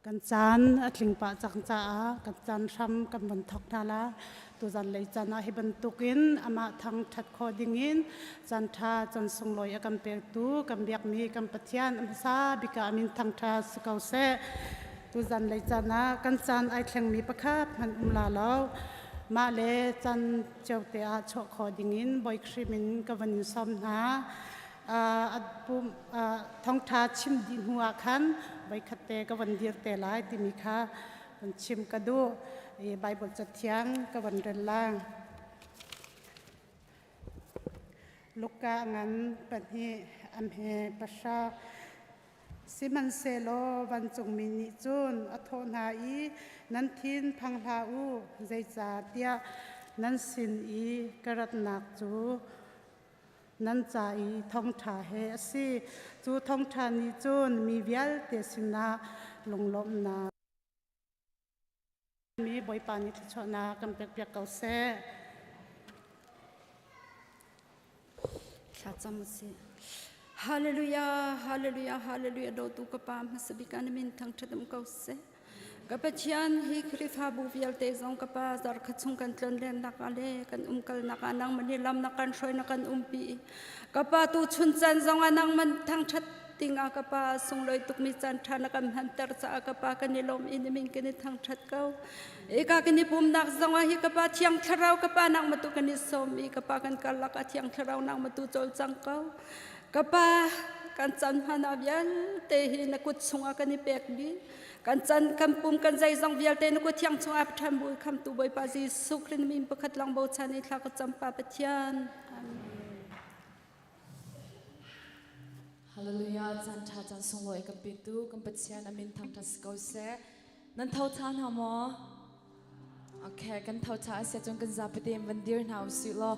Kan caan a tling pah cang caah kan caan hram kan von thawk hna la. Tuzan lei caan ah hi bantukin amah thang ṭhat khawh dingin caan ṭha caan sunglawi a kan pektu kan biakmi kan Pathian a hmasa bik ah a min thangṭha si ko seh. Tuzan lei caan ah kan caan ai thlengmi pakhat hmanh um la lo. Mah le caan cio te ah chuah khawh dingin Bawi Khrih min ka van in sawm hna. Thawngṭha chim dih hnu ah khan voikhat te ka van dir te lai timi kha van chim ka duh. I Bible cathiang ka van rel lai. Luka ngan pahnih am he pahra. Sihmanhsehlaw vancungmi nih cun a thawh hna i, Nan thin phang hlah u, zeicahtiah nan sin i ka ratnak cu nan ca i thawngṭha he a si. Cu thawngṭha nih cun mi vialte sinah lunglawmhnak mi Bawipa nih thluachuahnak kan pekpiak ko seh. Thlacam u sih. Hallelujah, hallelujah, hallelujah. Dawtu ka pa hmasa bik ah na min thangṭhat um ko seh. Ka Pathian hi Khrihfabu vialte zong ka Pa zarkhat chung kan tlonlennak ah le kan umkalnak ah nangmah nih lam na kan hruai na kan umpi. Ka Pa tu chun caan zong ah nangmah thangṭhat ding ah ka Pa sunglawi tukmi caan ṭha na kan hmanter caah ka Pa kan i lawm i na min kan i thangṭhat ko. Eka kan i pumnak zong ah hi ka Pa Thiang Thlarau ka Pa nangmah tu kan i sawm i ka Pa kan karlak ah Thiang Thlarau nangmah tu cawlcang ko. Ka Pa kan caan hman ah vialte hi na kut chungah kan i pek dih. Kan chan kan pum kan zeizong vialte na kut thiang chungah Pathian bu khamtu Bawipa Jesuh Khrist min pakhat lang bochan i thla ka cam pa Pathian. Amen. Hallelujah caan ṭha caan sunglawi kan petu kan Pathian amin thangṭhat si ko seh. Nan tho ṭha hna maw? Okay, kan tho ṭha a si ahcun kan zapi tein van dir hna usih law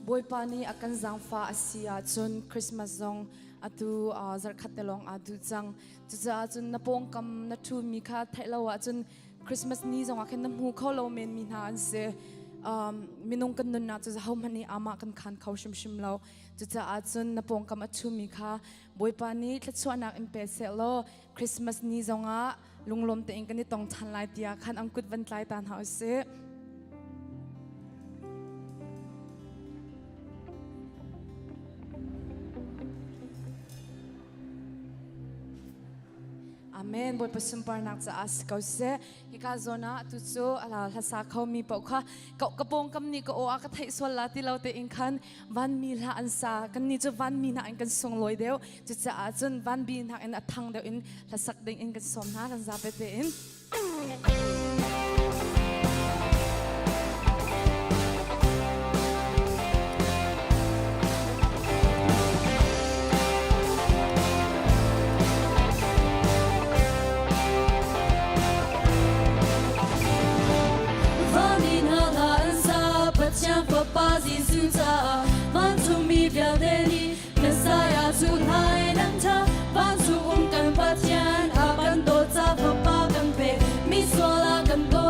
Bawipa nih a kan zaangfah a si ahcun Christmas zong atu zarhkhat te lawng aa duh cang. Cucaah cun na pawngkam na ṭhumi kha theih lo ahcun Christmas ni zongah khin na hmu kho lo menmi hna an si. Minung kan nunnak cu ahohmanh nih amah kan khaan kho hrimhrim lo. Cucaah cun na pawngkam a ṭhumi kha Bawipa nih thluachuahnak in pe seh law Christmas ni zongah lunglawm tein kan i tong ṭhan lai tiah khan an kut van tlai ta hna usih. Amen. Bawipa sunparnak caah si ko seh. Hika zawn ah tu cu ala hlasa kho mi paoh kha ka ka pawngkam nih ka aw a ka theih sual la ti lo tein khan vanmi hla an sa kan ni cu vanmi hna in kan sunglawi deuh cucaah cun vanbi hna in a thang deuh in hlasak ding in kan sawm hna kan zapi tein. Vami hna hla an sa Pathian Fapa Jesuh caah vancungmi vialte nih Messiah cu hnai nan ṭha vancung um kan Pathian a kan dawt ca Fapa kan pek mi sual a kan dawt.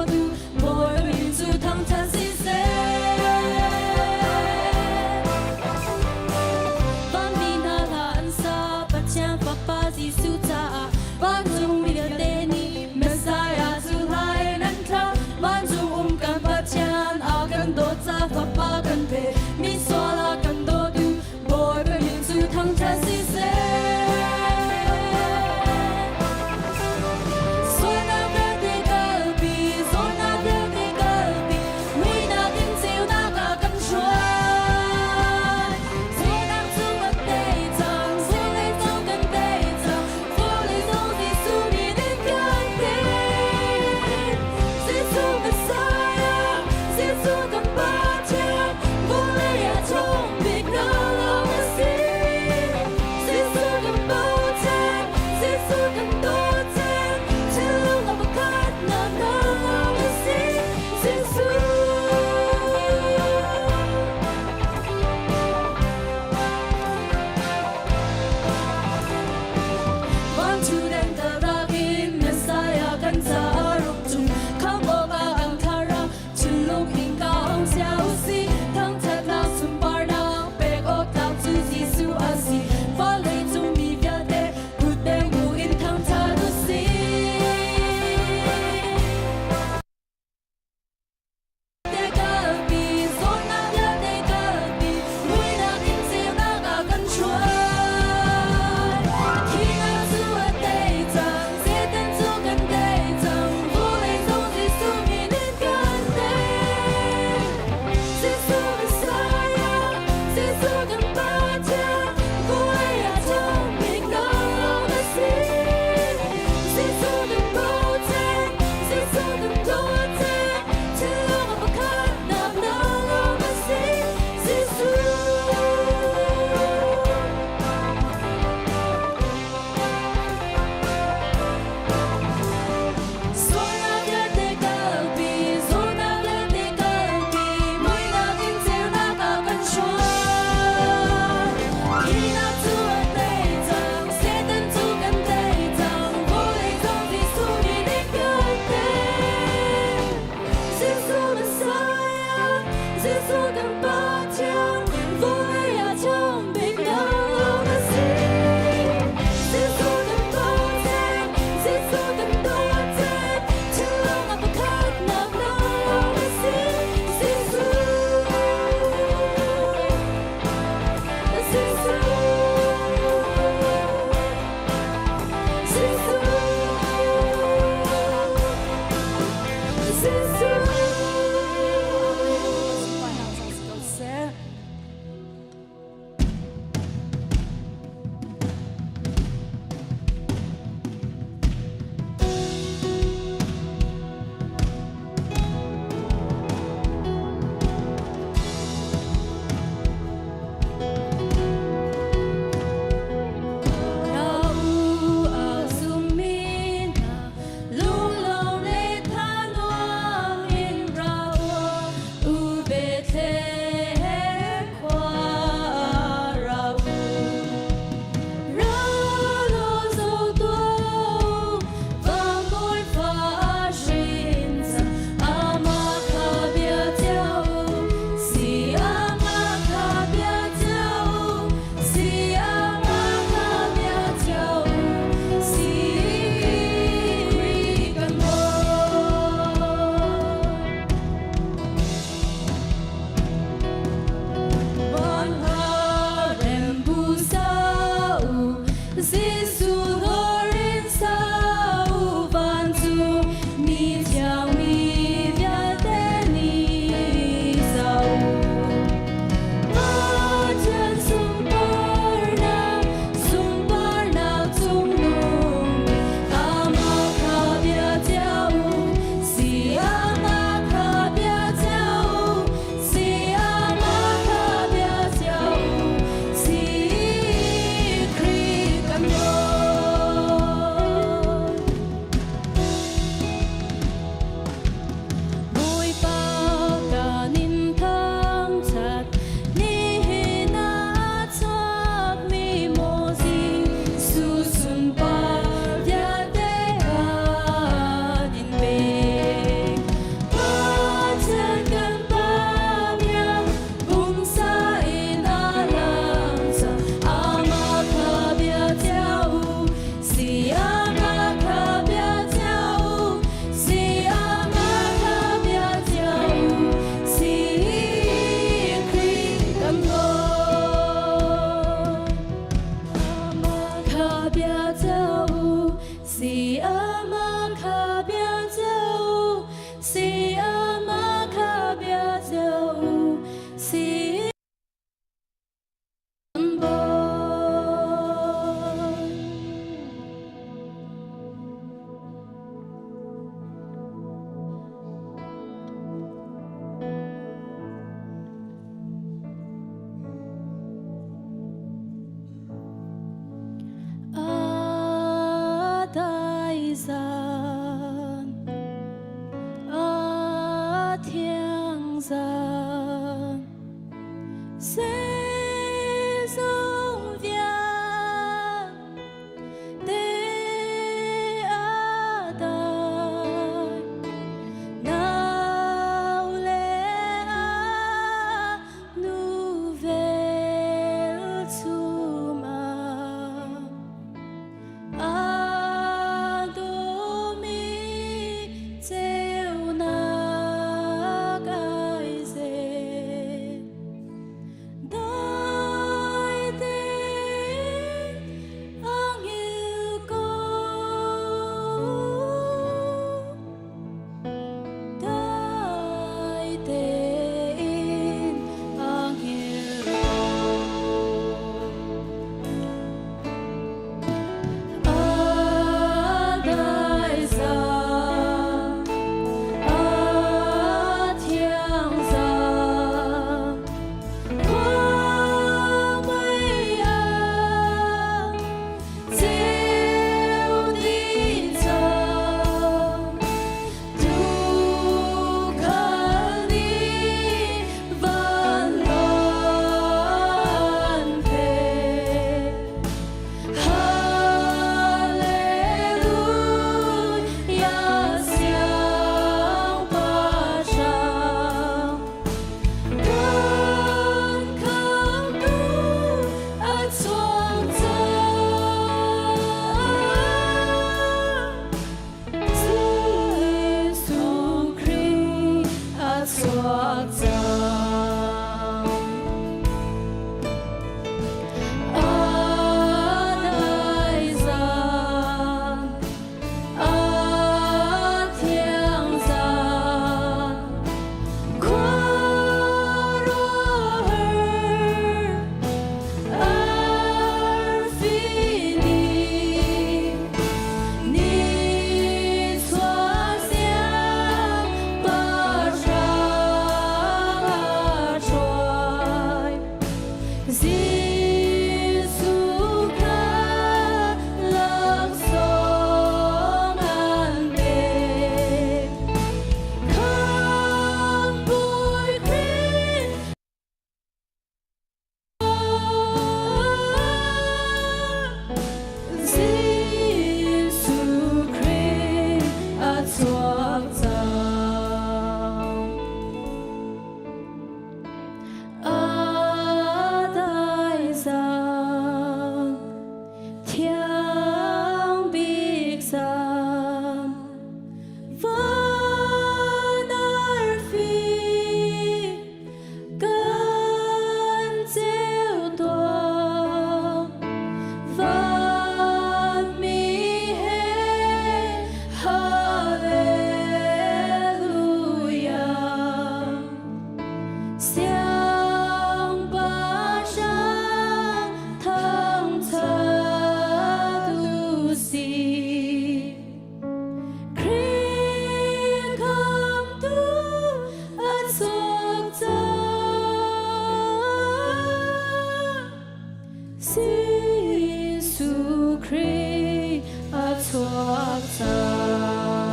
chuak cang.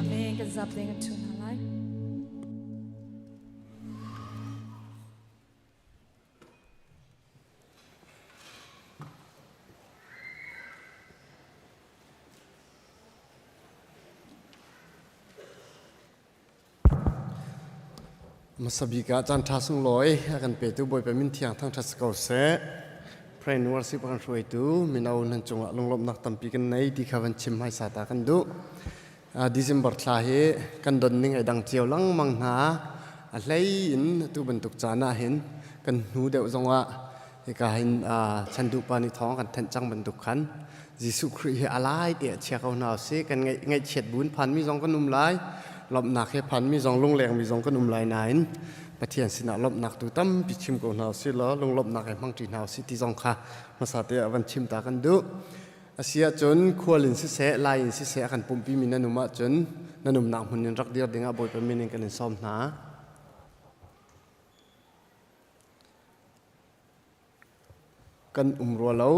Amen. Kan zap ding kan ṭhu hna lai. Hmasa bik ah caan ṭha sunglawi a kan petu Bawipa min thiang thangṭhat si ko seh. Pray and worship kan hruaitu mino nan cungah lunglawmhnak tampi kan nei ti kha van chim hmaisa ta kan duh. December thla hi kan don ning ai dang cio lengmang hna. A hlei in atu bantuk caan ah hin kan hnu deuh zongah hika hin chanduh pa nih thawng kan thanh cang bantuk khan Jesuh Khrih hi a lai tiah chia ko hna usih. Kan ngaihchiat buin phanmi zong kan um lai. Lawmhnak he phanmi zong lunglengmi zong kan um lai nain Pathian sinah lawmhnak tu tampi chim ko hna usih law lunglawmhnak he hmangṭi hna usih ti zong kha hmasa te ah van chim ta kan duh. A si ahcun khual in siseh, lai in siseh a kan pumhpimi nan um ahcun nan umnak hmun in rak dir dingah Bawipa min in kan in sawm hna. Kan um rua lo.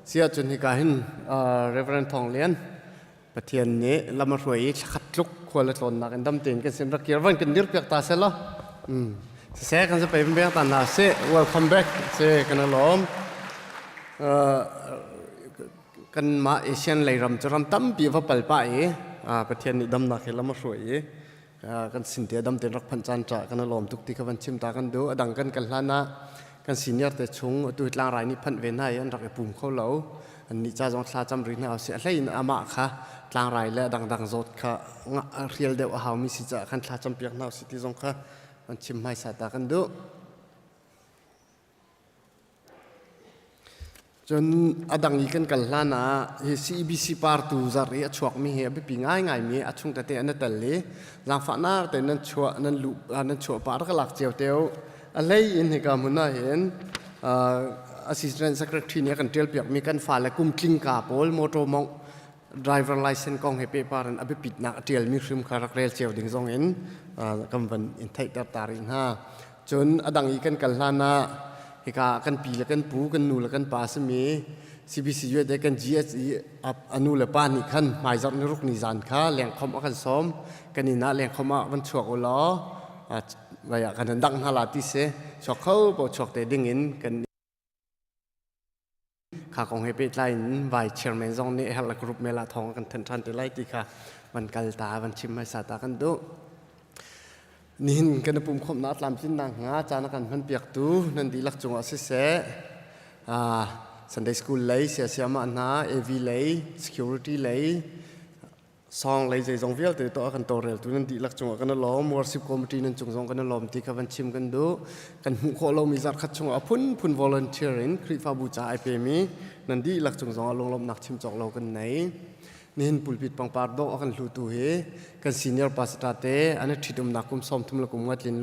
Siahcun hika hin Reverend Thawng Lian Pathian nih lam a hruai i thlakhat tluk khual a tlawnnak in dam tein kan sin rak kir van kan dir piak ta seh law. Siseh kan zapei beng ta hna sih. Welcome back. Si kan lawm. Kan mah Asian lei ram cu ram tampi va pal pah i Pathian nih damnak he lam a hruai i kan sin te dam tein rak phanh caan ca kan lawm tuk ti kha van chim ta kan duh. A dang kan kal hlan ah kan senior te chung atu tlangrai nih phanh ve hna i an rak i pum kho lo. An nih ca zong thla cam rih hna usih. A hlei in amah kha tlangrai le dangdang zawt kha hrial deuh a haumi si caah khan thla cam piak hna usih ti zong kha van chim hmaisa ta kan duh. Cun a dang i kan kal hlan ah hi CEBC partu zarh i a chuakmi hi a biapi ngaingaimi a chung tete an i tel i zaangfahnak tein nan chuah nan luh nan chuah pah rak lak cio te u. A hlei in hika hmun ah hin assistant secretary nih a kan ṭial piakmi kan fale kum tling ka pawl motor mongh driver license kong he pehpar in a biapitnak a ṭialmi hrim kha rak rel cio ding zong in kan van in theihter ta rih hna. Cun a dang i kan kal hlan ah hika kan pi le kan pu, kan nu le kan pa simi CBC USA kan GSE a nu le pa nih khan hmaizarh ni ruk ni zan kha lengkhom a kan sawm. Kan inn ah lengkhom ah van chuak u law vai ah kan dangh hna la ti si. Chuak kho paoh chuak te ding in kan kha kong he pehtlai in vai chairman zong nih herh group mail ah thawng kan thanh ṭhan te lai ti kha van kal ta van chim hmaisa ta kan duh. Nihin kan i pumkhawmhnak tlamtlinnak hnga caan a kan hmanpiaktu nan dihlak cungah siseh, Sunday School lei siasiamah hna, AV lei, security lei, song lei zeizong vialte tuah kan tawlreltu nan dihlak cungah kan i lawm. Worship committee nan cung zong kan i lawm ti kha van chim kan duh. Kan hmuh khawh lomi zarhkhat chungah a phunphun volunteer in Khrihfabu ca ai pemi nan dihlak cung zongah lunglawmhnak chim cawk lo kan nei. Nihin pulpit pangpar dawh a kan hlutu hi kan senior pastor te an i ṭhitumnak kum 30 le kum nga tlin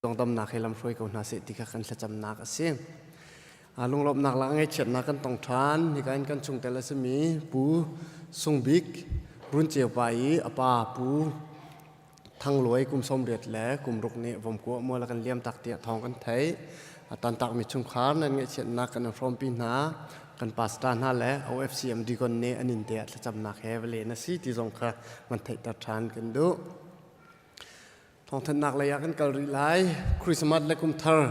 Dongdamnak he lamhruai ko hna seh ti kha kan thlacamnak a si. Lunglawmhnak le ngaihchiatnak kan tong ṭhan. Hika in kan chungtel a simi Pu Sung Bik Run Ceu pa i a pa Pu Thang Luai kum 80 le kum ruk nih vomkua mual a kan liam tak tiah thawng kan theih. Tantakmi chungkhar nan ngaihchiatnak kan in hrawmpi hna. Kan pastor hna le OFCM deacon nih an inn te ah thlacamnak he va len a si ti zong kha van theihter ṭhan kan duh. Thawngthanhnak lei ah kan kal rih lai. Christmas le kum thar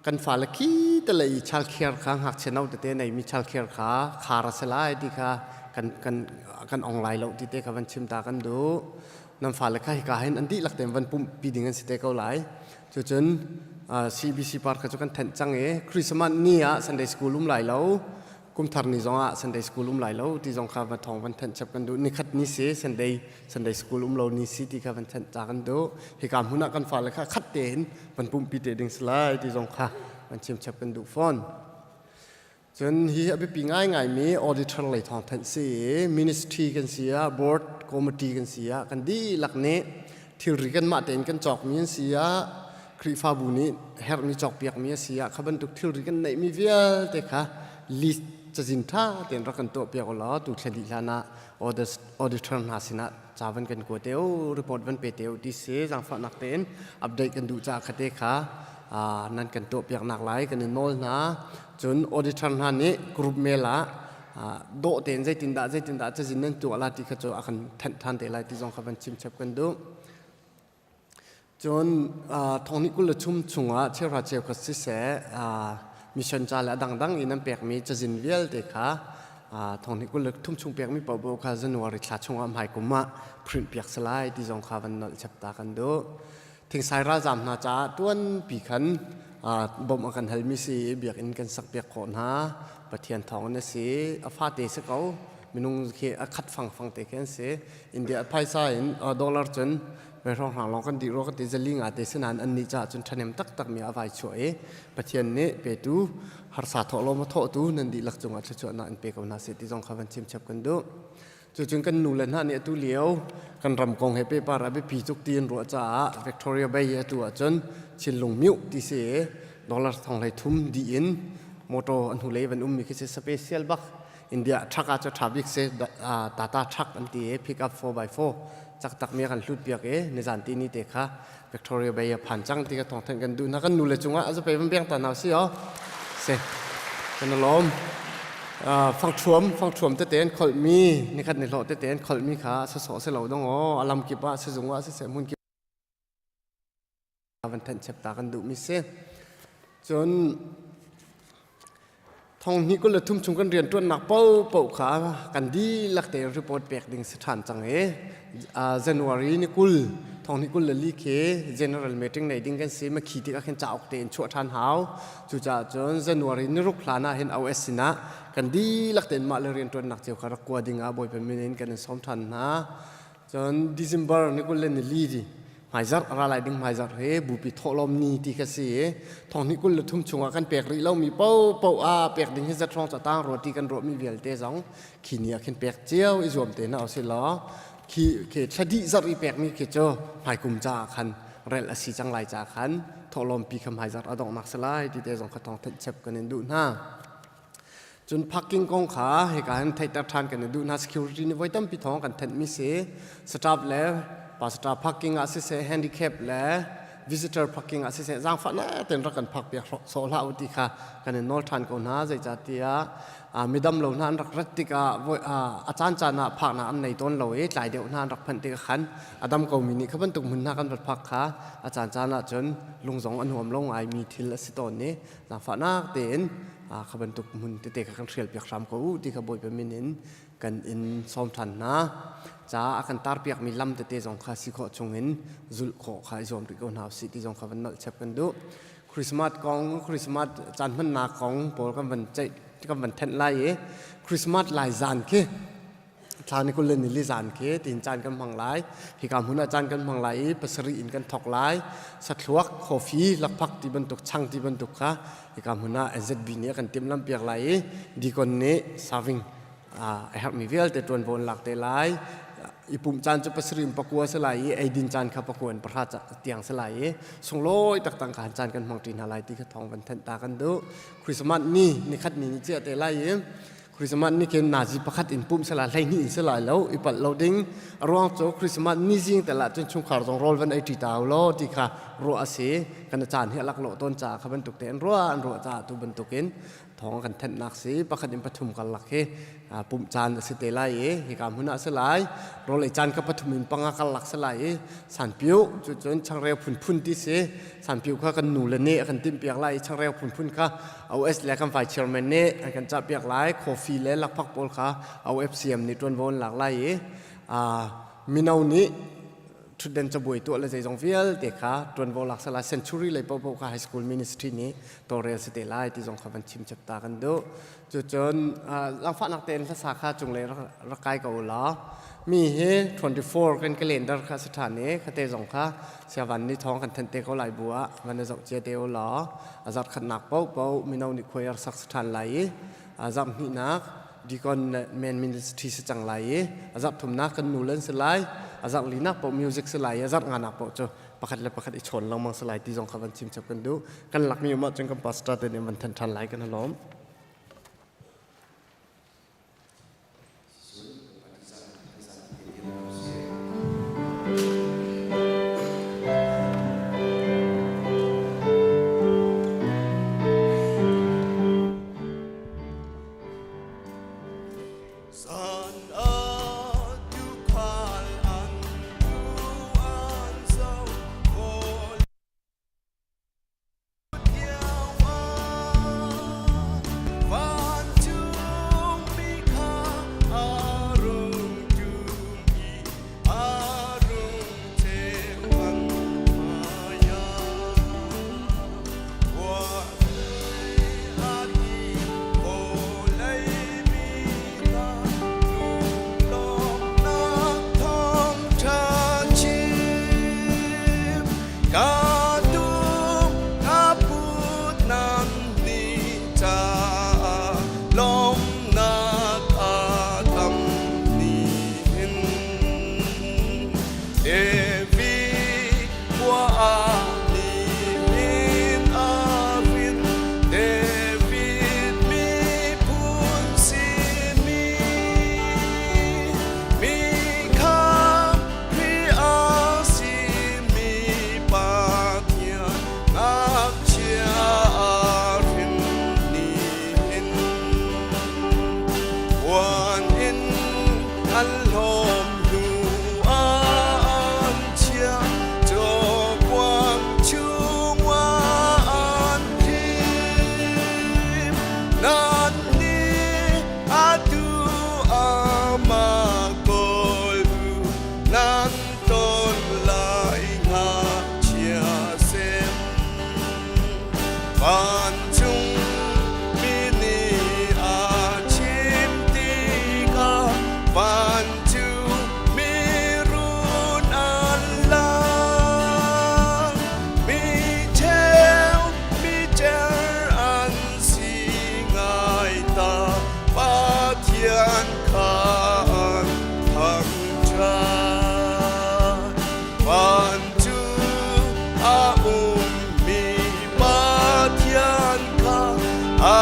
kan fale khi te lei childcare kha ngakchia no tete neimi childcare kha khar a si lai ti kha kan kan kan ong lai lo ti te kha van chim ta kan duh. Nan fale kha hika hin an dihlak tein van pumhpi ding an si te ko lai. Cucun CBC park kha cu kan thenh cang i Christmas ni ah Sunday school um lai lo. Kumthar ni zong ah Sunday school um lai lo ti zong kha va thawng van thanh chap kan duh. Nikhat ni si Sunday Sunday school um lo ni si ti kha van thanh ta kan duh. Hika hmun ah kan fale kha khat tein van pumpi te ding si lai ti zong kha van chim chap kan duh fawn. Cun hi a biapi ngaingaimi auditor lei thawng thanh si i ministry kan si ah board committee kan si ah kan dihlak nih thilri kanmah tein kan cawkmi an si ah Khrihfabu nih herhmi cawkpiakmi a si ah kha bantuk thilri kan neihmi vialte kha list cazin ṭha tein rak kan tuah piak ulaw tu thla dih hlan ah auditor hna sinah ca van kan kua te u, report van pe te u ti si. Zaangfahnak tein update kan duh caah khate kha nan kan tuah piak nak lai kan in nawl hna. Cun auditor hna nih group mail ah dawh tein zeitindah zeitindah cazin nan tuah la ti kha cu a kan thanh ṭhan te lai ti zong kha van chim chap kan duh. Cun thong nih 23 chungah cheuhra cheukhat siseh, mission ca le a dangdang in an pekmi cazin vialte kha thong nih 23 chung pekmi paohpaoh kha January thla chungah hmaikum ah print piak si lai ti zong kha van nolh chap ta kan duh. Thingsai ralzaam hna caah tuanpi khan bawmh a kan halmi si i biakinn kan sak piak khawh hna. Pathian thawng in a si. A fate si ko. Minung khi a khat fangfang te khi an si. India phaisa in dollar cun Ve hrawnghrang lawng kan dih rua kan ti zali nga te sinain annih caah cun ṭhahnem taktak mi a vai chuah i Pathian nih petu harsa thawh lawm a thawhtu nan dihlak cungah thluachuahnak in pe ko hna seh ti zong kha van chim chap kan duh. Cucun kan nu le hna nih atu lio kan ram kong he pehpar a biapi tuk ti an ruah caah Victoria Bay i atu ahcun Chinlung Myu ti si i dollar thong hlei thum dih in motor an hnulei van ummi khi si special bak India truck ah cu ṭha bik si. Tata truck an ti i pick up 4x4 cak tak mi kan hlut piak i nizan ti ni te kha Victoria Bay a phan cang ti ka thawng thanh kan duh na kan nu le cungah a zapei van biang ta nau si o si kan lawm. Fangthuam fangthuam tete an kholh mi nikhat ni hlawh tete an kholh mi kha sasawh si lo dong o alam kip ah sizung ah siseh hmun kip van thanh chep ta kan duh mi si. Cun 2023 chung kan rian ṭuannak paohpaoh kha kan dihlak tein report pek ding si ṭhan cang i January ni 20 2024 khi general meeting nei ding kan si. Makhi tikah khin cauk tein chuah ṭhan hau. Cucaah cun January ni 6 hlan ah hin OS sinah kan dihlak tein mah le rian ṭuannak cio kha rak kua ding ah Bawipa min in kan in sawm ṭhan hna. Cun December ni 24 di hmaizarh ra lai ding hmaizarh hi bupi thawhlawm ni ti kha si i 2023 chungah kan pek rih lomi paohpaoh ah pek ding hi zat hrawng catang roti kan ruahmi vialte zong khi ni ah khin pek cio i zuam te hna usih law khi khi thla dih zarh i pekmi khi cu hmaikum caah khan relh a si cang lai caah khan thawhlawm pi kha hmaizarh a donghnak si lai ti te zong kha thawng theih chep kan in duh hna. Cun parking kong kha hika hin theihter ṭhan kan i duh hna. Security nih voi tampi thawng kan thenhmi si. Staff le pastor parking ah siseh, handicap le visitor parking ah siseh, zaangfahnak tein rak kan park piak sawh hlah u ti kha kan in nawl ṭhan ko hna. Zeicahtiah midam lo hna an rak rat tikah a caan caan ah phaknak an nei tawn lo i tlai deuh hna an rak phanh tikah khan a dam komi nih kha bantuk hmun hna kan rat phak kha a caan caan ah cun lung zong a nuam lo ngaimi thil a si tawn i zaangfahnak tein kha bantuk hmun tete kha kan hrial piak hram ko u ti kha Bawipa min in kan in sawm ṭhan hna. Ca a kan tar piakmi lam tete zong kha si khawh chungin zulh khawh kha i zuam rih ko hna usih ti zong kha van nolh chep kan duh. Christmas kong, Christmas caan hmannak kong pawl kan van ceih kan van thenh lai i Christmas lai zan khi thla ni 24 zan khi tiin caan kan hmang lai. Hika hmun ah caan kan hmang lai i 7 in kan thok lai. Sathluak, coffee, lakphak ti bantuk, chang ti bantuk kha hika hmun ah NZB nih a kan timhlamh piak lai i deacon nih serving a herhmi vialte ṭuanvo an lak te lai. I pumh caan cu 7 in 9 si lai i eidin caan kha 9 in 10 tiang si lai i sunglawi taktak khan caan kan hmang ṭi hna lai ti kha thawng van thanh ta kan duh. Christmas ni nikhat ni ni ciah te lai i Christmas ni khin nazi pakhat in pumh sala 12 in sala lo i palh lo ding. A ruang cu Christmas ni zing tel ah cun chungkhar zong rawl van ei ṭi ta lo ti kha ruah a si. Kan caan hi a lak lo tawn caah kha bantuk te an ruah an ruah caah tu bantukin thawng kan thenhnak si. Pakhat in pathum karlak hi pumh caan a si te lai i hika hmun ah si lai. Rawl ei caan kha pathum in panga karlak si lai i sanpiu cu cun changreu phunphun ti si. Sanpiu kha kan nu le nih a kan timhpiak lai i changreu phunphun kha OS le kan vice chairman nih an kan cahpiak lai. Coffee le lakphak pawl kha OFCM nih ṭuanvo an lak lai i mino nih ṭhutden cabuai tuah le zeizong vialte kha ṭuanvo lak sala. Century lei paohpaoh kha high school ministry nih tawlrel si te lai ti zong kha van chim chap ta kan duh. Cucun langfahnak tein hlasa kha cunglei rak kai ko law mi hi 24 kan calendar kha si ṭhan i khate zong kha siavan ni thawng kan thanh te ko lai bu ah van i zoh cia te u law a zarh khatnak paohpaoh mino nih khuai ar sak si ṭhan lai i a zarh hnihnak deacon men ministry si cang lai i a zarh thumnak kan nu len si lai, a zarh linak paoh music si lai i a zarh nganak paoh cu pakhat le pakhat i chawn lengmang si lai ti zong kha van chim chap kan duh. Kan lakmi um ahcun kan pastor te nih van thanh ṭhan lai. Kan halawm. David khua ah nihin a hrin David miphun simi mi kha Khrih a simi Pathian ngakchia a hrin nihin puan in an hlawm hnu ah an chiah cawkuang chungah an thim nan nih atu amah kawl u nan ton lai ngakchia sem Vancung mi nih a chim tikah vancung mi run an lang. Mi cheu mi cer an si ngai ta Pathian kha an thangṭhat. Vancung a ummi Pathian kha a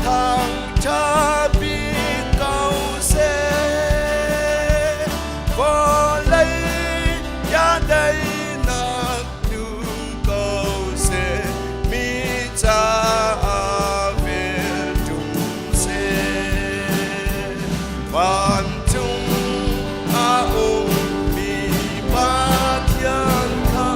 thangṭhat bik ko seh. Vawlei ya daihnak tlung ko seh, mi caah vel ṭum seh. Vancung a ummi Pathian kha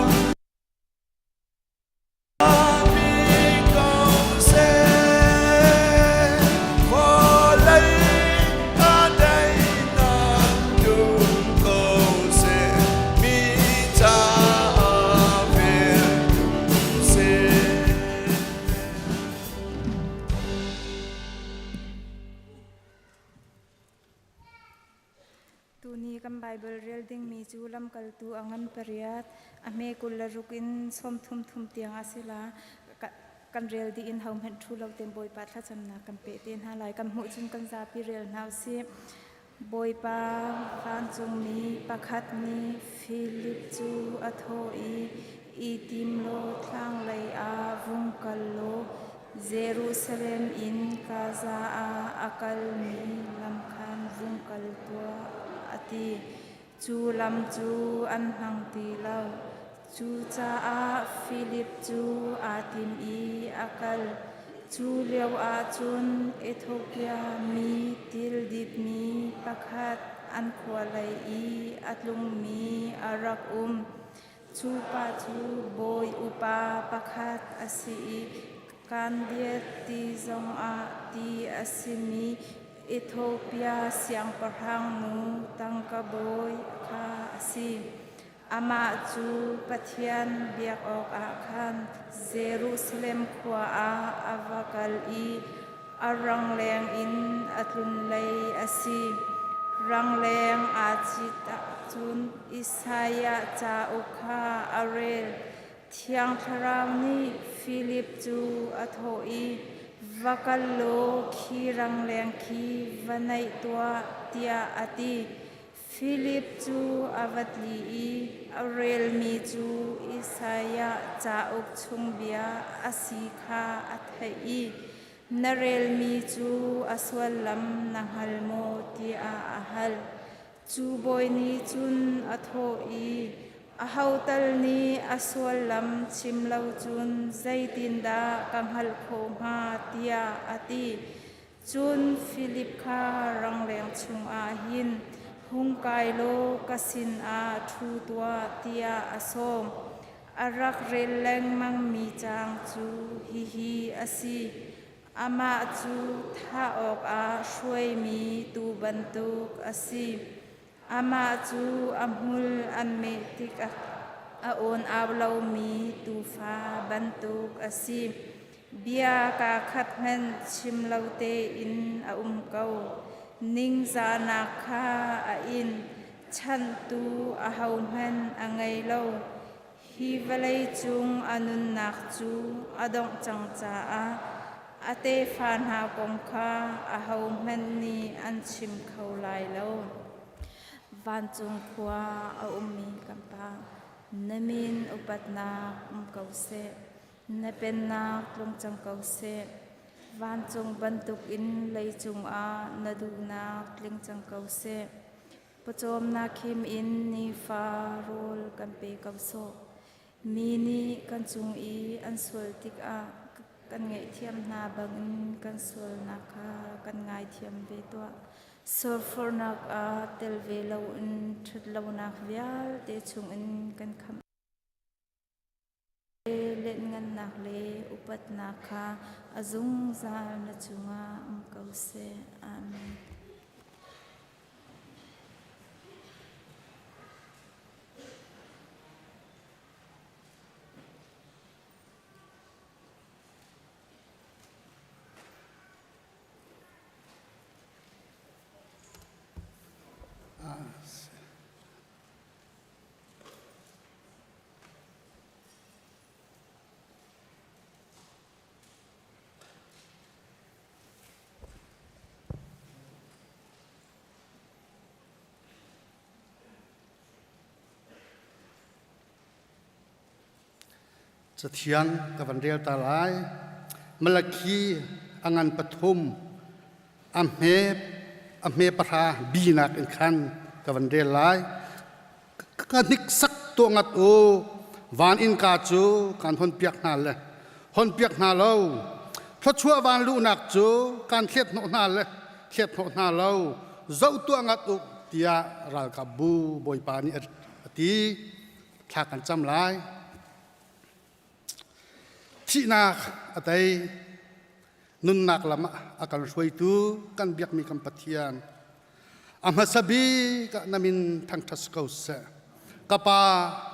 Tuni kan Baibal rel dingmi cu lamkaltu a ngan pariat, a hme 26 in 33 tiang a si la. Kan rel dih in hohmanh ṭhu lo tein Bawipa thlacamnak kan peh te hna lai. Kan hmuh cun kan zapi rel hna usih. Bawipa vancungmi pakhat nih Filip cu a thawh i, I tim law thlanglei ah vung kal law Jerusalem in Gaza ah a kalmi lam khan vung kal tuah, a ti. Cu lam cu an hmang ti lo. Cucaah Filip cu aa tim i a kal. Cu lioah cun Ethiopia mi tilditmi pakhat an khua lei i a tlungmi a rak um. Cu pa cu bawi upa pakhat a si i Kandiat ti zongah ti a simi Ethiopia siangpahrang nu tangka bawi kha a si. Amah cu Pathian biak awkah khan Jerusalem khua ah a va kal i a rangleng in a tlunlei a si. Rangleng aa cit ahcun Isaiah cauk kha a rel. Thiang Thlarau nih Filip cu a thawh i, Va kal law khi rangleng khi va naih tuah, tiah a ti. Filip cu a va tli i a relmi cu Isaiah cauk chung bia a si kha a theih i, Na relmi cu a suallam na hngal maw? tiah a hal. Cu bawi nih cun a thawh i, Aho tal nih a suallam chim lo cun zeitindah ka hngalh khawh hnga? tiah a ti. Cun Filip kha rangleng chungah hin hung kai law ka sinah ṭhu tuah tiah a sawm. A rak rel lengmangmi caang cu hihi a si: Amah cu thah awkah hruaimi tuu bantuk a si. Amah cu a hmul an meh tikah a awn au lomi tuufa bantuk a si. Bia kaa khat hmanh chim lo tein a um ko. Ningzahnak kha a in. Chanhtu ahohmanh a ngei lo. Hi vawlei cung a nunnak cu a dongh cang caah a tefa hna kong kha ahohmanh nih an chim kho lai lo. Vancung khua a ummi kan. Na min upatnak um ko seh. Na pennak tlung cang ko seh. Vancung bantukin leicung ah na duhnak tling cang ko seh. Pawcawmnak khim in nifa rawl kan pe ko sawh. Mi nih kan cung i an sual tikah kan ngaihthiam hna bangin kan sualnak kha kan ngaithiam ve tuah. Sualforhnak ah tel ve loin ṭhatlonak vialte chungin kan khamh. Lianhngannak le upatnak kha a zungzal na cungah um ko seh. Amen. Cathiang ka van rel ta lai. Malakhi a ngan pathum a hme pahra binak in khan ka van rel lai. Ka hniksak tuah ngat u. Van innka cu kan hon piak hna le hon piak hna lo. Thluachuah van luhnak cu kan thlet hnawh hna le thlet hnawh hna lo. Zoh tuah ngat u tiah ralkapbu Bawipa nih a ti. Thla kan cam lai. Thihnak a tei. Nunnak lam ah a kan hruaitu kan biakmi kan Pathian a hmasa bik ah na min thangṭhat si ko seh. Ka Pa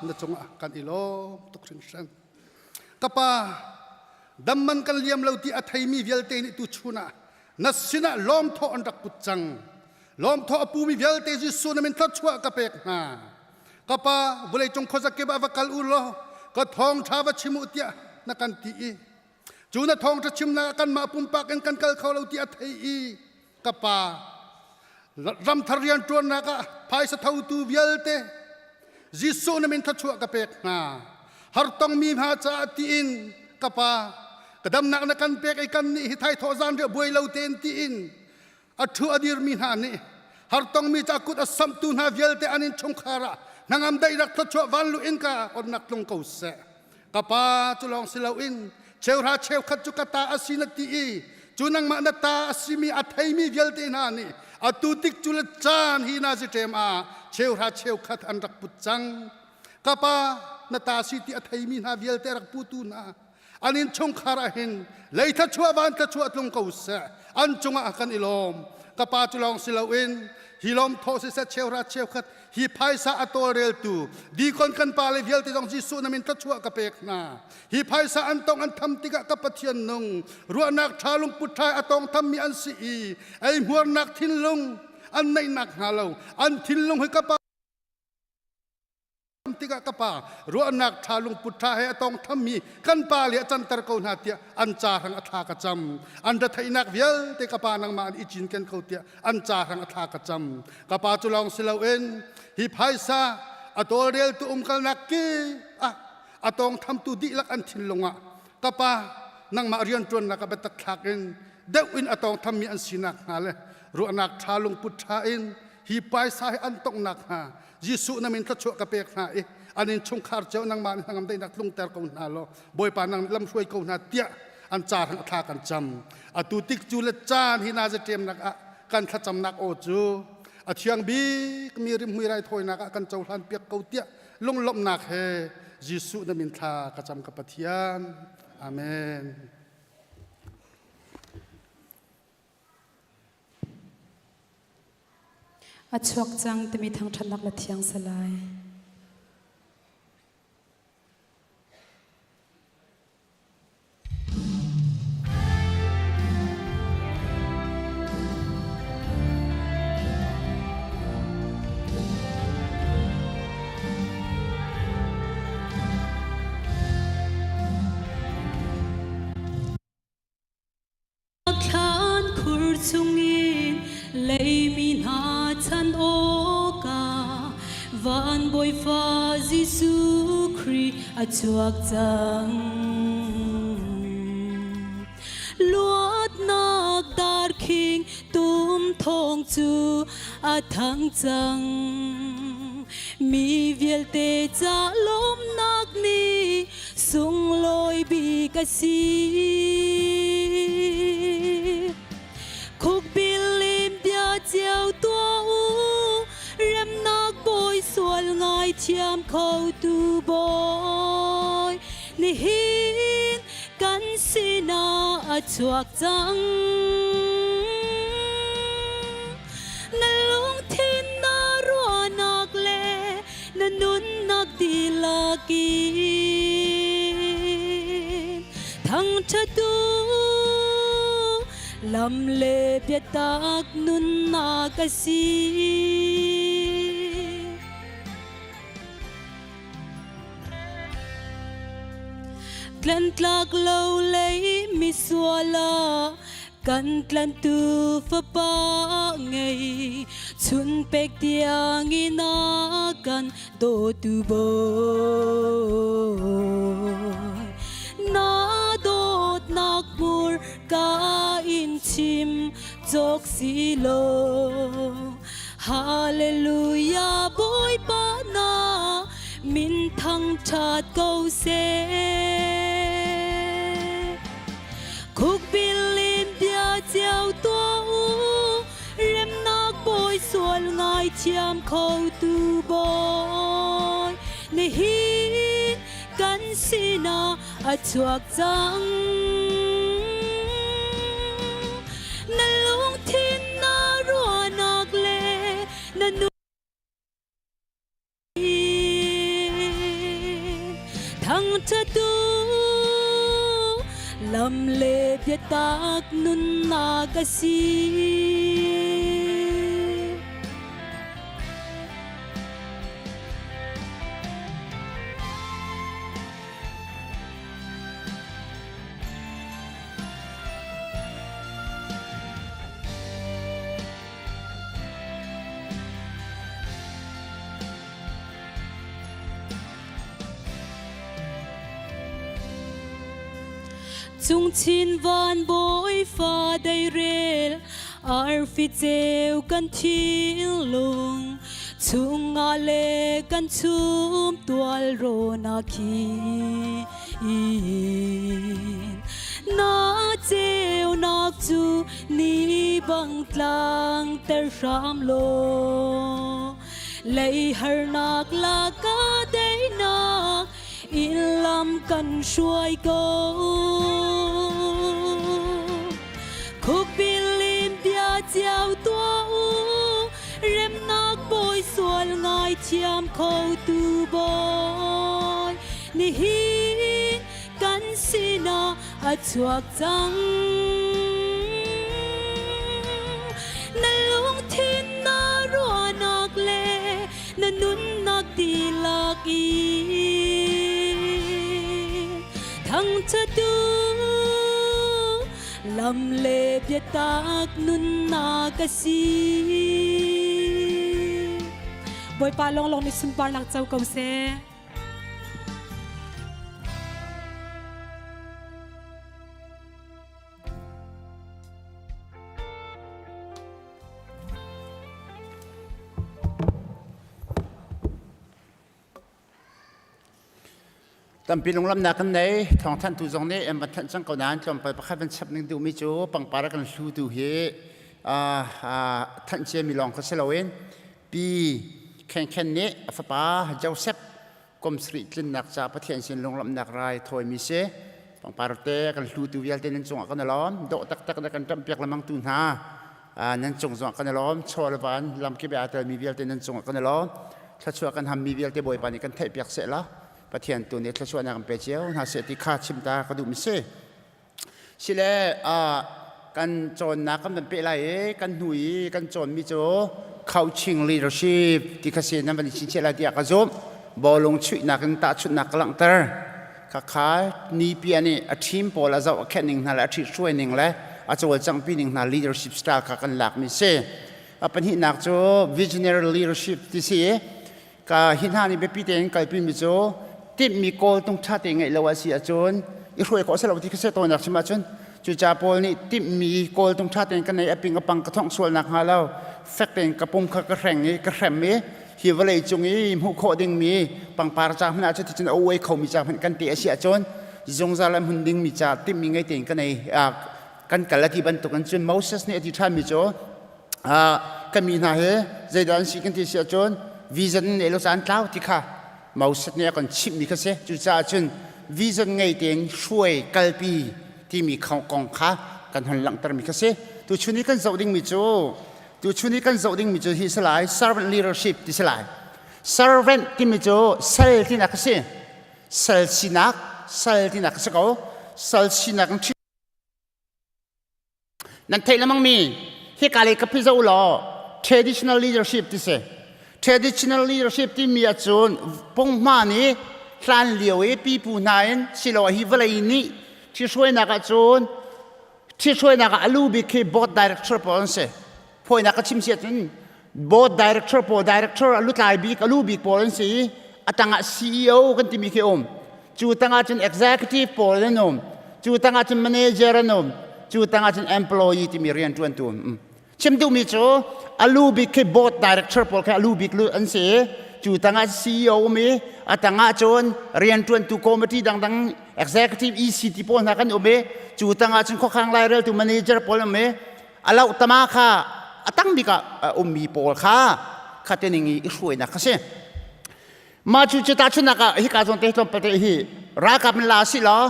na cungah kan i lawm tuk hringhran. Ka Pa dam man kan liam lo ti a theimi vialte nih tuchun ah na sinah lawmthawh an rak put cang. Lawmthawh a pumi vialte Jesuh na min thluachuah ka pek hna. Ka Pa vawleicung khuazakip ah va kal u law ka thawngṭha va chim u tiah na kan ti i Cu na thawngṭha chimnak ah kanmah pumpak in kan kal kho lo ti a thei i ka pa ramthar rianṭuannak ah phaisa thotu vialte Jesuh na min thluachuah ka pek hna. Hartongmi hna caah tiin ka pa ka damnak na kan pek i kan nih hi thaithawh zan riah buai lo tein tiin a ṭhu a dirmi hna nih hartongmi ca kut a samhtu hna vialte an innchungkhar ah hnangam daihnak thluachuah vanlu in ka onnak tlung ko seh. Ka pa cu lawng si loin cheuhra cheukhat cu ka ta a si na ti i cu nangmah na ta a simi a theimi vialte hna nih atu tik cu le caan hi na ziṭem ah cheuhra cheukhat an rak put cang. Ka pa na ta si ti a theimi hna vialte a rak putu hna an innchungkhar ah hin lei thluachuah van thluachuah tlung ko seh. An cungah kan i lawm. Ka pa cu lawng si loin hi lawm thaw siseh cheuhra cheukhat hi phaisa a tawlreltu dikon kan pa le vialte zong Jesuh na min thluachuah ka pek hna. Hi phaisa an tong an tham tikah ka Pathian nung ruahnak ṭha lungput ṭha a tong thammi an si i ei hmuarnak thinlung an neihnak hnga lo an thinlung hi ka pa tikah ka pa ruahnak ṭha lungput ṭha he a tong thammi kan pa le a canter ko hna tiah an ca hrang a thla ka cam. An retheihnak vialte ka pa nangmah an i cinken ko tiah an ca hrang a thla ka cam. Ka pa cu lawng si loin hi phaisa a tawlreltu umkalnak ki ah a tawng thamtu dihlak an thinlung ah ka pa nangmah rianṭuannak ah biatak thlak in deuh in a tawng thammi an sinak hnga le ruahnak ṭha lungput ṭha in hi paisa hi an tonghnak hnga Jesuh na min thluachuah ka pek hna i an innchungkhar cio nangmah nih hnangam daihnak tlungter ko hna law Bawipa nang lam hruai ko hna tiah an ca hrang a thla kan cam. Atu tik cu le caan hi na zaṭemnak ah kan thlacamnak aw cu a thiang bik mi rimhmui raithawinak ah kan cohlan piak ko tiah lunglawmhnak he Jesuh na min thla ka cam ka Pathian. Amen. A chuak cang timi thangṭhatnak la thiang salai. Thlan khur chungin leimi hna chan awkah. Van Bawifa Jesuh Khrih a chuak cang. Luatnak darkhing tum thawng cu a thang cang. Mi vialte ca lawmnak ni sunglawi bik a si. Khukbil in bia cio tuah u, remnak bawi sual ngaithiam khotu bawi. Nihin kan sinah a chuak cang. Na lungthin na ruahnak le na nunnak dihlak in thangṭhat u. Lam le biatak nunnak a si. Tlantlak lo lei misual ah kan tlantu fapa ngei chun pek tiang in a kan dawtu bawi na dawtnak hmur ka in chim cawk si lo Hallelujah Bawipa na min thangṭhat ko seh. Khukbil in bia cio tuah u, remnak bawi sual ngaithiam khotu bawi. Nihin kan sinah a chuak cang. Na lungthin na ruahnak le na nun thangṭhat u lam le biatak nunnak a si. Cungchin van bawi fa deirel arfi ceu kan thinlung chungah le kan chum tual rawn a khi na ceunak cu ni bang tlang ter hram law lei harnak laka deinak in lam kan hruai ko khukbil in bia cio tuah u remnak bawi sual ngaithiam khotu bawi nihin kan sinah a chuak cang na lungthin na ruahnak le na nunnak dihlak in thangṭhat u lam le biatak nunnak a si. Bawipa lawnglawng nih sunparnak co ko seh. Tampi lunglamnak kan nei. Thawngthanhtu zong nih an van thanh cang ko nain tlawmpal pakhat van chap ning duhmi cu pangpar a kan hlutu hi thanh ciami lawng kha si loin Pi Khen Khen nih a fapa Joseph kum sarih tlinnak ca Pathian sin lunglawmhnak rai thawimi si. Pangpar te kan hlutu vialte nan cungah kan i lawm. Dawh taktak na kan ṭamhpiak lengmang tu hna. Nan cung zongah kan i lawm. Chaw le van lamkip i aa telmi vialte nan cungah kan i lawm. Thluachuah kan hammi vialte Bawipa nih kan theihpiak seh law Pathian tu nih thluachuahnak kan pe cio hna seh ti kha chim ta ka duhmi si. Sile kan cawnnak kan van peh lai i kan hnu i kan cawnmi cu coaching leadership ti kha si nan van i chinchiah lai tiah ka zumh. Bawlung chuihnak in tahchunhnak ka langhter. Khakha nipi nih a team pawl a zoh a khenh ning hna le a ṭhithruai ning le a cawlcanghpi ning hna leadership style kha kan lakmi si. A pahnihnak cu visionary leadership ti si. Ka hi hna nih biapi tein kalpi mi cu timhmi kawl tung ṭha te ngeih lo a si ahcun i hruai khawh a si lo ti kha si tawinak chim ahcun cuca pawl nih timhmi kawl tung ṭha tein ka nei a ping a pang ka thongh sual nak hnga lo fek tein ka pum kha ka hreng i ka hrem i hi vawlei cung i hmuh khawh dingmi pangpar ca hmanh ah cuticun a uai khomi ca hmanh kan te a si ahcun zungzal a hmun dingmi ca timhmi ngei tein ka nei kan kal a ti bantukin cun Moses nih a ti ṭhanmi cu kan mi hna he zeidah an si kan ti si ahcun vision nei lo caan tlau ti kha Moses nih a kan chimhmi kha si. Cucaah cun vision ngei tein hruai kalpi timi kong kha kan hon langhtermi kha si. Tuchun i kan zoh dingmi cu tuchun i kan zoh dingmi cu hi si lai servant leadership ti si lai. Servant timi cu sal tinak a si. Sal sinak sal tinak a si ko. Sal sinak in Nan theih lengmang mi hika lei ka phi zo law traditional leadership ti si. Traditional leadership timi ahcun punghman i hlan lio i pipu hna in silo hi vawlei nih ṭhihruainak ahcun ṭhihruainak ah a lu bik khi board director pawl an si. Fawinak ka chim si ahcun board director pawl director a lutlai bik a lu bik pawl an si i a tangah CEO kan timi khi um. Cu tangah cun executive pawl an um. Cu tangah cun manager an um. Cu tangah cun employee timi rianṭuantu an um. Chim duhmi cu a lu bik khi board director pawl khi a lu bik lu an si i cu tangah CEO um i a tangah cun rianṭuantu committee dangdang executive EC ti pawl hna kan um i cu tangah cun khuakhang laireltu manager pawl um i a loh tama kha a tang bik ah a ummi pawl kha kha te ning i i hruainak kha si. Mah cu cu tahchunhnak ah hika zawn te tlawmpal te hi ralkap in la si law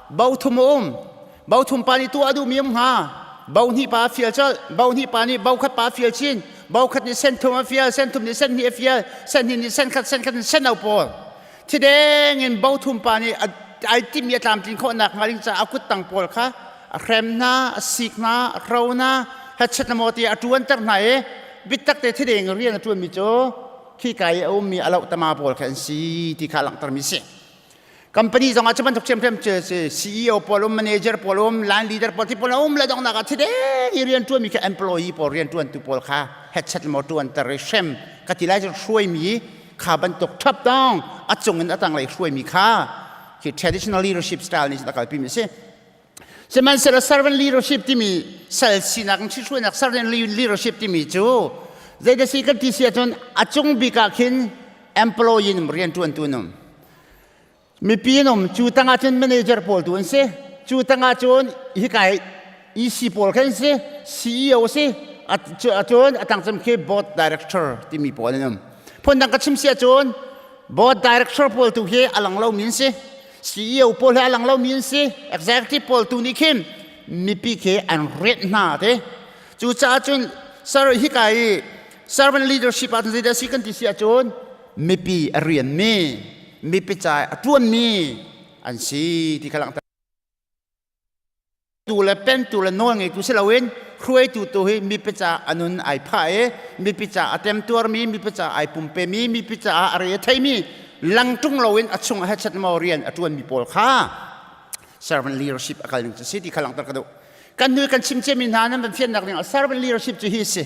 bo thum a um bo thum pa nih tuah a duhmi um hnga bo hnih pa a fial colh bo hnih pa nih bo khat pa a fial chin bo khat nih sen thum a fial sen thum nih sen hnih a fial sen hnih nih sen khat sen khat nih sen lo pawl thideng in bo thum pa nih ai timmi a tlamtlin khawhnak hnga ding caah a kuttang pawl kha a hrem hna a sik hna a hro hna hechet na maw ti a ṭuanter hna i bitak te thideng rian a ṭuanmi cu khika i a ummi a lohtama pawl kha an si ti kha langhtermi si. Company zong ah cu bantuk ṭhiamṭhiam cu CEO pawl um, manager pawl um, line leader pawl ti pawl um le donghnak ah thideng i rian ṭuanmi kha employee pawl rian ṭuantu pawl kha headset maw ṭuanter i hrem ka ti lai cu hruaimi kha bantuk ṭhap dong a cung in a tanglei hruaimi kha khi traditional leadership style nih cun a kalpimi a si. Sihmanhsehlaw servant leadership timi sal sinak in ṭhithruainak servant leadership timi cu zeidah si kan ti si ahcun a cung bik ah khin employee in rianṭuantu an um. Mipi an um. Cu tangah cun manager pawl tu an si. Cu tangah cun hika EC pawl khan si, CEO si, cun a tang cem khi board director timi pawl an um. Phundang ka chim si ahcun board director pawl tu hi a lang lomi an si. CEO pawl he a lang lomi an si. Executive pawl tu nih khin mipi khi an rianh hna te. Cucaah cun sir hika i servant leadership ah zeidah si kan ti si ahcun mipi a rianmi, mipi ca a ṭuanmi an si ti kha langhter. Tu le pentu le nawl ngeitu si loin hruaitu tu hi mipi ca a nun ai phah i mipi ca a temtuarmi, mipi ca ai pumpemi, mipi caah a re a theimi langṭung loin a chung ah hechet maw rian a ṭuanmi pawl kha servant leadership a kal ning cu si ti kha langhter ka duh. Kan hnu kan chim ciami hna nan van fiannak ding ah servant leadership cu hi a si.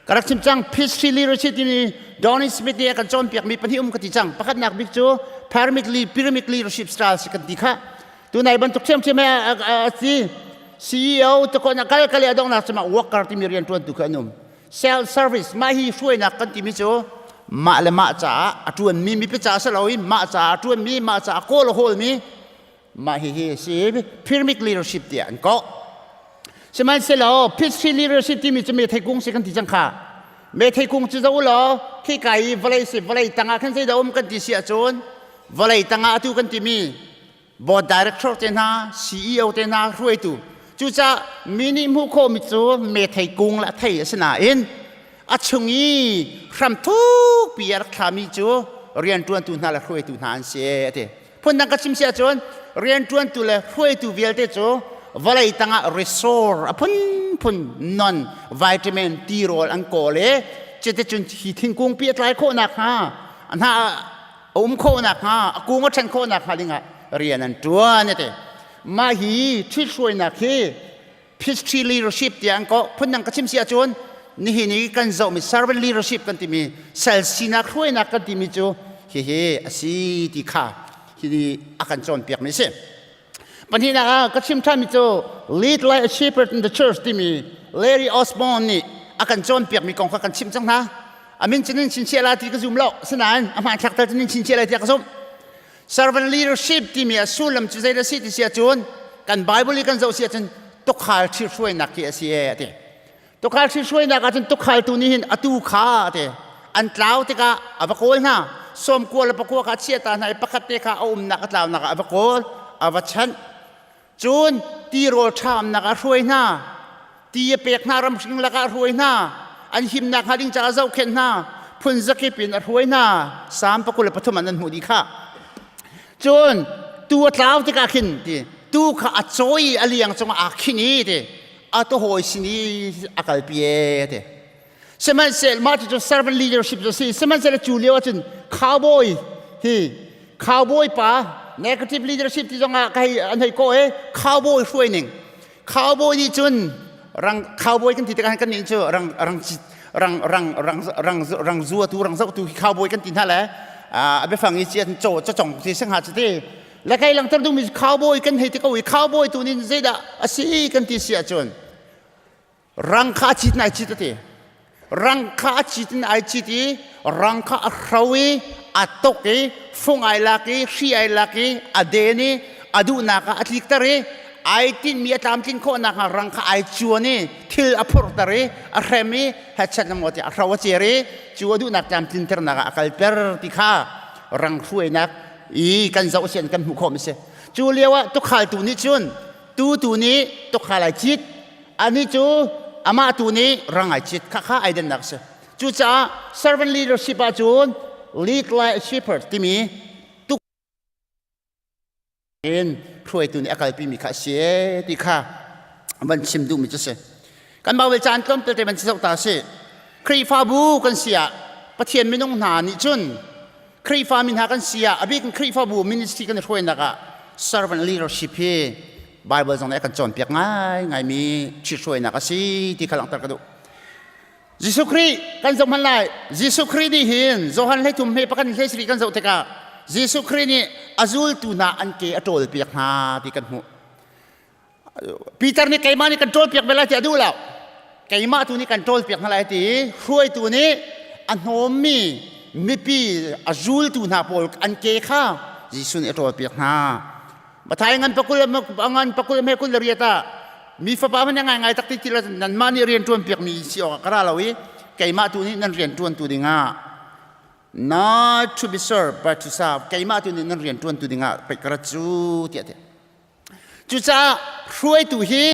Ka rak chim cang Peachtree Leadership timi Donny Smith nih a kan cawnpiakmi pahnih um ka ti cang. Pakhatnak bik cu pyramid, pyramid leadership style si kan ti kha. Tunai bantuk ṭhiamṭhiam he a si. CEO takon a kal kal i a donghnak cuma worker timi rian ṭuantu kha an um. Self service mah hi hruainak kan timi cu mah le mah caah a ṭuanmi mipi caah si loin mah caah a ṭuanmi mah caah kawl a hawlmi mah hihi si pyramid leadership tiah an kawh. Sihmanhsehlaw Peachtree leadership timi cu methei kung si kan ti cang kha. Methei kung cu zo law khika i vawlei si vawlei tangah khan zeidah um kan ti si ahcun vawlei tangah atu kan timi board director te hna CEO te hna hruaitu cucaah mi nih hmuh khawhmi cu methei kung le a thei a si nain a chung i hram thukpi a rak thlami cu rianṭuantu hna le hruaitu hna an si a ti. Phundang ka chim si ahcun rianṭuantu le hruaitu vialte cu vawlei tangah resor a phunphun non vitamin tirawl an kawl i cuticun hi thingkung pi a tlai khawh nakhnga a hna a um khawh nakhnga a kung a ṭhan khawh nakhnga dingah rian an ṭuan a ti. Mah hi ṭhithruainak hi Peachtree leadership tiah an kawh. Phundang ka chim si ahcun. Nihin i kan zohmi servant leadership kan timi sal sinak hruainak kan timi cu hihi a si ti kha hi a kan cawnpiakmi a si. Pahnihnak ah ka chim ṭhanmi cu Lead Like a Shepherd in the Church timi Larry Osborne nih a kan cawnpiakmi kong kha kan chimh cang hna. A min cu nin chinchiah la ti ka zum lo. Asinain a hmanthlak tal cu nin chinchiah lai tiah ka zumh. Servant leadership timi a sullam cu zeidah a si ti si ahcun kan Bible i kan zoh si ahcun tukhal ṭhihruainak khi a si e a ti. Tukhal ṭhihruainak ahcun tukhaltu nih hin atu kha a ti. An tlau tikah a va kawl hna. Sawmkua le pakua kha a chiah ta hna i pakhat te kha a umnak a tlaunak ah a va kawl, a va chanh. Cun tirawl ṭhaamnak ah a hruai hna. Ti a pek hna, ramhring lakah a hruai hna. An himnak hnga ding caah a zohkhenh hna. Phun zakip in a hruai hna. Salm 23 ah nan hmuh dih khah. Cun tu a tlau tikah khin ti tu kha a cawi i a liang cungah aa khinh i ti a tuhawi sin i a kalpi e ti. Sihmanhsehlaw mah cucu servant leadership cu a si. Sihmanhsehlaw cu lio ahcun cowboy hi cowboy pa negative leadership ti zongah ka hei an hei kawh i cowboy hruai ning. Cowboy nih cun rang cowboy kan ti tikah kan nih cu rang rang rang rang rang rang rang zuatu rang zohtu hi cowboy kan ti hna le a biafang i cian caw cawcong ti singha cu ti le kai langter duhmi cowboy kan hei ti ko i cowboy tu nih zeidah a si kan ti si ahcun Rang kha a cit in ai cit a ti. Rang kha a cit in ai cit i rang kha a hro i a tok i fung ai lak i hri ai lak i a den i a duhnak ah a tlikter i ai tinhmi a tlamtlin khawh nakhnga rang kha ai cuan i thil a phurhter i a hrem i hechet na maw tiah a hro a cer i cu a duhnak tlamtlinternak ah a kalter ti kha rang hruainak i kan zoh sian kan hmuh khawh mi si. Cu lio ah tukhaltu nih cun tutu nih tukhal ai cit Anih cu amah tu nih rang ai cit kha kha ai dennak a si. Cucaah servant leadership ahcun lead like a shepherd timi tuk in hruaitu nih a kalpimi kha a si e ti kha van chim duhmi cu si. Kan Bible caan tlawmpal te van si zoh ta si. Khrihfabu kan si ah Pathian minung hna nih cun Khrihfa mi hna kan si ah a bik in Khrihfabu ministry kan i hruainak ah servant leadership hi Bible zong nih a kan cawnpiak ngaingaimi ṭhithruainak a si ti kha langhter ka duh. Jesuh Khrih kan zoh hmanh lai. Jesuh Khrih nih hin Johan 13 hme pakhat 13 kan zoh tikah Jesuh Khrih nih a zultu hna an ke a ṭawlpiak hna ti kan hmuh. Peter nih keimah nih kan ṭawlpiak ve lai ti a duh lo. Keimah tu nih kan ṭawlpiak hna lai ti hruaitu nih a hnawmmi mipi a zultu hna pawl an ke kha Jesuh nih a ṭawlpiak hna. Mathai ngan pakul ngan pakul me kul riat ah mi fapa man ngai ngai tak ti ti nanmah nih rian ṭuan piak mi si awk ka ra lo i keimah tu nih nan rian ṭuan tu dingah not to be served but to serve keimah tu nih nan rian ṭuan tu dingah pei ka rat cu tiah ti Cucaah hruaitu hi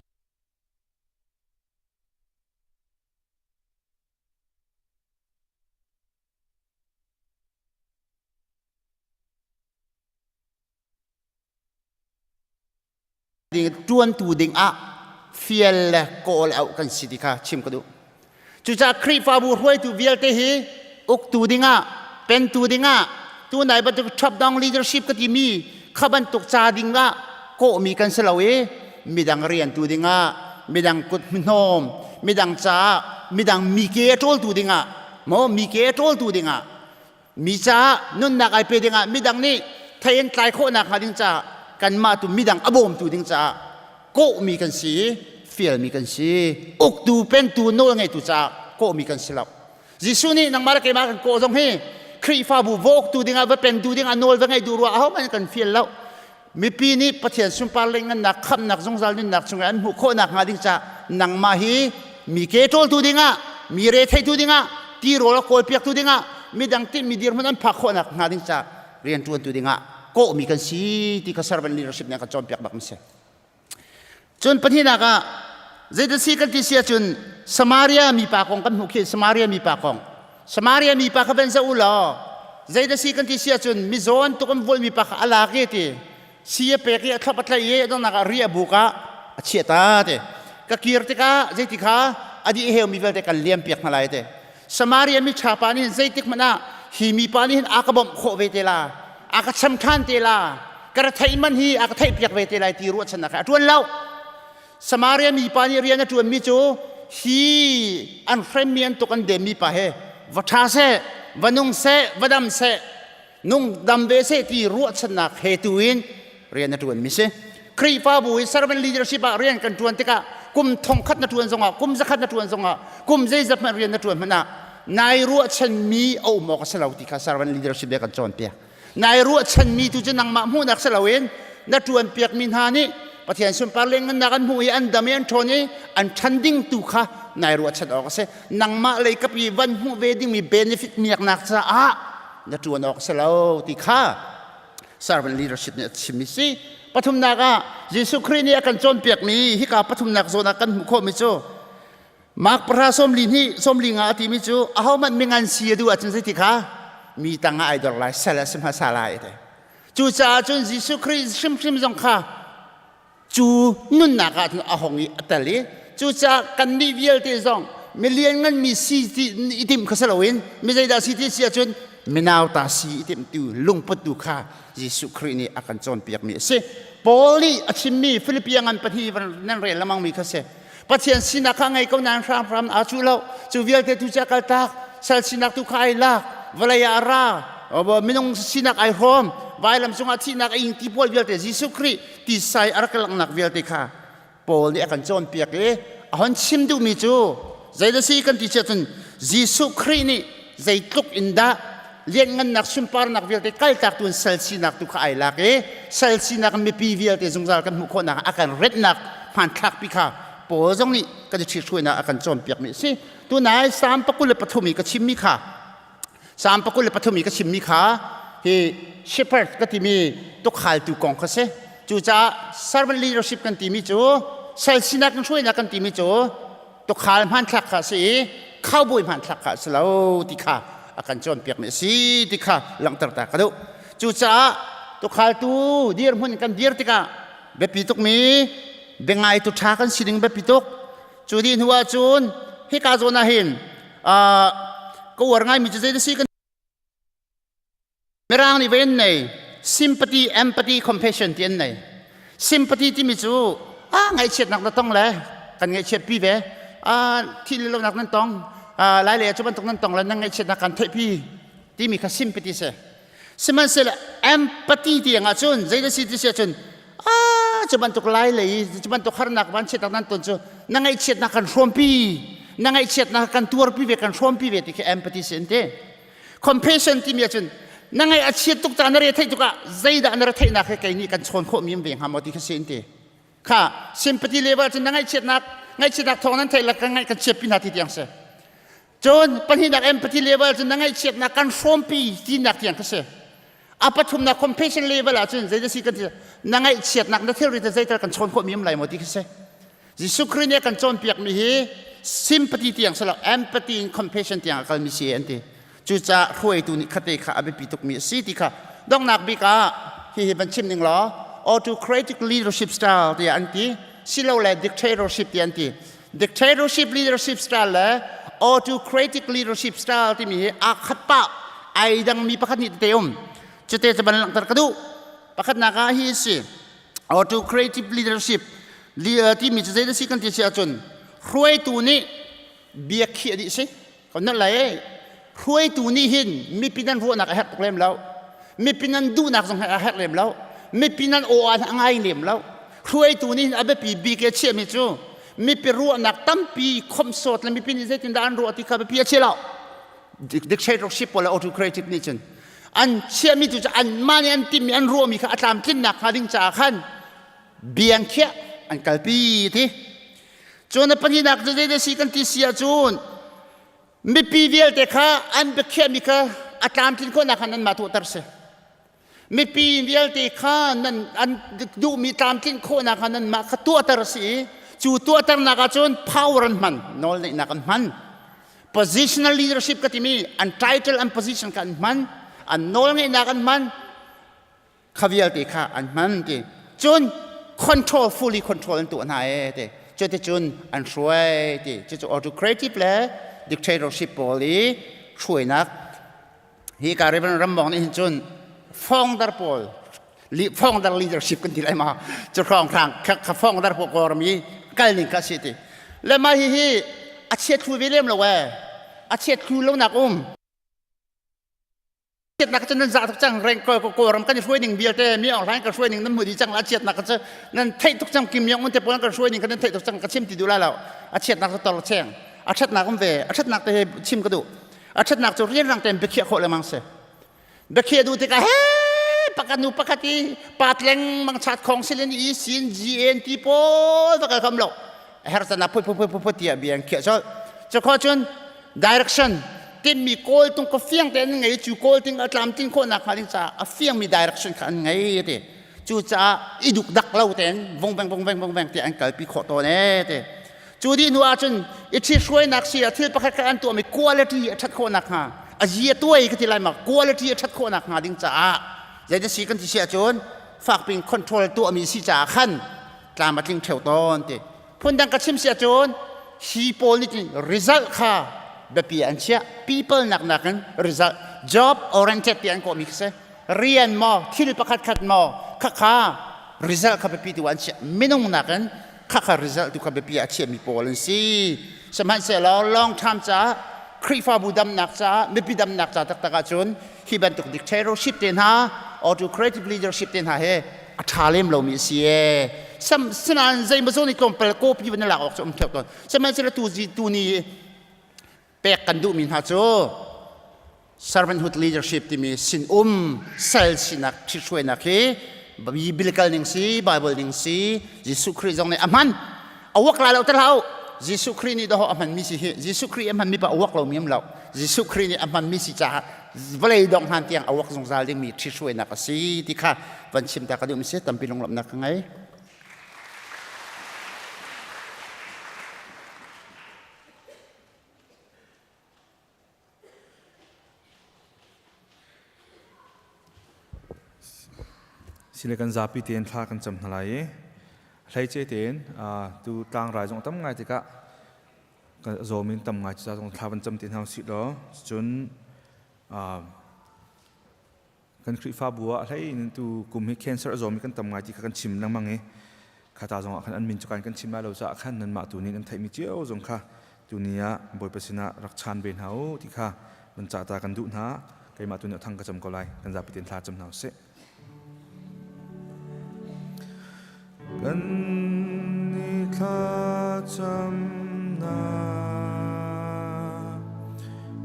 ṭuantu dingah fial le kawl auh kan si ti kha chim ka duh. Cucaah Khrihfabu hruaitu vialte hi uktu dingah, pentu dingah, tunai bantuk top down leadership ka timi kha bantuk ca dingah kawhmi kan si lo i midang riantu dingah, midang kut hnawm, midang caah, midang mi ke a ṭawltu dingah, maw mi ke a ṭawltu dingah, mi caah nunnak ai pe dingah midang nih thei an tlai khawhnak hnga ding caah kanmah tu midang a bawmtu ding caah kawhmi kan si i fialmi kan si uktu pentu nawl ngeitu caah kawhmi kan si lo Jesuh nih nangmah le keimah kan kawh zong hi Khrihfabu va uktu dingah va pentu dingah nawl va ngei duh ruah ahohmanh kan fial lo mipi nih Pathian sunpar le ngannak khamhnak zungzal nunnak chungah an hmuh khawhnak hnga ding caah nangmah hi mi ke ṭawltu dingah mi re theitu dingah tirawl a kawlpiaktu dingah midang tinhmi dirhmun an phak khawhnak hnga ding caah rianṭuantu dingah kawhmi kan si ti kha servant leadership nih a kan cawnpiak bak mi si. Cun pahnihnak ah zeidah si kan ti si ahcun Samaria mipa kong kan hmuh khi Samaria mipa kong. Samaria mipa kha van zoh u law zeidah si kan ti si ahcun mizaw an tuk an vual mipa kha a lak i ti si a pek i a thlop a tlaih i donghnak ah ri a buk ah a chiah ta ti ka kir tikah zeiti kha a dih heu mi vialte kan liam piak hna lai ti Samaria mi ṭha pa nih zeitik hmanh ah hi mipa nih hin a ka bawmh khawh ve te la a ka cham ṭhan te la ka ra theih man hi a ka theih piak ve te lai ti ruahchannak he a ṭuan lo Samaria mipa nih rian a ṭuanmi cu hi an hremmi an tuk an demmi pa he va ṭha seh, va nung seh, va dam seh, nung dam ve seh ti ruahchannak he tu in rian a ṭuanmi si. Khrihfabu i servant leadership ah rian kan ṭuan tikah kum thongkhat na ṭuan zongah, kum zakhat na ṭuan zongah, kum zeizat hmanh rian na ṭuan hmanh ah nai ruahchanmi a um awk a si lo ti kha servant leadership le kan cawnpiak. Nai ruahchanmi tu cu nangmah hmuhnak si loin na ṭuanpiakmi hna nih Pathian sunpar lengngannak an hmuh i an dam i an ṭhawn i an ṭhan ding tu kha nai ruahchan awk a si. Nangmah lei kap i van hmuh ve dingmi benefit miaknak caah na ṭuan awk a si lo ti kha servant leadership nih a chimmi si. Pathumnak ah Jesuh Khrih nih a kan cawnpiakmi hika pathumnak zawn ah kan hmuh khawhmi cu Mark pahra sawmli hnih sawmli nga a timi cu ahohmanh mingan si a duh ahcun zeiti kha mi tangah ai dor lai sal a si hmasa lai a ti. Cucaah cun Jesuh Khrih hrimhrim zong kha cu nunnak ah cun a hong i a tel i cucaah kannih vialte zong mi liannganmi si ti i timh kha si loin mi zeidah si ti si ahcun minauta si i timhtu lungputtu kha Jesuh Khrih nih a kan cawnpiakmi a si. Paul nih a chimmi Filipi ngan pahnih nan rel lengmangmi kha si. Pathian sinak kha ngei ko nain hramhram aa cuh lo. Cu vialte tu cu a kaltak. Sal sinak tu kha ai lak. Vawlei ah a ra. Minung sinak ai hrawm. Vailam cungah thihnak a ing ti pawl vialte Jesuh Khrih tisai a rak langhnak vialte kha Paul nih a kan cawnpiak i a hon chim duhmi cu zeidah si kan ti cun Jesuh Khrih nih zeitluk in dah lianngannak sunparnak vialte kaltak tu in sal sinak tu kha ai lak i sal sinak in mipi vialte zungzal kan hmuh khawhnak a kan retnak hmanthlak pi kha Paul zong nih kan i ṭhithruainak a kan cawnpiakmi a si. Tunai Salm 23 i ka chimmi kha Salm 23 i ka chimmi kha hi shepherd ka timi tukhaltu kong kha si. Cucaah servant leadership kan timi cu sal sinak in hruainak kan timi cu tukhal hmanthlak kha a si i cowboy hmanthlak kha a si lo ti kha a kan cawnpiakmi a si ti kha langhter ta ka duh. Cucaah tukhaltu dirhmun kan dir tikah biapi tukmi biangaitu ṭha kan si ding biapi tuk. Cu dih hnu ahcun hika zawn ah hin ka uar ngaimi cu zei na si kan Mirang nih voi an nei sympathy, empathy, compassion ti an nei. Sympathy timi cu ah ngaihchiatnak na tong le kan ngaihchiat pi ve. Ah thih le lonak nan tong. Ah lai le cu bantuk nan tong le nan ngaihchiatnak kan theih pi timi kha sympathy si. Sihmanhsehlaw empathy tiang ah cun zei na si ti si ahcun ah cu bantuk lai lei cu bantuk harnak vanchiatnak nan ton cu na ngaihchiatnak kan hrawmpi na ngaihchiatnak kan tuarpi ve kan hrawmpi ve ti khi empathy si an ti. Compassion timi ahcun na ngaih a chiat tuk caah na re theih tukah zeidah na re theihnak he kei nih kan chawn khawhmi um ve hnga maw ti kha si in ti. Kha sympathy level cun na ngaihchiatnak ngaihchiatnak thawng nan theih le kan ngaih kan chiatpi hna ti tiang si. Cun pahnihnak empathy level cun na ngaihchiatnak kan hrawmpi tinak tiang kha si. A pathumnak compassion level ahcun zeidah si kan ti na ngaihchiatnak na thilri te zeital kan chawn khawhmi um lai maw ti kha si. Jesuh Khrih nih a kan cawnpiakmi hi sympathy tiang si lo empathy in compassion tiang a kalmi si an ti. Cucaah hruaitu nih khate kha a biapi tukmi a si ti kha donghnak bik ah hihi van chim ning law autocratic leadership style tiah an ti silole dictatorship tiah an ti. Dictatorship leadership style le autocratic leadership style timi hi aa khat pah ai dangmi pakhat nih tete um. Cute cu van langhter ka duh. Pakhatnak ah hi si autocratic leadership timi cu zei si kan ti si ahcun hruaitu nih bia khiah dih si kan nolh lai hruaitu nih hin mipi nan ruahnak a herh tuk lem lo mipi nan duhnak zong a herh lem lo mipi nan aw a ngai lem lo hruaitu nih hin a biapi bik e chiahmi cu mipi ruahnak tampi khomsawt le mipi nih zeitindah an ruah ti kha biapi a chia lo dictatorship pawl le autocratic nih cun an chiahmi tu cu anmah nih an timhmi an ruahmi kha a tlamtlinnak hnga ding caah khan biang khiah an kalpi ti cun a pahnihnak cu zei si kan ti si ahcun mipi vialte kha an biakhiahmi kha a tlamtlin khawhnak kha nanmah tuahter si mipi vialte kha nan an duhmi tlamtlin khawhnak kha nanmah kha tuahter si i cu tuahternak ahcun power an hman nawlneihnak an hman Positional leadership ka timi an title an position kha an hman an nawlngeihnak an hman kha vialte kha an hman ti cun control fully control an tuah hna e ti cuticun an hruai ti cucu autocratic le dictatorship pawl i hruainak hi ka Reverend Rambong nih hin cun founder pawl founder leadership kan ti lai ma cu hrawng hrang kha founder pawl kawrmi kal ning kha si ti. Le mah hihi a chiat thlu ve lem lo ee. A chiat thlu lo nak um. Chiatnak cu nan zah tuk cang reng ko Kawlram kan i hruai ning vialte mi Aung Hlaing kan hruai ning nan hmu dih cang la chiatnak cu nan theih tuk cang Kim Jong Un te pawl kan hruai ning kan nan theih tuk cang ka chim ti duh lai lo. A chiatnak cu tor cheng. A ṭhatnak um ve. A ṭhatnak te he chim ka duh. A ṭhatnak cu rianrang tein biakhiah khawh lengmang si. Biakhiah duh tikah he pakhat nu pakhat i pat lengmang chat khong silin i sin GN ti pawl va kal kham lo. Her can ah phut phut phut phut tiah bia an khiah colh. Cu kho cun direction tinmi kawl tung ka fiang te an ngei cu kawl ting a tlam tin khawhnak hnga ding caah a fiangmi direction kha an ngei ti. Cucaah i duk dak lo tein vong veng vong veng vong veng tiah an kalpi khawh tawn ee ti. Cu dih hnu ahcun i ṭhithruainak si ah thil pakhat khat an tuahmi quality a ṭhat khawh nakhnga a zi a tuai ka ti lai ma quality a ṭhat khawh nakhnga ding caah zeidah si kan ti si ahcun fakpin control tuahmi si caah khan tlam a tling ṭheo tawn ti. Phundang ka chim si ahcun hi pawl nih cun result kha biapi an chiah. People nak nakin result job oriented ti an kawhmi khi si. Rian maw thil pakhat khat maw khakha result kha biapi tu an chiah. Minung nakin khakha result tu kha biapi ah chiahmi pawl an si. Sihmanhsehlaw long term caah Khrihfabu damnak caah mipi damnak ca taktak ahcun hi bantuk dictatorship te hna autocratic leadership te hna he a ṭha lem lomi a si ee. Sinain zeimaw zawn i tlawmpal copy van na lak awk cu um ṭheo tawn. Sihmanhsehlaw tu tu ni pek kan duhmi hna cu servanthood leadership timi sinum sal sinak ṭhithruainak hi biblical ning si Bible ning si Jesuh Khrih zong nih a hman a uak lai lo te hlah u Jesuh Khrih nih dawh a hmanmi si hi Jesuh Khrih a hmanmi pa a uak lomi um lo Jesuh Khrih nih a hmanmi si caah vawlei dongh hlan tiang a uak zungzal dingmi ṭhithruainak a si ti kha van chim ta ka duhmi si tampi lunglawmhnak ka ngei. Sile kan zapi tein thla kan cam hna lai i hleice tein tu tlangrai zong tam ngai tikah zawm in tam ngai cu zong thla van cam te hna usih law cun Kan Khrihfabu ah hlei in tu kum hi cancer a zawmi kan tam ngai ti kha kan chim lengmang i khata zong ah khan an min cu kan kan chim lai lo caah khan nanmah tu nih nan theihmi cio zong kha tuni ah Bawipa sinah rak chan ve hna u ti kha nan cah ta kan duh hna. Keimah tu nih thang ka cam ko lai. Kan zapi tein thla cam hna usih. Kan ni thlacamnak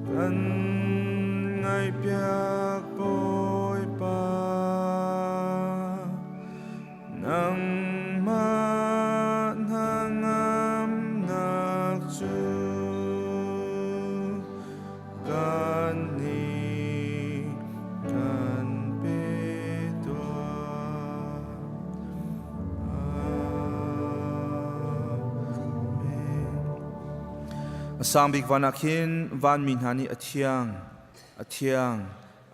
kan ngaihpiak Bawipa nangmah hnangamnak cu kan nih kan pe tuah. A sang bik van ah khin vanmi hna nih a thiang, a thiang,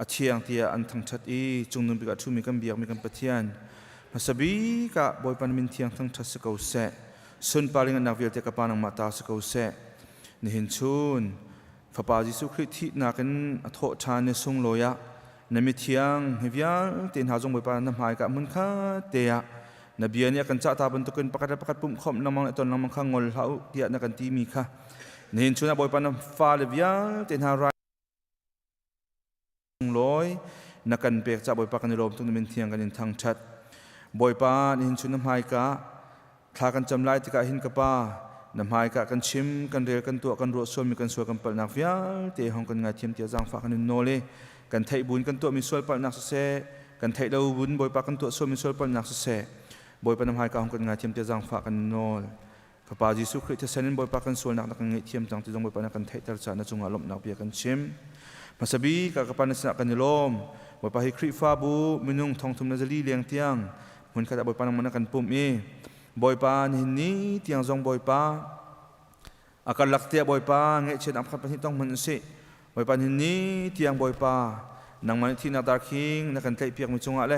a thiang tiah an thangṭhat i cungnung bik ah ṭhumi kan biakmi kan Pathian hmasa bik ah Bawipa na min thiang thangṭhat si ko seh. Sunpar in nak vialte ka Pa nangmah ta si ko seh. Nihin chun Fapa Jesuh Khrih thihnak in a thawh ṭhan i sunglawi ah na mithiang hi vialte hna zong Bawipa na hmaika hmun khat te ah na bia nih a kan cahta bantukin pakhat le pakhat pumhkhawmh lengmang le ton lengmang kha ngol hlah u tiah na kan timi kha nihin chun ah Bawipa na fale vialte hna rai sunglawi na kan pek ca Bawipa kan i lawm tuk na min thiang kan in thangṭhat Bawipa nihin chun na hmaika Thla kan cam lai tikah hin ka Pa, na hmaika kan chim, kan rel, kan tuah, kan ruah sualmi kan sual kan palhnak vialte hong kan ngaithiam tiah zaangfah kan in nawl i kan theih buin kan tuahmi sual palhnak siseh, kan theih lo buin Bawipa kan tuah sualmi sual palhnak siseh, Bawipa na hmaika hong kan ngaithiam tiah zaangfah kan in nawl. Fapa Jesuh Khrih thisen in Bawipa kan sualnak na kan ngaihthiam cang ti zong Bawipa na kan theihter caah na cungah lawmhnak bia kan chim. Hmasa bik ah ka Pa na sinah kan i lawm. Bawipa hi Khrihfabu minung thongthum le zali leng tiang hmunkhat ah Bawipa nangmah na kan pumh i Bawipa nihin ni tiang zong Bawipa a karlak tiah Bawipa ngaihchiat pakhat pahnih tong hmanh usih Bawipa nihin ni tiang Bawipa nangmah nih thihnak darkhing na kan tlaihpiakmi cungah le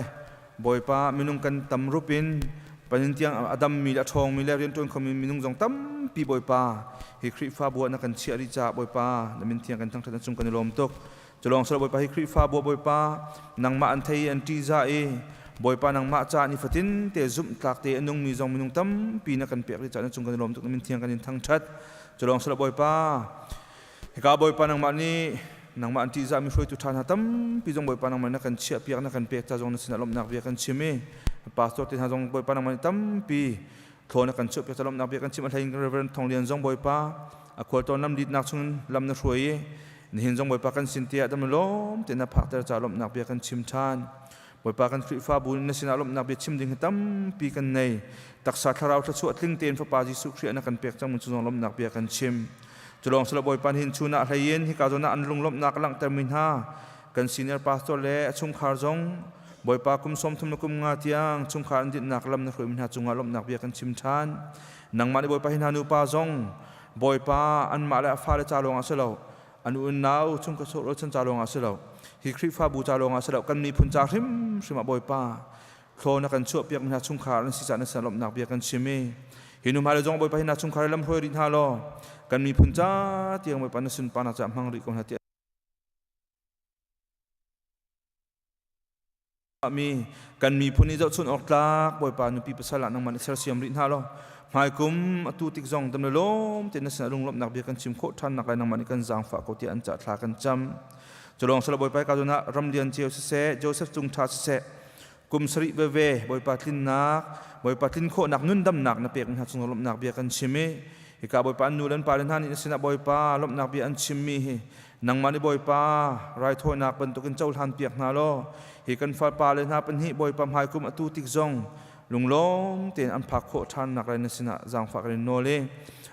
Bawipa minung kan tam rup in panin tiang a dammi le a ṭhawngmi le rianṭuan khomi minung zong tampi Bawipa hi Khrihfabu ah na kan chiah rih caah Bawipa na min thiang kan thangṭhat na cung kan i lawm tuk. Culawng sal Bawipa hi Khrihfabu Bawipa nangmah an thei i an ṭihzah i Bawipa nangmah ca nifatin te zumhtlak te a nungmi zong minung tampi na kan pek rih caah na cung kan i lawm tuk na min thiang kan in thangṭhat. Culawng sila Bawipa, hika Bawipa nangmah nih nangmah an ṭihzahmi hruaitu ṭha hna tampi zong Bawipa nangmah na kan chiahpiak na kan pek ca zong na sinah lawmhnak bia kan chim i pastor te hna zong Bawipa nangmah nih tampi thlaw na kan chuahpiak ca lawmhnak bia kan chim. A hlei in Reverend Thong Lian zong Bawipa a khualtawn lam litnak chungin lam na hruai i nihin zong Bawipa kan sin tiah dam lawm te na phakter ca lawmhnak bia kan chim ṭhan. Bawipa kan Khrihfabu na sinah lawmhnak bia chim ding hi tampi kan nei. Taksa thlarau thluachuah tling tein Fapa Jesuh Khrih na kan pek cang mun cu zong lawmhnak bia kan chim. Culawng sila Bawipa hin chun ah hleiin hika zawn ah an lunglawmhnak a langhtermi hna kan senior pastor le a chungkhar zong Bawipa kum 30 le kum nga tiang chungkhar an dinhnak lam na hruaimi hna cungah lawmhnak bia kan chim ṭhan. Nangmah nih Bawipa hi hna nupa zong Bawipa anmah le a fale ca lawng ah si lo an unau chungkhat rualchan ca lawng ah si lo hi Khrihfabu ca lawng ah si lo kan miphun ca hrimhrim ah Bawipa thlaw na kan chuahpiak mi hna chungkhar an si caah na sin lawmhnak bia kan chim i hi nu hmai zong Bawipa hi na chungkhar lam hruai rih hna law kan miphun ca tiang Bawipa na sunparnak caah hmang rih ko hna tiah mi kan miphun i zohchun awk tlak Bawipa nupi pasal ah nangmah nih sersiam rih hna law hmaikum atu tik zong dam le lawm tein na sinah lunglawmhnak bia kan chim khawh ṭhan nak lai nangmah nih kan zaangfah ko tiah an cah thla kan cam. Culawng sala Bawipa ka zawn ah Ramlian Ceu siseh, Joseph Cung Ṭha siseh, kum sarih veve Bawipa tlinnak, Bawipa tlin khawhnak nundamnak na pek hna cung lawmhnak bia kan chim i hika Bawipa an nu le an pa le hna nih na sinah Bawipa lawmhnak bia an chimmi hi Nangmah nih Bawipa raithawinak bantukin cohlan piak hna law hi kan fapa le hna pahnih Bawipa hmaikum atu tik zong lunglawm tein an phak khawh ṭhan nak lai na sinah zaangfah kan in nawl i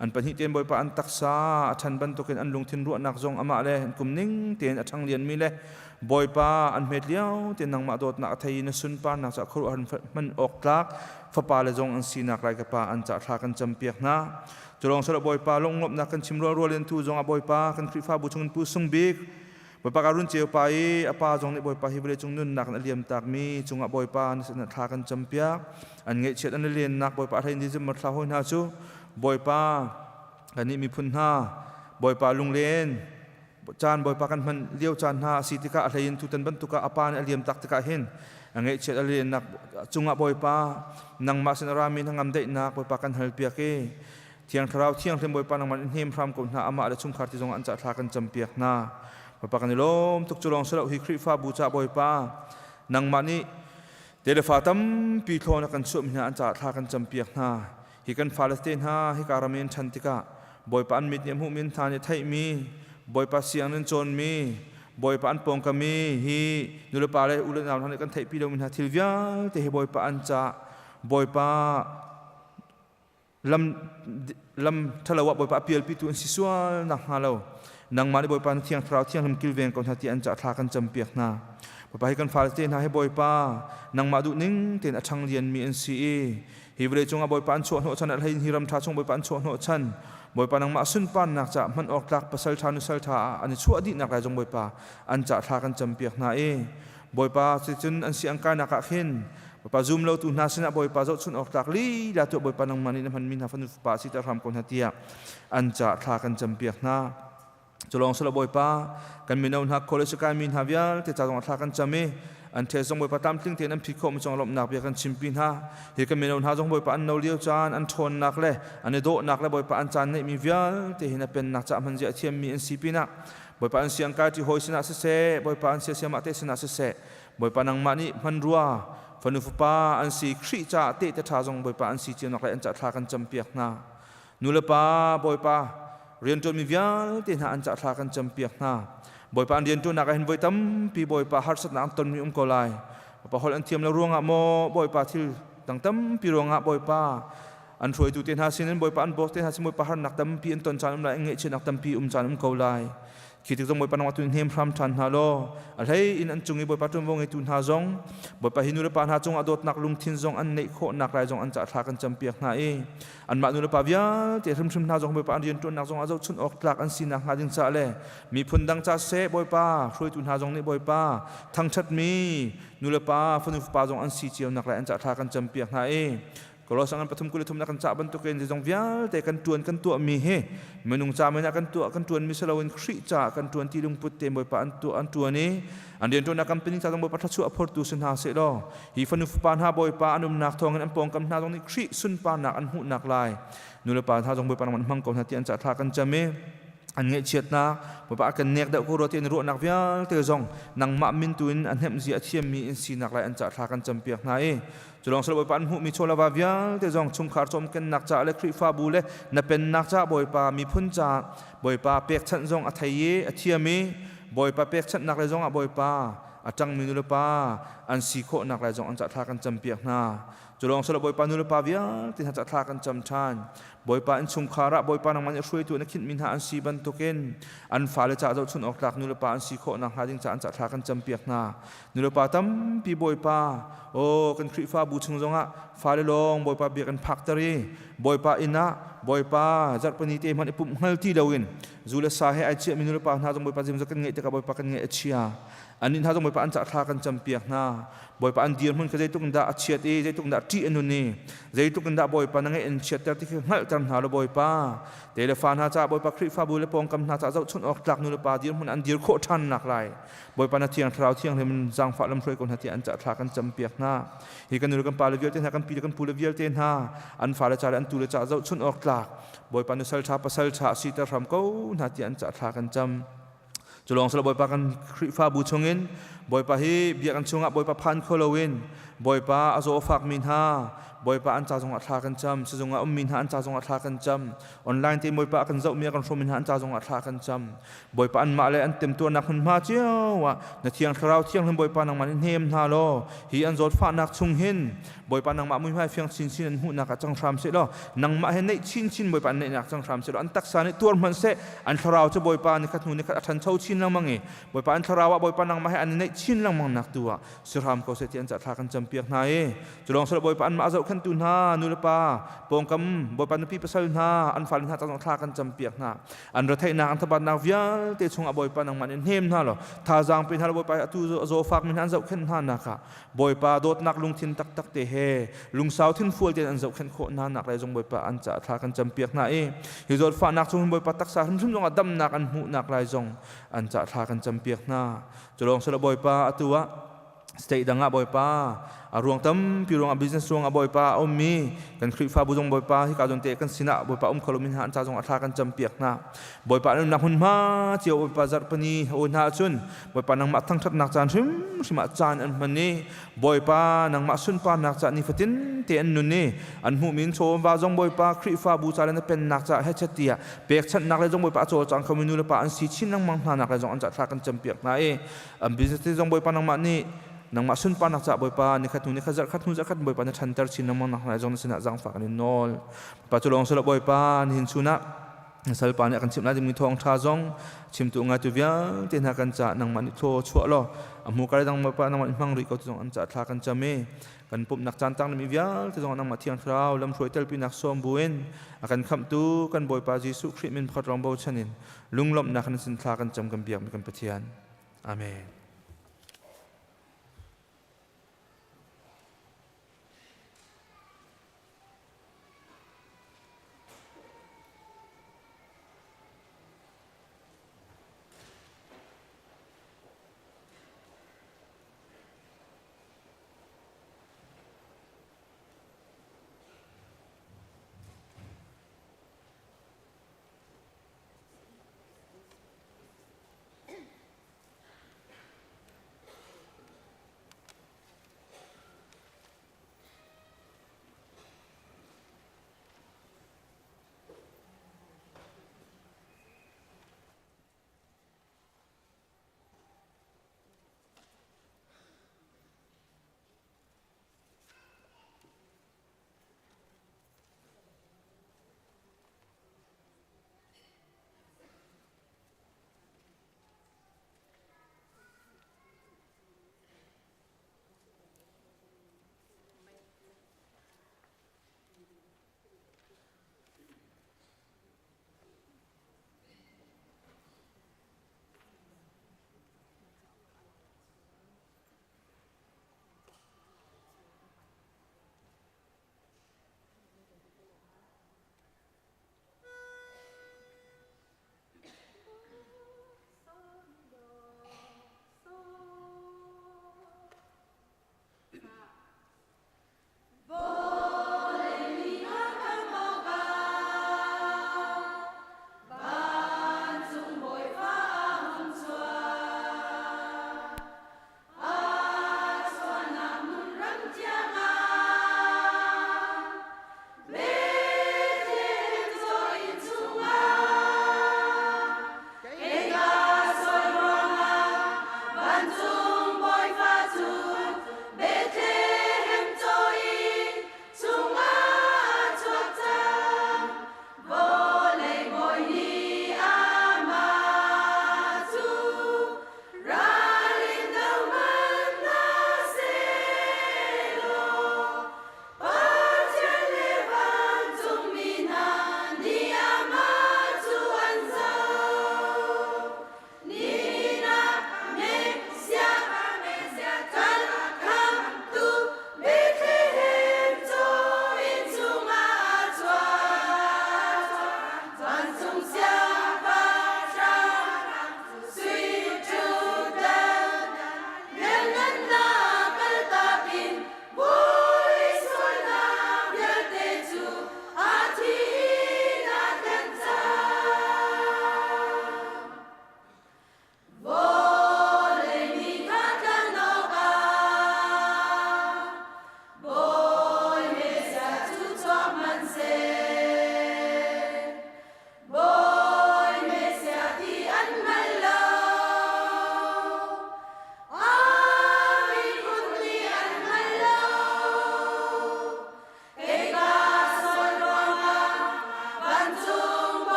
an pahnih tein Bawipa an taksa a ṭhan bantukin an lungthin ruahnak zong amah le an kum ning tein a ṭhang lianmi le Bawipa an hmet lio tein nangmah dawtnak a thei i na sunparnak caah khuaruahhar hman awk tlak fapa le zong an sinak lai ka pa an cah thla kan campiak hna. Culawng sawh Bawipa lunglawmhnak kan chim rualrual in tu zong ah Bawipa kan Khrihfabu chung in Pu Sung Bik Bawipa ka run ceu pa i a pa zong nih Bawipa hi vawlei cung nunnak in a liam takmi cungah Bawipa na thla kan campiak an ngaihchiat an lennak Bawipa a hlein dizim thla hawi hna cu Bawipa kannih miphun hna Bawipa lunglen caan Bawipa kan hman lio caan hna a si tikah a hleiin tutan bantuk ah a pa nih a liam tak tikah hin a ngaihchiat a lennak cungah Bawipa nangmah sin a rami hnangam daihnak Bawipa kan halpiak i Thiang Thlarau Thianghlim Bawipa nangmah in hnem hram ko hna amah le chungkhar ti zong an cah thla kan campiak hna. Bawipa kan i lawm tuk. Cu lawng si lo hi Khrihfabu cah Bawipa nangmah nih telefa tampi thlawn a kan chuahmi hna an caah thla kan campiak hna. Hi kan fale te hna hika ram in ṭhan tikah Bawipa an mit nih a hmuhmi an hna nih theihmi Bawipa siang in cawnmi Bawipa an pawngkam i hi nulepa le u le nau hna nih kan theihpi lomi hna thil vialte hi Bawipa an cah Bawipa lam lam ṭhalo ah Bawipa a pialpitu an si sual nak hnga lo nangmah nih Bawipa na thiang thlarau thianghlim kilveng ko hna ti an cah thla kan campiak hna. Bawipa hi kan fale te hna hi Bawipa nangmah duh ning tein a ṭhang lianmi an si i hi vawlei cungah Bawipa an chuah hnawhchan a hlei in hi ram ṭha chung Bawipa an chuah hnawhchan Bawipa nangmah sunparnak caah hman awk tlak pasal ṭha nusal ṭha ah an i chuah dihnak lai zong Bawipa an cah thla kan campiak hna i Bawipa cuticun an si an kainak ah khin Bawipa zum lotu hna sinah Bawipa zohchun awk tlak lila tuah Bawipa nangmah nih na hmanmi hna fanu fapa siter hram ko hna tiah an cah thla kan campiak hna. Culawng silo Bawipa kan mino hna college kaimi hna vialte ca zong thla kan cam i an the zong Bawipa tlamtling tein an phi khawh mi cung lawmhnak bia kan chimpi hna. Hi kan mino hna zong Bawipa an no lio caan an ṭhawnnak le an i dawhnak le Bawipa an caan neihmi vialte hin a pennak ca hman zia a thiammi an si pinah Bawipa an siang kai ṭi hawi sinah siseh Bawipa an sia siamah te sinah siseh Bawipa nangmah nih hmanrua fanu fapa an si Khrih caah tehte ṭha zong Bawipa an si cio nak lai an cah thla kan campiak hna. Nulepa Bawipa rianṭuanmi vialte hna an cah thla kan campiak hna. Bawipa an rianṭuannak ah hin voi tampi Bawipa harsatnak an tonmi um ko lai. Bawipa holh an thiam lo ruangah maw Bawipa thil dang tampi ruangah Bawipa an hruaitu te hna sinin Bawipa an boss te hna sin Bawipa harnak tampi an ton caan um lai, ngaihchiatnak tampi um caan um ko lai. Khi tik zong Bawipa nangmah tu hnem hram ṭhan hna law a hlei in an cung i Bawipa ṭuanvo ngeitu hna zong Bawipa hi nulepa hna cungah dawtnak lungthin zong an neih khawhnak lai zong an cah thla kan campiak hna i anmah nulepa vialte hrimhrim hna zong Bawipa an rianṭuannak zong ah zohchunh awk tlak an sinak hnga ding caah le miphun dang ca seh Bawipa hruaitu hna zong nih Bawipa thangṭhatmi nulepa fanu fapa zong an si cio nak lai an cah thla kan campiak hna i. Kolosan ngan pathum kul thum na kan cah bantukin zeizong vialte kan tuan kan tuah mi hi minung ca men ah kan tuah kan tuan mi si loin Khrih ca kan tuan ti lungput te Bawipa an tuah an tuan i an riantuannak company ca zong Bawipa thluachuah a phortu si hna seh law hi fanu fapa hna Bawipa an umnak thawngin an pawngkam hna zong nih Khrih sunparnak an hmuhnak lai nu le pa hna zong Bawipa nang hmang ko hna ti an cah thla kan cam i an ngaihchiatnak Bawipa a kan nek deuh ko rua ti an ruahnak vialte zong nangmah min tu in a hnemh zia a thiammi in sinak lai an cah thla kan campiak hna i Culawng sal Bawipa an hmuhmi chawlava vialte zong chungkhar cawmkennak caah le Khrihfabu le na pennak caah Bawipa miphun caah Bawipa pekchanh zong a thei i a thiam i Bawipa pekchanhnak le zongah Bawipa a ṭangmi nulepa an si khawhnak lai zong an cah thla kan campiak hna. Culawng sal Bawipa nulepa vialte hna cah thla kan cam ṭhan. Bawipa innchungkhar ah Bawipa nangmah nih hruaitu na khinhmi hna an si bantukin an fale caah zohchunh awk tlak nulepa an si khawh nakhnga ding caah an cah thla kan campiak hna. Nulepa tampi Bawipa aw kan Khrihfabu chung zongah fale lawng Bawipa biak an phakter i Bawipa inn ah Bawipa zarhpini te hmanh i pumh hngal ti loin zu le sa he ai chiahmi nulepa hna zong Bawipa zimzak kan ngeih tikah Bawipa kan ngeih a chia. Annih hna zong Bawipa an cah thla kan campiak hna. Bawipa an dirhmun kha zeitluk in dah a chiat i zeitluk in dah ṭih a nun i zeitluk in dah Bawipa na ngeih in chiatter ti khi hngalhter hna law Bawipa te le fa hna caah Bawipa Khrihfabu le pawngkam hna caah zohchunh awk tlak nu le pa dirhmun an dir khawh ṭhan nak lai Bawipa na thiang thlarau thianghlim in zaangfah lamhruai ko hna tiah an cah thla kan campiak hna. Hi kan nu le kan pa le vialte hna kan pi le kan pu le vialte hna an fale ca le an tu le ca zohchunh awk tlak Bawipa nusal ṭha pasal ṭha siter hram ko hna tiah an cah thla kan cam. Culawng sal Bawipa kan Khrihfabu chungin Bawipa hi biakinn chungah Bawipa phan kho loin Bawipa a zaw a fakmi hna Bawipa an ca zongah thla kan cam sizung ah ummi hna an ca zongah thla kan cam online te Bawipa a kan zohmi a kan hrawmmi hna an ca zongah thla kan cam Bawipa anmah le an temtuarnak hmunhma cio ah na thiang thlarau thianghlim Bawipa nangmah nih hnem hna law hi an zawtfahnak chung hin Bawipa nangmah muihmai fiang chinchin an hmuhnak ah cang hram seh law nangmah he neih chinchin Bawipa an neihnak cang hram seh law an taksa nih tuar hmanh seh an thlarau cu Bawipa nikhat hnu nikhat a ṭhancho chin lengmang i Bawipa an thlarau ah Bawipa nangmah he an i neih chin lengmang nak tu ah si hram ko seh ti an cah thla kan campiak hna i culawng sal Bawipa anmah zohkhenhtu hna nu le pa pawngkam Bawipa nupi pasal hna an fale hna cang thla kan campiak hna an retheihnak an thabatnak vialte chungah Bawipa nangmah nih hnem hna law thazaang pe hna law Bawipa atu zawfak mi hna an zohkhenh hna nak ah Bawipa dawtnak lungthin taktak te he lungsau thinfual tein an zohkhenh khawh hna nak lai zong Bawipa an ca thla kan campiak hna i hi zawtfahnak chung Bawipa taksa hrimhrim zongah damnak an hmuhnak lai zong an ca thla kan campiak hna culawng sila Bawipa atu ah state dang ah Bawipa a ruang tampi ruang ah business ruang ah Bawipa a ummi kan Khrihfabu zong Bawipa hika zawn te kan sinah Bawipa um kho lomi hna an ca zong a thla kan campiak hna Bawipa an umnak hmunhma cio Bawipa zarhpini o hna ahcun Bawipa nangmah thangṭhatnak caan hrimhrim ah caan an hman i Bawipa nangmah sunparnak cah nifatin te an nun i an hmuhmi in chaw va zong Bawipa Khrihfabu ca le na pennak caah hechet tiah pekchanhnak le zong Bawipa a cawlcang khomi nu le pa an si chin lengmang hna nak le zong an cah thla kan campiak hna i an business te zong Bawipa nangmah nih nangmah sunparnak caah Bawipa nikhat hnu nikhat zarhkhat hnu zarhkhat Bawipa na ṭhanter chin lengmang nak hna zong na sinah zaangfah kan in nawl. Pa cu lawng silo Bawipa nihin chun ah salpa nih a kan chimh lai dingmi thawngṭha zong chimtu ngaitu vialte hna kan caah nangmah nih thlaw chuah law a hmu kar dang Bawipa nangmah nih hmang rih ko ti zong an caah thla kan cam i kan pumhnak caan tang mi vialte zong nangmah thiang thlarau lamhruai telpinak sawm buin a kan khamhtu kan Bawipa Jesuh Khrih min pakhat lawng bochan in lunglawmhnak kan sin thla kan cam kan biakmi kan Pathian. Amen.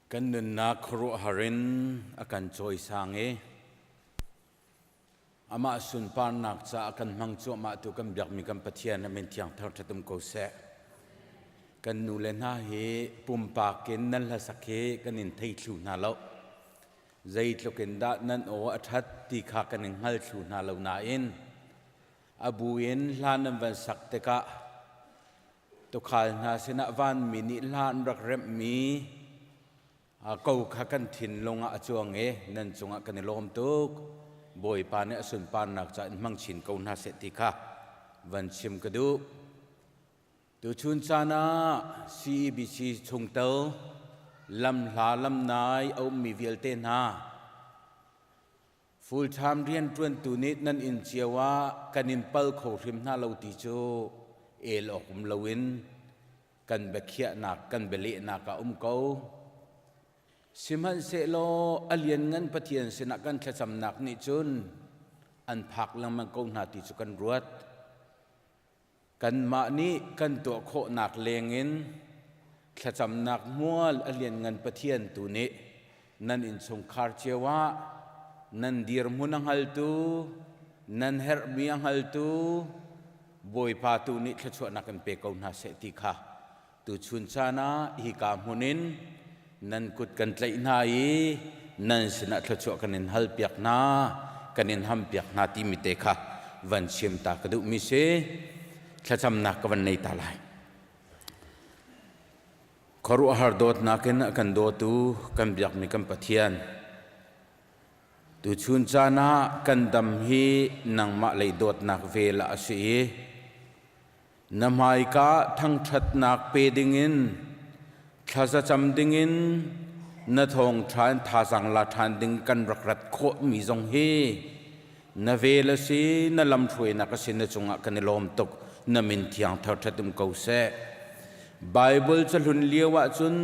Kan nunnak khuaruahhar in a kan cawisang i amah sunparnak caah kan hmang cuahmahtu kan biakmi kan Pathian a min thiang thangṭhat um ko seh. Kan nu le hna hi pumpak in nan hlasak hi kan in thei thlu hna lo. Zeitluk in dah nan aw a ṭhat ti kha kan in hngal thlu hna lo nain a bu in hla nan van sak tikah Tuukhal hna sinah vanmi nih hla an rak remhmi ko kha kan thinlung ah a cuang i nan cungah kan i lawm tuk. Bawipa nih a sunparnak ca in hmang chin ko hna seh ti kha van chim ka duh. Tuchun caan ah CEBC chungtel lamhla lamnai a ummi vialte hna Full-time rianṭuantu nih nan inn cio ah kan in pal kho hrim hna lo ti cu el awk um loin kan biakhiahnak kan bialehnak ah um ko. Sihmanhsehlaw a lianngan Pathian sinah kan thlacamnak nih cun an phak lengmang ko hna ti cu kan ruat. Kanmah nih kan tuah khawhnak lengin thlacamnak hmual a lianngan Pathian tu nih nan innchungkhar cio ah nan dirhmun a hngaltu, nan herhmi a hngaltu Bawipa tu nih thluachuahnak in pe ko hna seh ti kha tuchun caan ah hika hmun in nan kut kan tlaih hna i nan sinah thluachuah kan in halpiak hna kan in hampiak hna timi te kha van chim ta ka duhmi si. Thlacamnak ka van nei ta lai. Khuaruahhar dawtnak in a kan dawtu kan biakmi kan Pathian, tuchun caan ah kan dam hi nangmah lei dawtnak vel ah a si i Na hmaika thangṭhatnak pe dingin thlazacam dingin na thawngṭha in thazaang la ṭhan ding kan rak rat khawhmi zong hi na vel a si, na lamhruainak a si, na cungah kan i lawm tuk. Na min thiang thangṭhat um ko seh. Baibal cahlun lio ahcun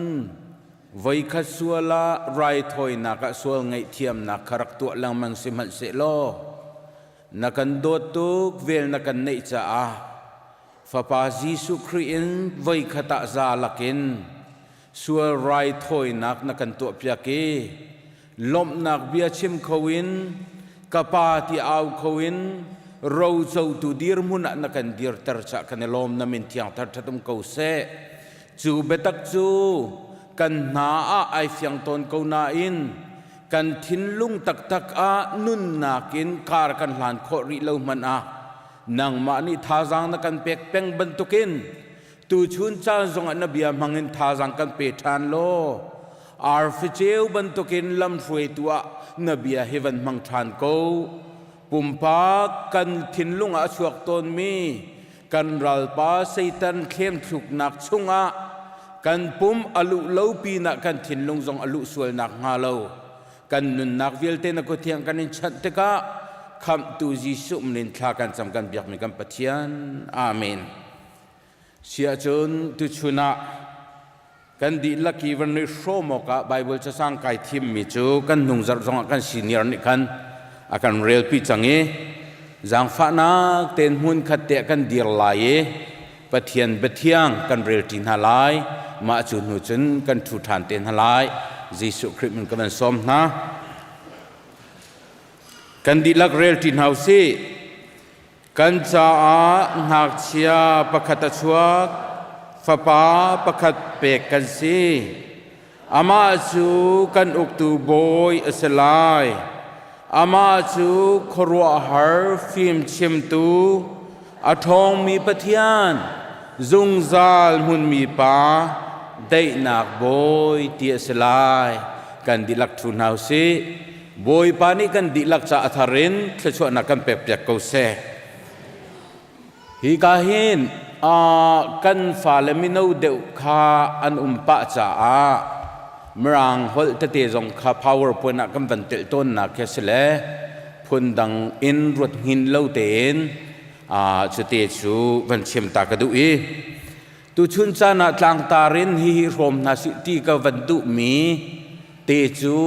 voikhat sual ah raithawinak ah sual ngaihthiamnak kha rak tuah lengmang sihmanhsehlaw Na kan dawt tuk, vel na kan neih caah Fapa Jesuh Khrih in voikhat ah za lakin sual raithawinak na kan tuahpiak i lawmhnak bia chim kho in ka Pa ti au kho in rocotu dirhmun ah na kan dirter caah kan i lawm. Na min thiang thar ṭhat um ko seh. Cu biatak cu kan hna ah ai fiang tawn ko nain kan thinlung taktak ah nunnak in kar kan hlan khawh rih lo hmanh ah nangmah nih thazaang na kan pek peng bantukin tuchun caan zongah na bia hmangin thazaang kan pe ṭhan law arfi ceu bantukin lamhruaitu ah na bia hi van hmang ṭhan ko. Pumpak kan thinlung ah a chuak tawnmi kan ralpa Satan thlemthluknak chungah kan pum a luh lo pinah kan thinlung zong a luh sualnak hnga lo kan nunnak vialte na kuthiang kan in chanh tikah khamhtu Jesuh min thla kan cam kan biakmi kan Pathian. Amen. Siahcun tuchun ah kan dihlak i van i hrawm awkah Baibal cacang kai thimmi cu kan hnungzarh zongah kan senior nih khan a kan relpi cang i zaangfahnak tein hmunkhat te ah kan dir lai i Pathian biathiang kan relṭi hna lai. Mah cu hnu cun kan ṭhu ṭhan te hna lai. Jesuh Khrih min ka van sawm hna. Kan dihlak relṭi hna u sih. Kan caah ngakchia pakhat a chuak, fapa pakhat pek kan si. Amah cu kan uktu bawi a si lai. Amah cu khuaruahhar fimchimtu, a ṭhawngmi Pathian, zungzal hmunmi Pa, daihnak bawi ti a si lai. Kan dihlak ṭhu hna u sih. Bawipa nih kan dihlak ca a thar in thluachuahnak kan pekpiak ko seh. Hi ka hin kan fale mino deuh kha an um pah caah Mirang holh tete zong kha PowerPoint ah kan van telh tawnnak khi a si le phundang in ruat hngin lo tein cute cu van chim ta ka duh i tuchun caan ah tlangtar in hihi hrawm hna sih ti ka van duhmi te cu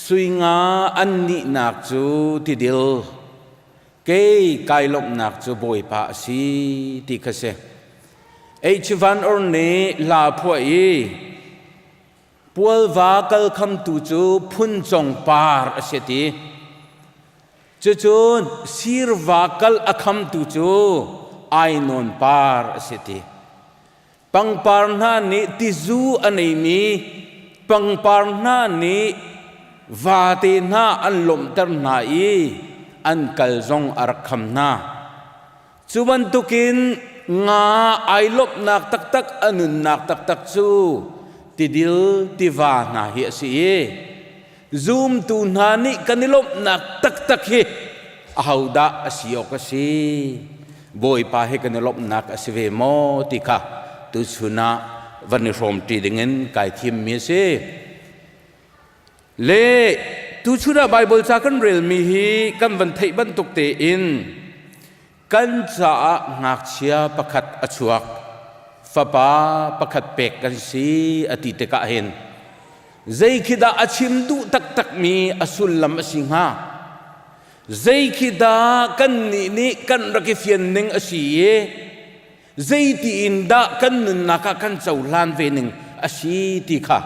sui nga an nihnak cu tidil kei kai lawmhnak cu Bawipa a si ti kha si. H. Van Orn nih hla phuah i. Pualva kal khamtu cu phuncong par a si ti. Cucun sirva kal a khamtu cu ainawn par a si ti. Pangpar hna nih tizu a neimi pangpar hna nih vate hna an lawmhter hna i an kal zong a rak kham hna. Cu bantukin nga ai lawmhnak taktak a nunnak taktak cu tidil tiva hna hi a si i zumtu hna nih kan i lawmhnak taktak hi ahodah a si awk a si Bawipa he kan i lawmhnak a si ve maw ti kha tuchun ah van i hrawmṭi dingin kai thimmi a si. Le tuchun ah Baibal ca kan relmi hi kan van theih bantuk tein Kan caah ngakchia pakhat a chuak, fapa pakhat pek kan si a ti tikah hin zei khi dah a chim duh taktakmi a sullam a si hnga? Zei khi dah kannih nih kan rak i fian ning a si i zeiti in dah kan nunnak ah kan cohlan ve ning a si ti kha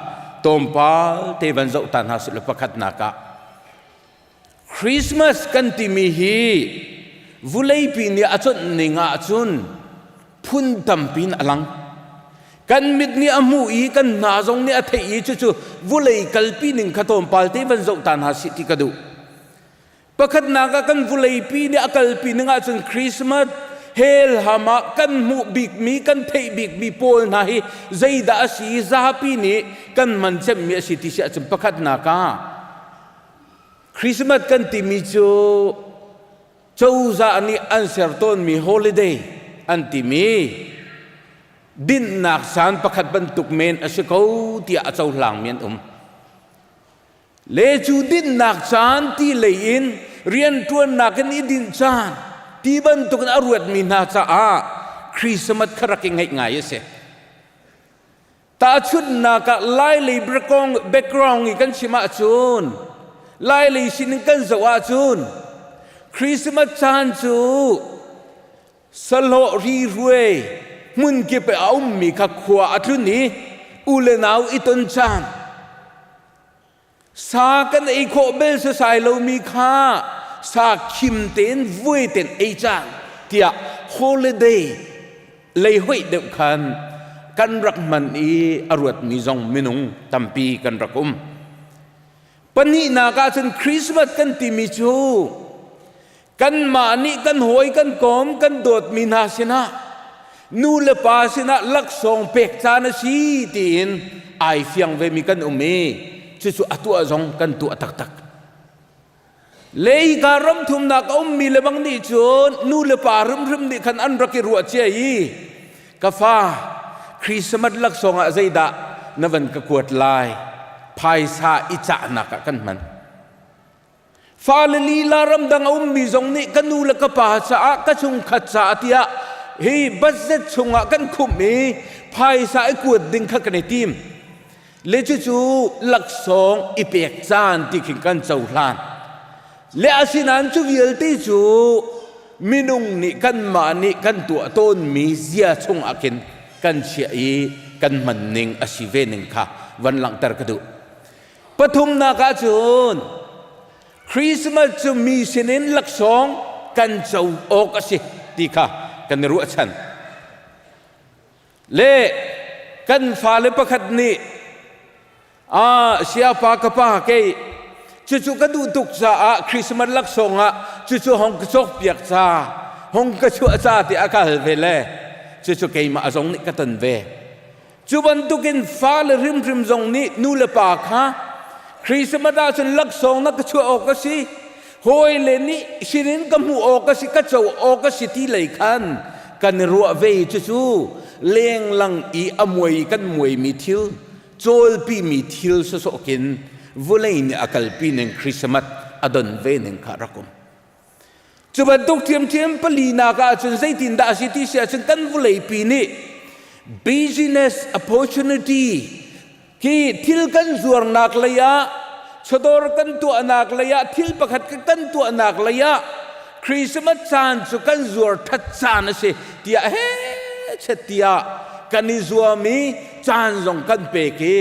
tlawmpal te van zoh ta hna sih law pakhatnak ah Christmas kan timi hi vuleipi nih a conh ning ahcun phun tampi in a lang. Kan mit nih a hmuh i kan hna zong nih a theih i cucu vulei kalpi ning kha tlawmpal te van zoh ta hna sih ti ka duh. Pakhatnak ah kan vuleipi nih a kalpi ning ahcun Christmas hell ham ah kan hmuh bikmi kan theih bikmi pawl hna hi zeidah a si i zapi nih kan man cemmi a si ti si ahcun pakhatnak ah Christmas kan timi cu cozah nih an ser tawnmi holiday an timi dinhnak caan pakhat bantuk men a si ko tiah a cohlangmi an um. Le cu dinhnak caan ti lei in rianṭuannak in i dinh caan ti bantukin a ruatmi hna caah Christmas kha rak i ngaih ngai a si. Tahchunhnak ah Lailei background i kan chim ahcun Lailei sining kan zoh ahcun Christmas caan cu sahlawh riruai hmunkip i a ummi kha khua a tlun i u le nau i ton caan Sa kan ei khawh bel sasai lomi kha sa khim tein vui tein ei cang tiah holiday lei hoih deuh khan kan rak hman i a ruatmi zong minung tampi kan rak um. Pahnihnak ah cun Christmas kan timi cu kanmah nih kan hawi kan kawm kan dawtmi hna sinah nu le pa sinah laksawng pek caan a si tiin ai fiang vemi kan um i cucu a tuah zong kan tuah taktak leika ram thumnak a ummi le bang nih cun nu le pa hrimhrim nih khan an rak i ruah cia i ka fa Christmas laksawng ah zeidah na van ka kuat lai phaisa i cahnak ah kan hman Fale lila ramdang a ummi zong nih ka nu le ka pa caah ka chungkhat caah tiah hi budget chungah kan khumh i phaisa i kuat ding kha kan i tim. Le cucu laksawng i pek caan ti khin kan cohlan. Le asinain cu vialte cu minung nih kanmah nih kan tuah tawnmi zia chungah khin kan chiah i kan hman ning a si ve ning kha van langhter ka duh. Pathumnak ah cun Christmas cu mi sinin laksawng kan co awk a si ti kha kan i ruahchan. Le kan fale pakhat nih ah siapa ka pa kei cucu ka duh tuk caah Christmas laksawng ah cucu hong ka cawkpiak ca hong ka chuah ca ti a ka hal ve le cucu keimah zong nih ka ton ve. Cu bantukin fale hrimhrim zong nih nu le pa kha Christmas ahcun laksawng na ka chuah awk a si, hawile nih sinin ka hmuh awk a si, ka co awk a si ti lei khan kan i ruah ve i cucu lenglang i a muai kan muaimi thil, cawlpimi thil sawsawh khin vawlei nih a kalpi ning Christmas a don ve ning kha rak um. Cu bantuk ṭhiamṭhiam palinak ahcun zeitindah a si ti si ahcun kan vawleipi nih business opportunity khi thil kan zuarnak lei ah chawdawr kan tuahnak lei ah thil pakhat kan tuahnak lei ah Christmas caan cu kan zuar ṭhat caan a si tiah he chet tiah kan i zuam i caan zong kan pek i.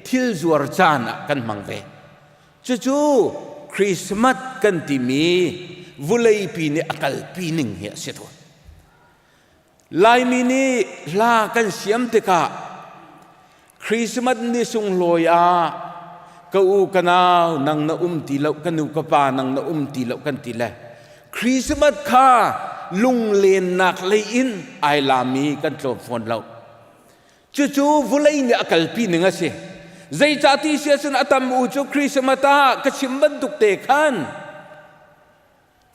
thil zuar caan ah kan hmang ve. Cucu Christmas kan timi vuleipi nih a kalpi ning hi a si tawn. Laimi nih hla kan siam tikah Christmas ni sunglawi ah ka u ka nau nang na um ti lo ka nu ka pa nang na um ti lo kan ti le Christmas kha lunglennak lei in ai lami kan tlawm fawn lo. Cucu vulei nih a kalpi ning a si. Zeicah ti si ahcun a tam u cu Christmas ah ka chim bantuk te khan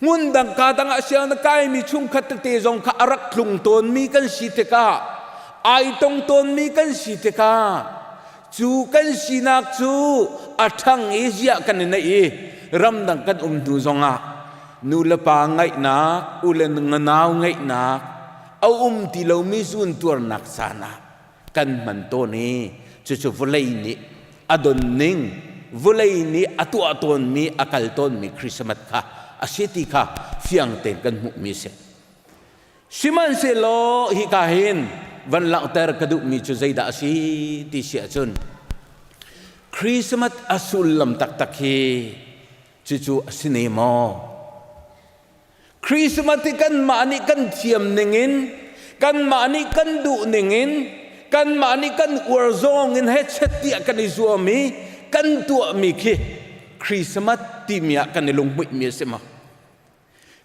Hmun dang ka dang ah siang na kaimi chungkhat tete zong kha a rak tlung tawnmi kan si tikah ai tong tawnmi kan si tikah cu kan sinak cu a ṭhang i ziah kan i neih i ramdang kan um hnu zongah nu le pa ngaihnak u le nau ngaihnak a um ti lomi zuuntuarnak caan ah kan hman tawn i cucu vawlei nih a don ning vawlei nih a tuah tawnmi a kal tawnmi Christmas kha a si ti kha fiang tein kan hmuhmi a si. Sihmanhsehlaw hika hin van langhter ka duhmi cu zeidah a si ti si ahcun Christmas a sullam taktak hi cucu a si ne maw? Christmas hi kanmah nih kan thiam ningin, kanmah nih kan duh ningin, kanmah nih kan uar zawng in hechet tiah kan i zuam i kan tuahmi khi Christmas timi ah kan i lunghmuihmi a si maw?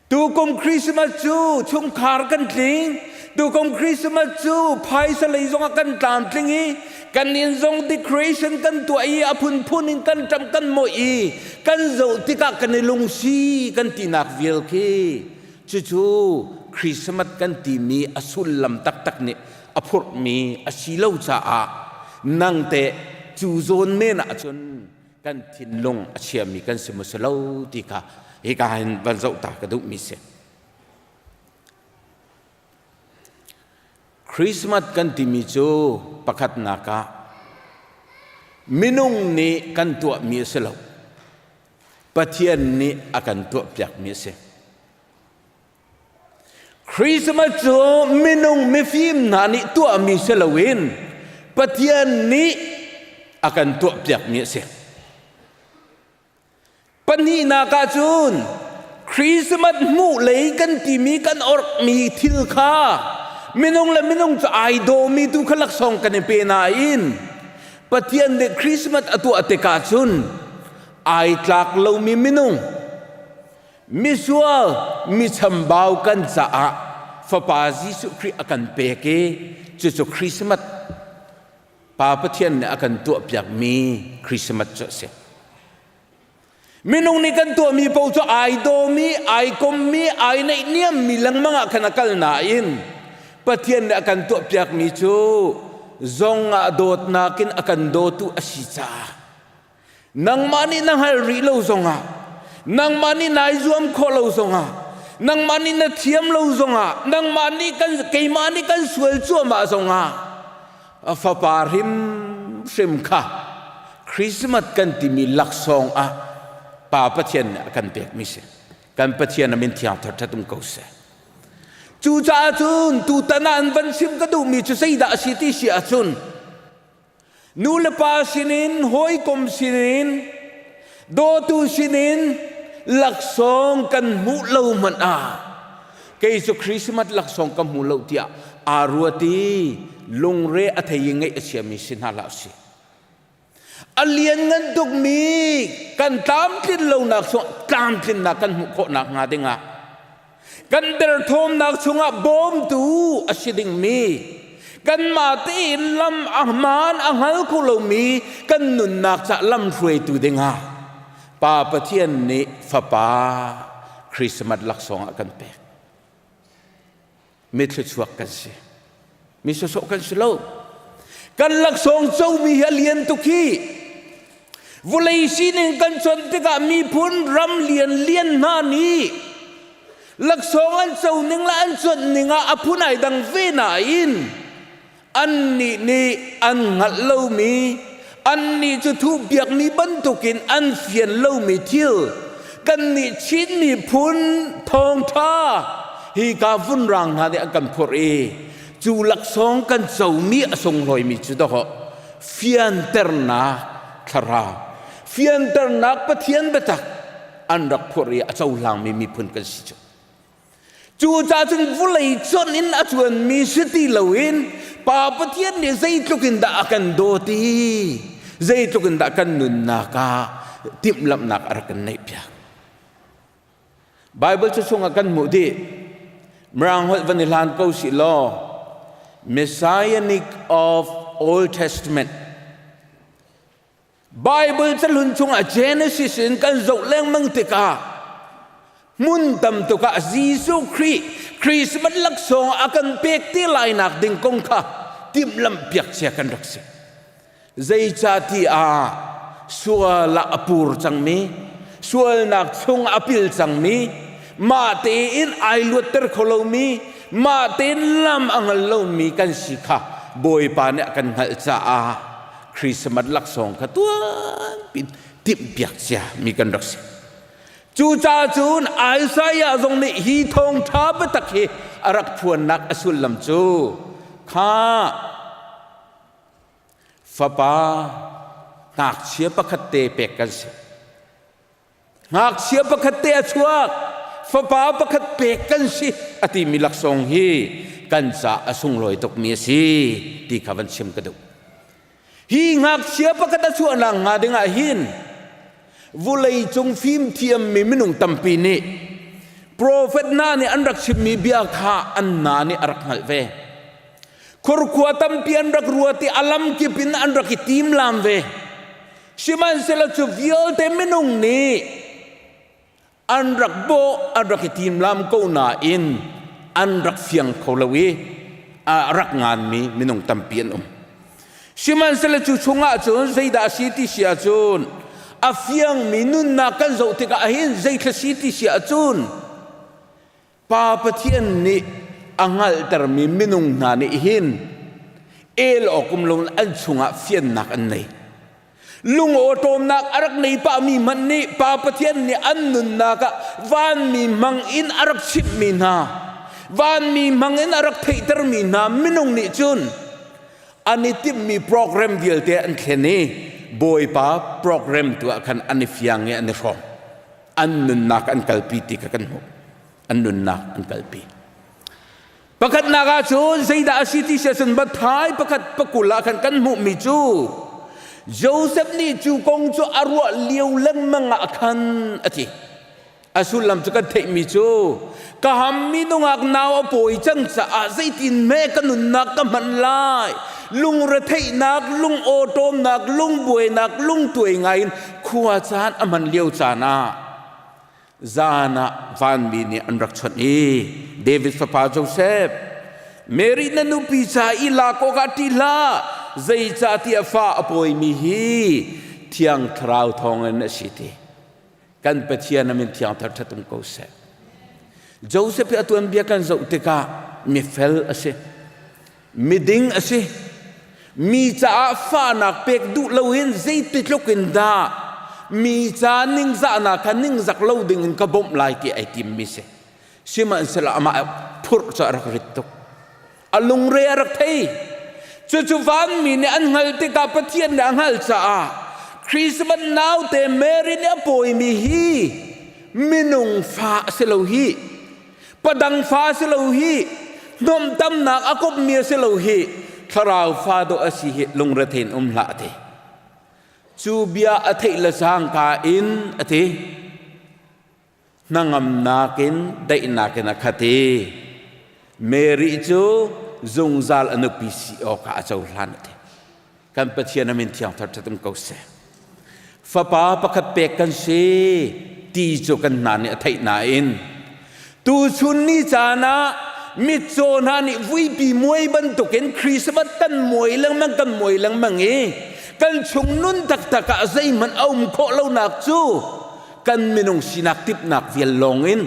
Tukum Christmas cu chungkhar kan tling, tukum Christmas cu phaisa lei zongah kan tlamtling i kan inn zong decoration kan tuah i a phunphun in kan ṭamh kan mawih i kan zoh tikah kan i lungsi kan tinak vial khi cucu Christmas kan timi a sullam taktak nih a phurhmi a si lo caah nang teh cu zawn men ahcun kan thinlung a chiami kan si maw si lo ti kha hika hin van zoh ta ka duhmi si. Christmas kan timi cu pakhatnak ah minung nih kan tuahmi a si lo. Pathian nih a kan tuahpiakmi a si. Christmas cu minung mifim hna nih tuahmi si loin Pathian nih a kan tuahpiakmi a si. Pahnihnak ah cun Christmas hmuh lei kan timi kan orhmi thil kha minung le minung cu ai dawmi tu kha laksawng kan i pe nain Pathian nih Christmas a tuah tikah cun ai tlak lomi minung misual mi chambau kan caah Fapa Jesuh Khrih a kan pek i cucu Christmas Pa Pathian nih a kan tuahpiakmi Christmas cu a si. Minung nih kan tuahmi paoh cu ai dawmi, ai kommi, ai naihniammi lengmang ah khan a kal nain Pathian nih a kan tuahpiakmi cu zong ah dawtnak in a kan dawtu a si caah nangmah nih na hngal rih lo zongah nangmah nih nai zuam khawh lo zongah nangmah nih na thiam lo zongah nangmah nih kan keimah nih kan sual cuahmah zongah a fapa hrimhrim kha Christmas kan timi laksawng ah Pa Pathian nih a kan pekmi si kan Pathian a min thiang thar ṭhat um ko seh cucaah cun tutan ah an van chim ka duhmi cu zeidah a si ti si ahcun Nu le pa sinin, hawikom sinin, dawtu sinin laksawng kan hmuh lo hmanh ah kei cu Christmas laksawng ka hmu lo tiah aa ruat i lungre a thei i ngaih a chiami si hna hlah usih. A lianngan tukmi kan tlamtlin lonak chung tlamtlinnak kan hmuh khawhnak hnga dingah kan derthawmnak chungah bawmtu a si dingmi kanmah tein lam a hmaan a hngal kho lomi kan nunnak ca lam hruaitu dingah Pa Pathian nih Fapa Christmas laksawng ah kan pek. Mi thluachuak kan si. Mi sawsawh kan si lo. Kan laksawng comi hi a lian tuk hi. Vawlei sining kan chawnh tikah miphun ram lian lian hna nih laksawng an co ning le an cuanh ning ah a phun ai dang ve nain annih nih an hngalh lomi annih cu thuhpiakmi bantukin an fian lomi thil kannih Chin miphun thawngṭha hi ka vunrang hna nih an kan phurh i cu laksawng kan comi a sunglawimi cu dawh. Fianternak thlarau, fianternak Pathian biatak an rak phurh i a cohlangmi miphun kan si cu. Cucaah cun vawlei cuanh in a cuanmi si ti loin Pa Pathian nih zeitluk in dah a kan dawt i zeitluk in dah kan nunnak ah timhlamhnak a rak kan neihpiak. Bible cu chungah kan hmuh dih. Mirang holh van i hlan ko sih law Messianic of Old Testament Bible cahlun chungah Genesis in kan zoh lengmang tikah hmun tam tuk ah Jesuh Khrih Christmas laksawng a kan pek te lai nak ding kong kha timhlamh piak cia kan rak si. Zeicahtiah ah sual ah a pur cangmi, sualnak chung a pil cangmi, mah tein ai luatter kho lomi, mah tein lam a ngal lomi kan si kha Bawipa nih a kan hngalh caah Christmas laksawng kha tuanpi timhpiak cia mi kan rak si. Cucaah cun Isaiah zong nih hi thawngṭha biatak hi a rak phuannak a sullam cu kha fapa ngakchia pakhat te pek kan si. Ngakchia pakhat te a chuak, fapa pakhat pek kan si a timi laksawng hi kan ca a sunglawi tukmi a si ti kha van chim ka duh. Hi ngakchia pakhat a chuahnak hnga dingah hin vulei cung fimthiammi minung tampi nih profet hna nih an rak chimmi bia kha an hna nih a rak hngalh ve. Khurkhua tampi an rak ruat i a lamkip in an rak i timlam ve. Sihmanhsehlaw cu vialte minung nih an rak bawh, an rak i timlam ko nain an rak fiang kho lo i a rak nganmi minung tampi an um. Sihmanhsehlaw cu chungah cun zeidah a si ti si ahcun a fiangmi nunnak kan zoh tikah hin zeithla si ti si ahcun Pa Pathian nih a hngalhtermi minung hna nih hin el awk um loin an chungah fiannak an nei. Lungawṭawmnak a rak nei pahmi hmanh nih Pa Pathian nih an nunnak ah vanmi hmang in a rak chimhmi hna, vanmi hmang in a rak theihtermi hna minung nih cun an i timhmi program vialte an thlen i Bawipa program tu ah khan an i fiang i an i hrawm. An nunnak an kalpi ti kha kan hmuh. An nunnak an kalpi. Pakhatnak ah cun zeidah a si ti si ahcun Matthai pakhat pakul ah khan kan hmuhmi cu Joseph nih cu kong cu a ruah lio lengmang ah khan a ti. A sullam cu kan theihmi cu ka hammi nungak nau a pawi cang caah zeitin hme ka nunnak ka hman lai lungretheihnak lungawṭawmnak lungbuainak lungtuai ngaiin khua caan a hman lio caan ah Zan ah vanmi nih an rak chawnh i David fapa Joseph, Mary na nupi ca i lak awkah ṭih hlah, zeicahtiah fa a pawimi hi Thiang Thlarau thawngin a si ti. Kan Pathian a min thiang thar ṭhat um ko seh. Joseph hi a tuanbia kan zoh tikah mifel a si. Miding a si. Mi caah fahnak pek duh loin zeiti tluk in dah mi ca ningzahnak kha ningzak lo ding in ka bawmh lai ti ai timmi si. Sihmanhsehlaw amah phurh cu a rak rit tuk. A lungre a rak thei. Cucu vanmi nih an hngalh tikah Pathian nih a hngalh caah Christmas naute Mary nih a pawimi hi minung fa a si lo hi. Padang fa si lo hi hnawmtamnak a kopmi a si lo hi thlarau fa dawh a si hi lungrethei in um hlah a ti. Cu bia a theih le cangka in a ti. Hnangamnak in daihnak in a khat i Mary cu zungzal a nupi si awkah a cohlan a ti. Kan Pathian a min thiang thar ṭhat um ko seh. Fapa pakhat pek kan si ti cu kan hna nih a theih nain tuchun ni caan ah mitcaw hna nih vuipi muai bantukin Christmas kan muai lengmang kan muai lengmang i kan chung nun taktak ah zeihmanh a um khawh lonak cu kan minung sinak tipnak vial lawng in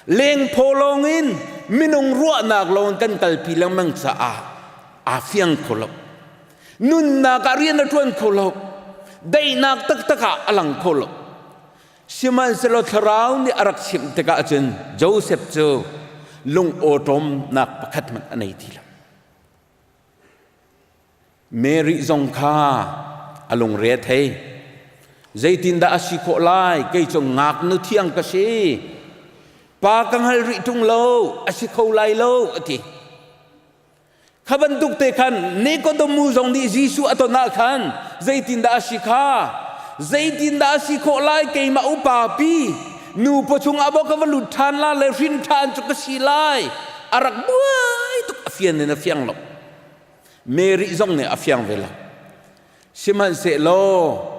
lengphaw lawng in minung ruahnak lawng in kan kalpi lengmang caah aa fiang kho lo nunnak ah rian a ṭuan kho lo daihnak taktak ah a lang kho lo sihmanhsehlaw thlarau nih a rak chimh tikah cun Joseph cu lung awṭawmnak pakhat hmanh a nei ti lo. Mary zong kha a lungre a thei. Zeitindah a si khawh lai? Kei cu ngaknu thiang ka si. Pa ka hngal rih ṭung lo, a si kho lai lo, a ti. Kha bantuk te khan Nikodemu zong nih Jesuh a ton ah khan zeitindah a si kha? Zeitindah a si khawh lai keimah upa pi nu pawchung ah bawk ka va lut ṭhan la le hrin ṭhan cu ka si lai. A rak buai tuk a fian in a fiang lo. Mary zong nih a fiang ve lo. Sihmanhsehlaw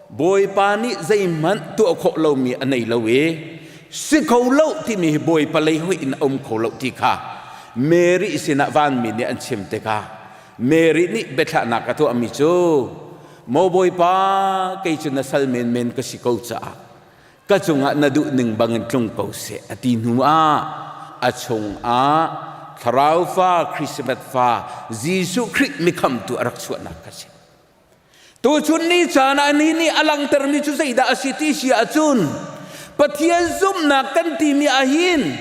Bawipa nih zeihmanh tuah khawh lomi a nei lo i si kho lo timi hi Bawipa lei hoih in a um kho lo ti kha Mary sinah vanmi nih an chim tikah Mary nih biathlahnak a tuahmi cu Maw Bawipa kei cu na sal menmen ka si ko caah ka cungah na duh ning bangin tlung ko seh a ti hnu ah a chungah thlarau fa Christmas fa Jesuh Khrih mikhamtu a rak chuahnak kha si. Tuchun ni caan ah ni nih a langhtermi cu zeidah a si ti si ahcun Pathian zumhnak kan timi ahhin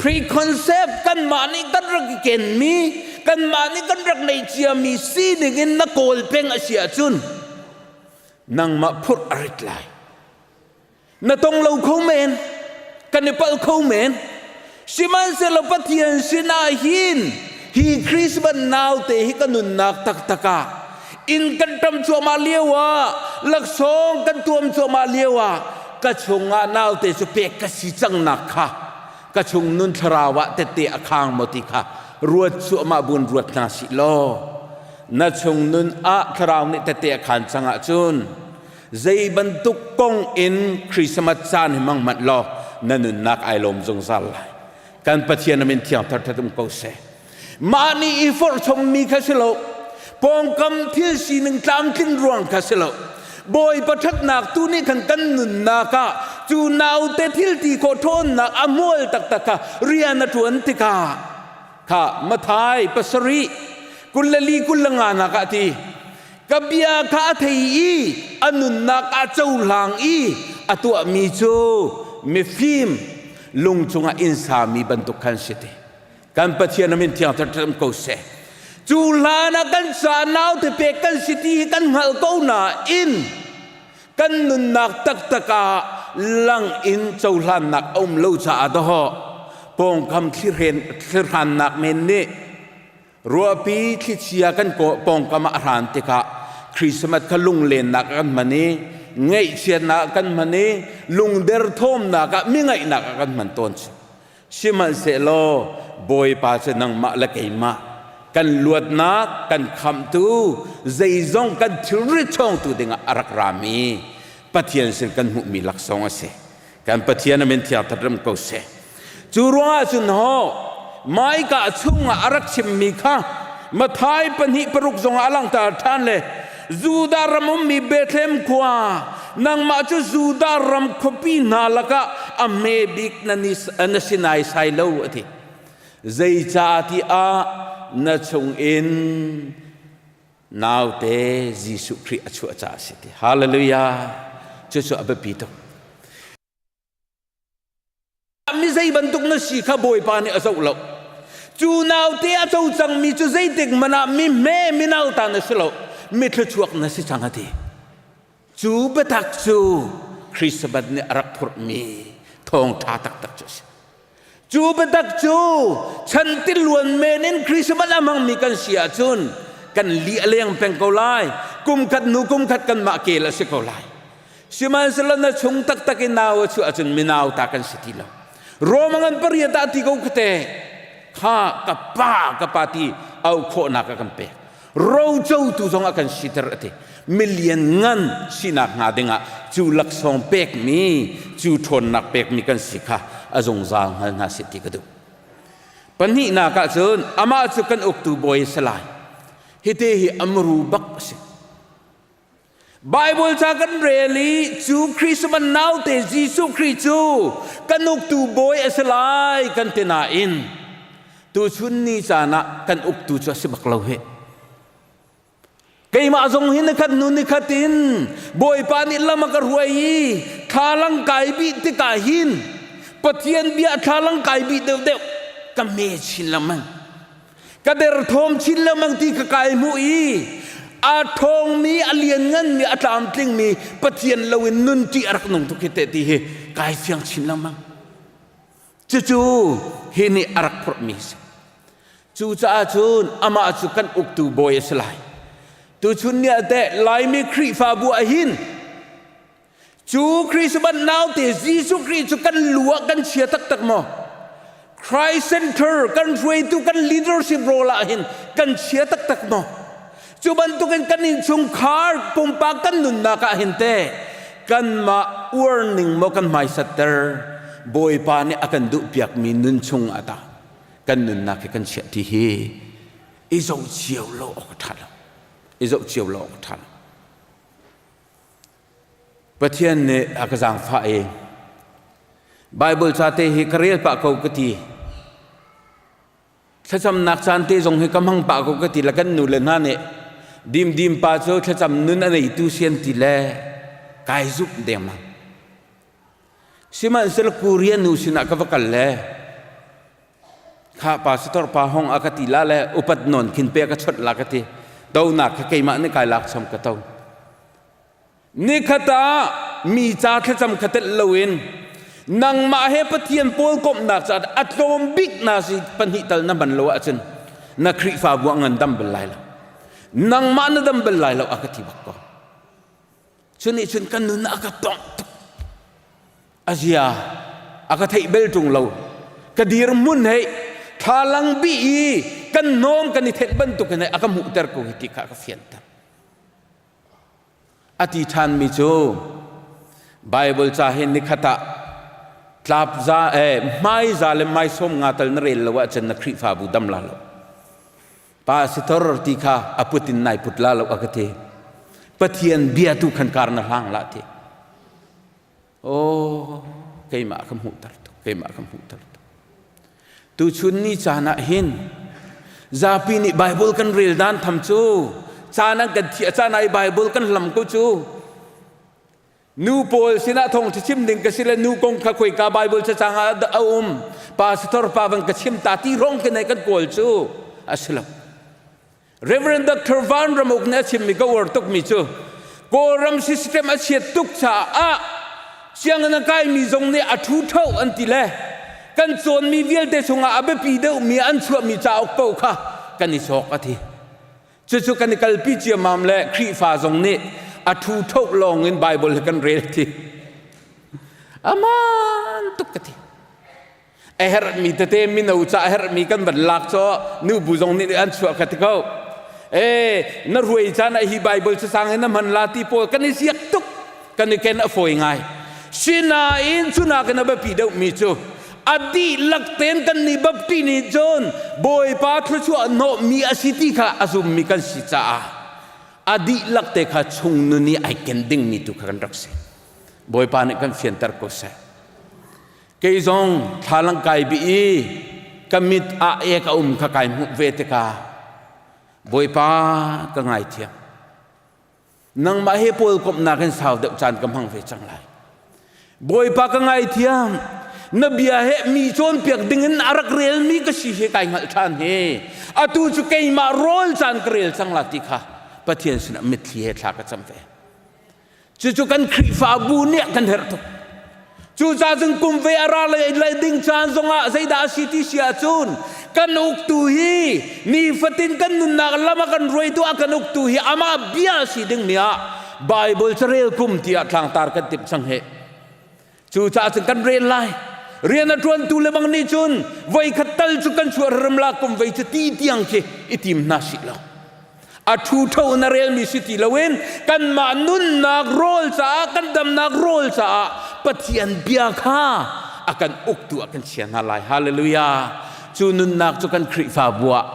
preconcept kanmah nih kan rak i kenmi kanmah nih kan rak neih ciami sining in na kawl peng a si ahcun nangmah phurh a rit lai. Na tong lo kho men, kan i palh kho men. Sihmanhsehlaw Pathian sinah hin hi Christmas naute hi ka nunnak taktak ah inn kan ṭam cuahmah lio ah laksawng kan tuam cuahmah lio ah ka chungah naute cu pek ka si cangnak kha ka chung nun thlarau ah tette a khang maw ti kha ruat cuahmah buin ruat hna sih law na chung nun ah thlarau nih tette a khan cang ahcun zei bantuk kong in Christmas caan hi mang hmanh law na nunnak ai lawm zungzal lai. Kan Pathian amin thiang thar that um ko seh. Mah nih i forh chommi kha si lo. Pawngkam thil sining tlamtlin ruang kha si lo. Bawipa ṭhatnak tu nih khan kan nunnak ah cu naute thil ti khawh ṭhawnnak a hmual taktak kha rian a ṭuan tikah kha Mathai pasarih 24 25 nak ah ti ka bia kha a thei i a nunnak a cohlang i a tuahmi cu mifim lung cungah inn sami bantuk khan si ti kan Pathian amin thiang thar ko seh cu hlan ah kan ca naute pek kan si ti hi kan hngalh ko nain kan nunnak taktak ah lang in cohlannak a um lo caah dawh pawngkam thlihrannak men nih Ruahpi thlichia kan pawngkam ah a hran tikah Christmas kha lunglennak ah kan hman i ngaihchiatnak ah kan hman i lungder thawmnak ah mi ngaihnak ah kan hman tawn. Sihmanhsehlaw Bawipa cu nangmah le keimah kan luatnak kan khamhtu zeizong kan thilri chawngtu dingah a rak rami Pathian sin kan hmuhmi laksawng a si. Kan Pathian a min thiang thatrem ko seh. Cu ruangah cun ho Maika chungah a rak chimmi kha Mathai pahnih paruk zongah a langhter ṭhan le Judah ram ummi Bethlehem khua nangmah cu Judah ram khuapi hna lakah a hme bik na, na si naisai lo a ti. Zeicahtiah na chungin naute Jesuh Khrih a chuah caah a si ti. Hallelujah. Cucu a biapi tuk. Mi zei bantuk na si kha Bawipa nih a zoh lo. Cu naute a co cangmi cu zeitik hmanh ah mi hme mi nauta na si lo. Mi thluachuak na si cang a ti. Cu biatak cu Christmas nih a rak phurhmi thawngṭha taktak cu a si. Cu biatak cu chan tiluan men in Christmas a hmangmi kan si ahcun kan li a leng peng ko lai. Kum khat hnu kum khat kanmah kel a si ko lai. Sihmanhsehlaw na chung taktak in nau a chuah ahcun minau ta kan si ti lo. Rome ngan pariat ah ti ko kate kha ka pa ka pa ti au khawhnak a kan pek. Rocotu zong a kan siter a ti. Milian ngan sinak hnga dingah cu laksawng pekmi, cu ṭhawnnak pekmi kan si kha a zungzal hngal hna seh ti ka duh. Pahnihnak ah cun amah cu kan uktu bawi a si lai. Hite hi amru bak a si. Bible ca kan rel i cu Christmas naute Jesuh Khrih cu kan uktu bawi a si lai kan ti nain tuchun ni caan ah kan uktu cu a si bak lo hih. Keimah zong hi nikhat hnu nikhat in Bawipa nih lam a ka hruai i thlalang kai bih tikah hin Pathian bia thlalang kai bih deuhdeuh ka me chin lengmang. Ka derthawm chin lengmang ti ka kai hmuh i. A ṭhawngmi, a liannganmi, a tlamtlingmi Pathian loin nun ṭih a rak nung tuk hi teh ti hi kai fiang chin lengmang. Cucu hi nih a rak phurhmi a si. Cucaah cun amah cu kan uktu bawi a si lai. Tuchun ni ah teh Laimi Khrihfabu ah hin cu Christmas naute Jesuh Khrih cu kan lu ah kan chia taktak maw? Christ Center kan hruaitu kan leadership role ah hin kan chia taktak maw? Cu bantukin kan innchungkhar pumpak kan nunnak ah hin teh kanmah uar ning maw kan hmaisatter Bawipa nih a kan duhpiakmi nun chung ah tah kan nunnak hi kan chiah ti hi i zoh cio lo awk a ṭha lo i zoh cio lo awk a ṭha lo Pathian nih a ka zaangfah i Bible ca te hi ka rel pah ko ka ti. Thlacamnak caan te zong hi ka hmang pah ko ka ti le kan nu le hna nih dimdim pa cu thlacam nun a neitu sian ti le kai zumh dengmang. Sihmanhsehlaw Korea nu sinah ka va kal le kha pastor pa hong a ka ti la le upat nawn khin pe ka chawnh la ka ti tonak kha keimah nih kai lak chom ka to nikhat ah mi ca thlacam kha telh loin nangmah he Pathian pawl komhnak ca a tlawm bik na si pahnih tal na man lo ahcun na Khrihfabu a ngan dam bal lai lo nangmah na dam bal lai lo a ka ti bak ko Cu nih cun kan nun a ka tongh tuk. A zia a ka theih bel ṭung lo. Ka dirhmun hei thlalang bih i kan hnawm kan i thenh bantuk in hei a ka hmuhter ko hi ti kha a ka fianter. A ti ṭhanmi cu Bible ca hin nikhat ah tlap za eh hmai za le hmai sawm nga tal na rel lo ahcun na Khrihfabu dam la lo. Pastor ti kha a put in nai put la lo a ka ti. Pathian bia tu khan kar na hlang la ti. Oh, keimah ka hmuhter tuk, keimah ka hmuhter tuk. Tuchun ni caan ah hin zapi nih Bible kan rel dan tham cu caan an kan thiah caan ah i Bible kan hlam ko cu Nu pawl sinah thawngṭha chim ding ka si le nu kong kha khoika Bible cacang ah a um. Pastor pa van ka chim ta ti rong ke kan kawl cu a si lo. Reverend Dr. Van Ramuk nih a chimmi ka uar tukmi cu Kawlram system a chiat tuk caah sianginn a kaimi zong nih a ṭhu ṭho an ti le kan cawnmi vialte chungah a biapi deuhmi an chuahmi cauk paoh kha kan i cawk a ti. Cucu kan i kalpi ciammam le Khrihfa zong nih a thu tho lawng in Bible hi kan rel ti. Aman tuk ka ti. A herhmi tete mino ca a herhmi kan van lak caw nubu zong nih an chuah ka ti ko. E na ruai caan ah hi Bible cacang in na hman la ti pawl kan i ziak tuk kan i ken a fawi ngai. Sinain cunak in a biapi deuhmi cu a dihlak tein kan nih bapti nih cun Bawipa thluachuah hnawhmi a si ti kha a zummi kan si caah a dihlak te kha chung nun i ai ken dingmi tu kha kan rak si. Bawipa nih kan fianter ko seh. Kei zong thlalang kai bi i ka mit ah ek a um kha kai hmuh ve tikah Bawipa ka ngaithiam. Nangmah he pawl komhnak in sau deuh caan ka hmang ve cang lai. Bawipa ka ngaithiam. Na bia he mi cawnpiak ding in a rak relmi ka si hi kai hngalh ṭhan hi. Atu cu keimah rawl caan ka rel cang la ti kha Pathian sinah mitthli he thla ka cam ve. Cucu kan Khrihfabu nih kan herh tuk. Cucaah cun kum ve a ra lai ding caan zongah zeidah a si ti si ahcun kan uktu hi nifatin kan nunnak lam a kan ruaitu a kan uktu hi amah bia a si dingmi ah Bible carel kum tiah tlangtar kan timh cang hi. Cucaah cun kan rel lai. Rian a ṭuantu le bang nih cun voikhat tal cu kan chuah ram la kum vei cu ti tiang khi i tim hna sih lo. A ṭhu ṭho na relmi si ti loin kanmah nunnak rawl caah kan damnak rawl caah Pathian bia kha a kan uktu ah kan chia hna lai. Hallelujah. Cu nunnak cu kan Khrihfabu ah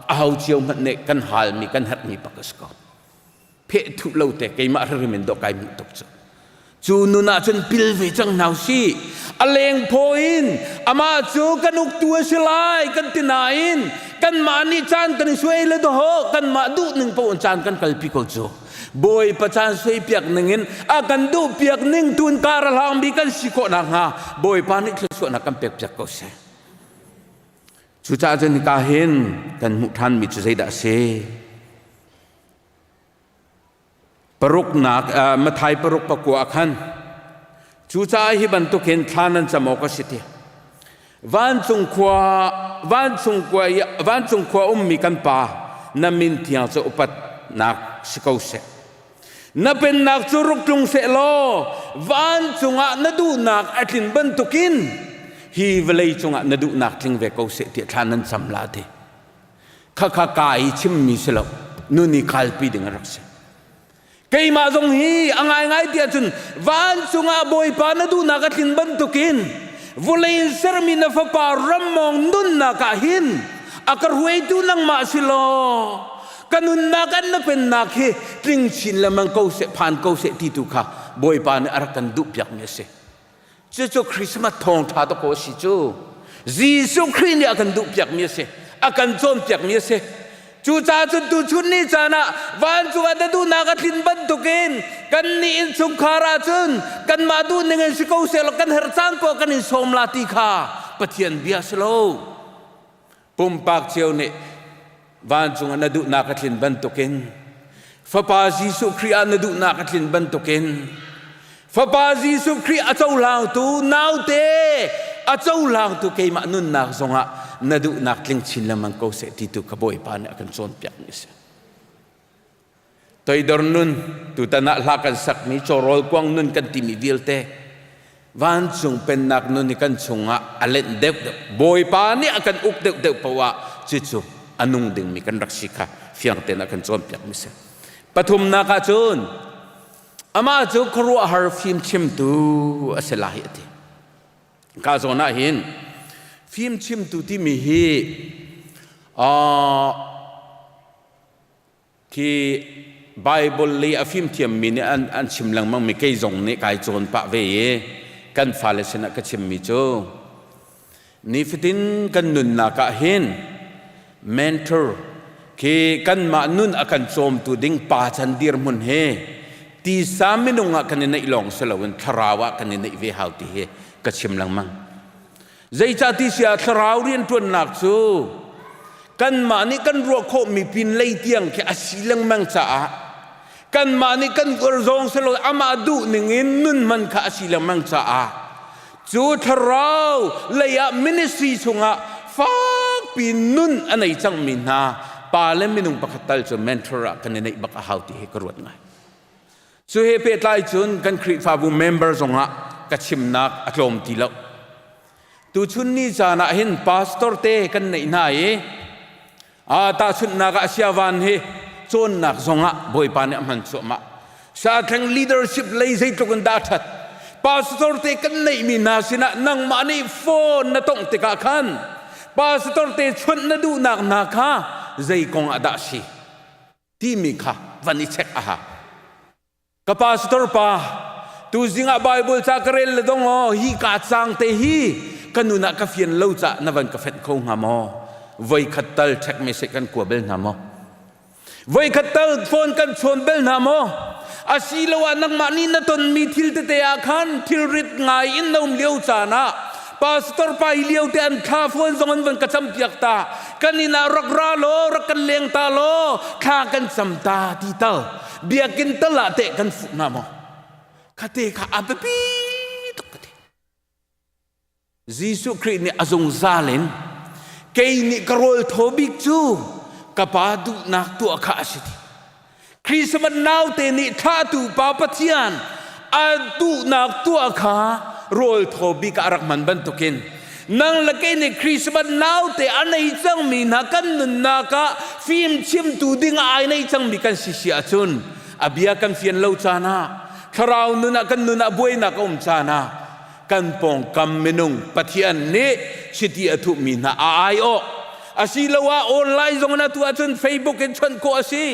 aho cio hmanh nih kan halmi kan herhmi bak a si ko. Pheh thuh lo te keimah hrim in dawh kai hmuh tuk cu. Cu nun ah cun pil ve cang hna usih. A leng phaw in amah cu kan uktu a si lai kan ti nain kanmah nih caan kan i suai le dawh kanmah duh ning paoh in caan kan kalpi ko cu. Bawipa caan suaipiak ning in a kan duh piak ning tun kar a hlangmi kan si khawh nakhnga Bawipa nih thluachuahnak kan pek piak ko seh. Cucaah cun hika hin kan hmuh ṭhanmi cu zeidah a si? Paruknak Mathai paruk pakua ah khan cucaah hi bantukin thla nan cam awk a si ti. Vancung khua vancung khua vancung khua ummi kan pa na min thiang cu upatnak si ko seh. Na pennak cu ruk tlung seh law vancung ah na duhnak a tlin bantukin hi vawlei cungah na duhnak tling ve ko seh tiah thla nan cam la ti. Khakha ka i chimmi si lo nun i kalpi ding a rak si. Keimah zong hi a ngaingai ti ahcun vancung ah Bawipa na duhnak a tlin bantukin vawlei in sermi na fapa rammawng nunnak ah hin a ka hruaitu nangmah si law ka nunnak an na pennak hi tling chin lengmang ko seh phan ko seh ti tu kha Bawipa nih a rak kan duhpiakmi a si. Cucu Christmas thawngṭha dawkaw a si cu. Jesuh Khrih nih a kan duhpiakmi a si. A kan cawnpiakmi a si. Cucaah cun tuchun ni caan ah vancung ah na duhnak a tlin bantukin kan nih innchungkhar ahcun kanmah duhning in si ko sehlaw kan herh caan poah kan in sawm la ti kha Pathian bia si lo. Pumpak cio nih vancung ah na duhnak a tlin bantukin Fapa Jesuh Khrih ah na duhnak a tlin bantukin Fapa Jesuh Khrih a cohlangtu naute a cohlangtu keimah nunnak zongah na duhnak tling chin lengmang ko seh ti tu kha Bawipa nih a kan cawnpiak mi a si. Toidor nun tutan ah hla kan sakmi cawrawl kuang nun kan timi vialte vancung pennak nun hi kan chungah a lenh deuh deuh Bawipa nih a kan uk deuh deuh poah ah cucu a nung dingmi kan rak si kha fiang tein a kan cawnpiak mi si. Pathumnak ah cun amah cu khuaruahhar fimchimtu a si lai a ti. Ka zawn ah hin fimchimtu timi hi Khi Bible lei a fimthiammi nih an, an chim lengmangmi kei zong nih kai cawn pah ve i kan fale sinah ka chimmi cu nifatin kan nunnak ah hin mentor khi kanmah nun a kan cawmtu ding pa can dirhmun he tisa minung ah kan i neih lawng si loin thlarau ah kan i neih ve hau ti hi ka chim lengmang. Zeicah ti si ah thlarau rianṭuannak cu kanmah nih kan ruah khawhmi pin lei tiang khi a si lengmang caah kanmah nih kan uar zong si lo amah duh ning in nun hman kha a si lengmang caah cu thlarau lei ah ministry chungah fakpi nun a nei cangmi hna pa le minung pakhat tal cu mentor ah kan i neih bak a hau ti hi ka ruat ngai. Cu he pehtlai cun kan Khrihfabu member zongah ka chimnak a tlawm ti lo. Tuchun ni caan ah hin pastor te kan neih hna i a tahchunhnak ah Siavan hi cawnnak zongah Bawipa nih a hman cuahmah. Sathleng leadership lei zeitluk in dah a ṭhat. Pastor te kan neihmi hna sinah nangmah nih phone na tongh tikah khan pastor te chawnh na duhnak hna kha zei kong ah dah si? Timi kha van i check a hau. Ka pastor pa, tuzing ah Bible ca ka rel le dong aw hi ka cang te hi ka nun ah ka fian lo ca na van ka fenh kho hnga maw? Voi khat tal check message kan kua bel hna maw? Voi khat tal phone kan chawn bel hna maw? Asiloah nangmah nih na tonmi thil tete ah khan thilrit ngai in na um lio caan ah pastor pa hi lio te an thla phone zong an van ka cam piak ta kan inn ah rak ra law rak kan leng ta law thla kan cam ta ti tal biakinn tal ah teh kan fuh hna maw khate kha a biapi tuk ka ti Jesuh Khrih nih a zungzal in kei nih ka rawl thaw bik cu ka pa duhnak tuah kha a si ti Christmas naute nih thlahtu Pa Pathian a duhnak tuah kha rawl thaw bik ah a rak hman bantukin nang le kei nih Christmas naute a nei cangmi hna kan nunnak ah fimchimtu ding ah ai nei cangmi kan si si ahcun a bia kan fian lo caan ah thlarau nun ah kan nun ah buainak a um caan ah kan pawngkam minung Pathian nih chiti a thuhmi hna a aiawh asiloah online zong in atu ahcun Facebook in chawnh khawh a si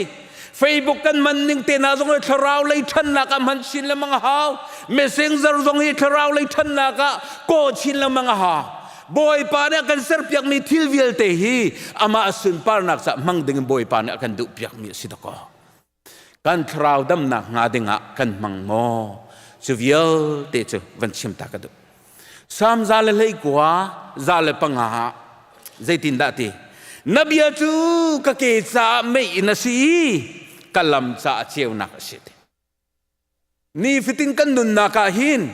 Facebook kan man ning te na zong hi thlarau lei ṭhannak ah hman chin lengmang a hau messenger zong hi thlarau lei ṭhannak ah kaw chin lengmang a hau Bawipa nih a kan serpiakmi thil vialte hi amah sunparnak ca hmang ding in Bawipa nih a kan duhpiakmi a si dakaw Kan thlarau damnak hnga dingah kan hmang maw? Cu vialte cu van chim ta ka duh. Salm 119 105 ah zeitindah ti? Na bia cu ka ke caah mei in a si i ka lam caah ceunak a si ti. Nifatin kan nunnak ah hin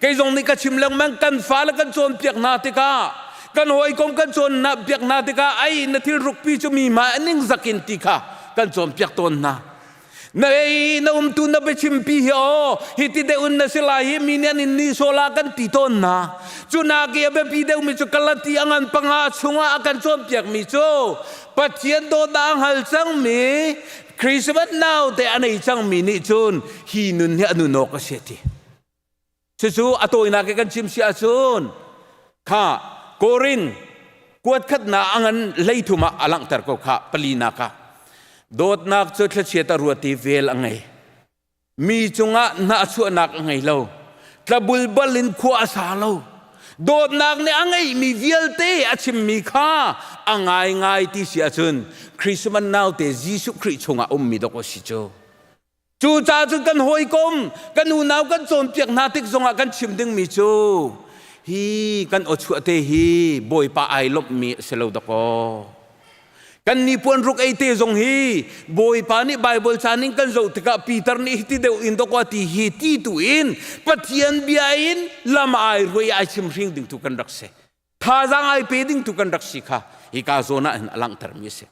kei zong nih ka chim lengmang kan fale kan cawnpiak hna tikah kan hawikom kan cawnnak piak hna tikah ai na thil rukpi cu mi hmai a ningzak in ti kha kan cawnpiak tawn hna. Na ei na umtu na biachimpi hi aw hi ti deuh in na si lai hi mi nih an in ni sola kan ti tawn hna. Cu nak i a biapi deuhmi cu Galati a ngan panga chungah a kan cawnpiakmi cu Pathian dawtnak a hngal cangmi Christmas naute a nei cangmi nih cun hi nun hi a nun awk a si a ti. Cucu a tawinak i kan chim si ahcun kha Korin kuat khatnak a ngan hleithum ah a langhter ko kha palinak ah dawtnak cu thlachiat a ruat i vel a ngei. Mi cungah hnahchuahnak a ngei lo. Tlabulbal in khua a sa lo. Dawtnak nih a ngeihmi vialte a chimmi kha a ngaingai ti si ahcun Christmas naute Jesuh Khrih chungah ummi dawk a si cu. Cucaah cun kan hawikom, kan unau kan cawnpiak hna tik zongah kan chim dingmi cu hi kan awchuah te hi Bawipa ai lawmhmi a si lo dakaw. Kan nipuan ruk ei te zong hi Bawipa nih Bible ca ning kan zoh tikah Peter nih hiti deuh in dawk ti hi ti tu in Pathian bia in lam ai ruai ai chim hring ding tu kan rak si. Thazaang ai pe ding tu kan rak si kha hika zawn ah hin a langhter mi a si.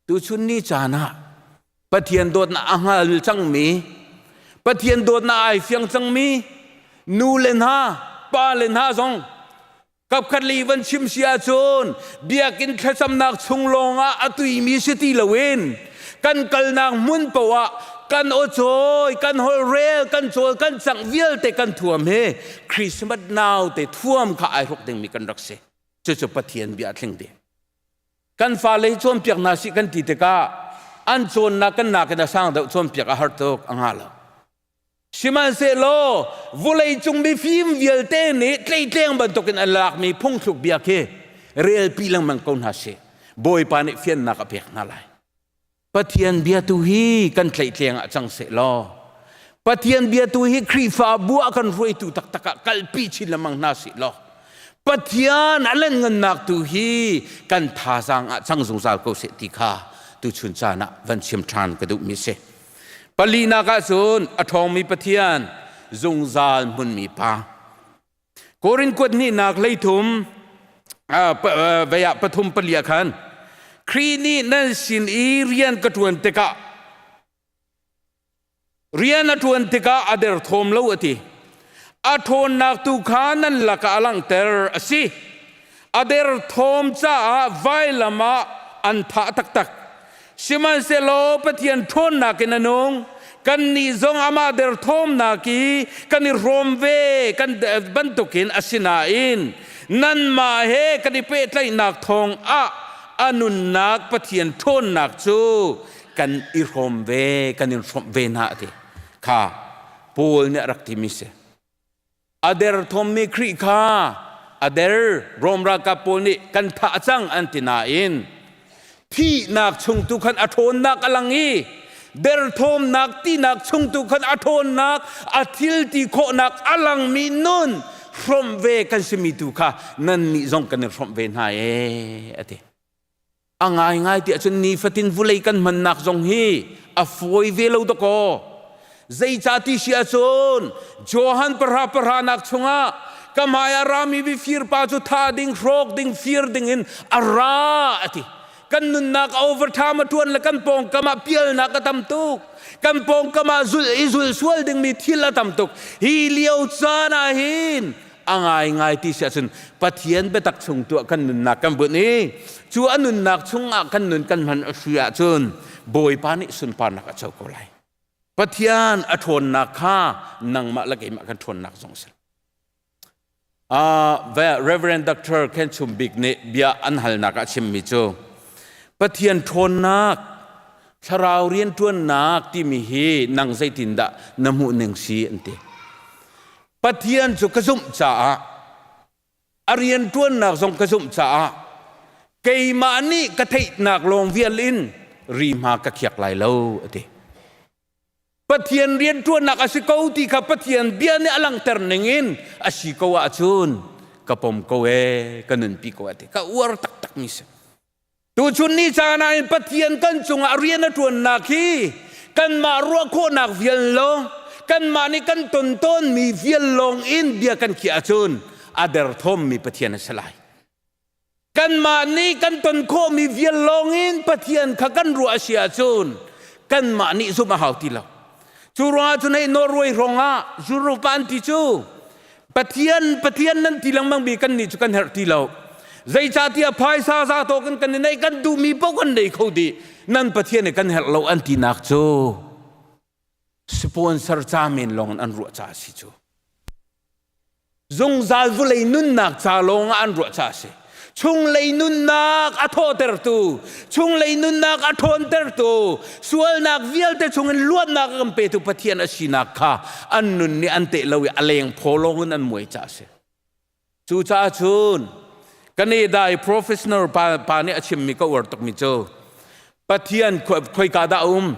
Tuchun ni caan ah Pathian dawtnak a hngal cangmi Pathian dawtnak ai fiang cangmi nu le hna pa le hna zong Kapkhat lei van chim si ahcun biakinn thlacamnak chung lawngah a tuimi si ti loin kan kalnak hmun poah kan aw-cawi, kan holhrel, kan cawl, kan cangh vialte kan thuam hi Christmas naute thuam kha ai hruk dingmi kan rak si. Cucu Pathian bia a tling dih. Kan fale hi cawnpiak hna sih kan ti tikah an cawnnak kan nakin a sang deuh cawnpiak a har tuk a ngah lo. Sihmanhsehlaw vawleicung mifim vialte nih tleitleng bantukin an lakmi phungthluk bia khi relpi lengmang ko hna sih. Bawipa nih fiannak a pek hna lai. Pathian bia tu hi kan tleitleng ah cang seh law Pathian bia tu hi Khrihfabu ah kan hruaitu taktak ah kalpi chin lengmang hna sih law Pathian a lenngannak tu hi kan thazaang ah cang zungzal ko seh ti kha tuchun caan ah van chim ṭhan ka duhmi si. Palinak ah cun a ṭhawngmi Pathian zungzal hmunmi pa. Korin kuat hnihnak hleithum vei ah pathum palia khan Khrih nih nan sin i rian ka ṭuan tikah rian a ṭuan tikah a derthawm lo a ti. A ṭhawnnak tu kha nan lakah a langhter a si. A derthawm caah vailam ah an thah taktak. Sihmanhsehlaw Pathian ṭhawnnak in a nung. Kannih zong amah derthawmnak i kan i hrawm ve kan bantukin a si nain nanmah he kan i pehtlaihnak thawng ah a nunnak Pathian ṭhawnnak cu kan i hrawm ve, kan in hrawmh ve hna a ti. Kha Paul nih a rak timi si. A derthawmmi Khrih kha a der Rom ralkap pawl nih kan thah cang an ti nain thihnak chung tu khan a ṭhawnnak a lang i derthawmnak tinak chung tu khan a ṭhawnnak a thil ti khawhnak a langmi nun hrawmh ve kan simi tu kha nannih zong kan in hrawmh ve hna ee a ti. A ngaingai ti ahcun nifatin vulei kan hmannak zong hi a fawi ve lo dakaw. Zeicah ti si ahcun Johan pahra pahranak chungah ka hmai ah rami mifir pa cu tha ding, hrawk ding, fir ding in a ra a ti. Kan nunnak overtime a ṭuan le kan pawngkam ah pialnak a tam tuk. Kan pawngkam ah zulh i zulh sual dingmi thil a tam tuk. Hi lio caan ah hin a ngaingai ti si ahcun Pathian biatak chung tuah kan nunnak kan bunh i cu a nunnak chungah kan nun kan hman a si ahcun Bawipa nih sunparnak a co ko lai. Pathian a ṭhawnnak kha nangmah le keimah kan ṭhawnnak zong a si. Reverend Dr. Ken Chum Bik nih bia an halnak ah chimmi cu Pathian ṭhawnnak thlarau rianṭuannak timi hi nang zeitindah na hmuh ning si an ti. Pathian cu ka zumh caah a rianṭuannak zong ka zumh caah keimah nih ka theihnak lawng vial in rihma ka khiak lai lo a ti. Pathian rianṭuannak a si ko ti kha Pathian bia nih a langhter ning in a si ko ahcun ka pom ko ee ka nunpi ko a ti. Ka uar taktakmi si. Tuchun ni caan ah hin Pathian kan cungah rian a ṭuannak hi Kanmah ruah khawhnak vial lawng, kanmah nih kan ton tawnmi vial lawng in bia kan khiah ahcun a derthawmmi Pathian a si lai. Kanmah nih kan ton khawhmi vial lawng in Pathian kha kan ruah a si ahcun kanmah nih zumh a hau ti lo. Cu ruangah cun hei Norway hrawng ah Europe an ti cu Pathian Pathian nan ti lengmang mi kan nih cu kan herh ti lo. Zeicahtiah phaisa za tawk in kan i neih kan duhmi paoh kan nei kho dih. Nan Pathian i kan herh lo an tinak cu sponsor ca men lawng in an ruah caah a si cu. Zungzal vulei nunnak ca lawng ah an ruah ca a si. Chunglei nunnak a thawhtertu, chunglei nunnak a ṭhawntertu, sualnak vialte chungin luatnak a kan petu Pathian a sinak kha an nun nih an teh lo i a leng phaw lawng in an muai ca a si. Cucaah cun Canada i professional pa, pa nih a chimmi ka uar tukmi cu Pathian khoika dah a um?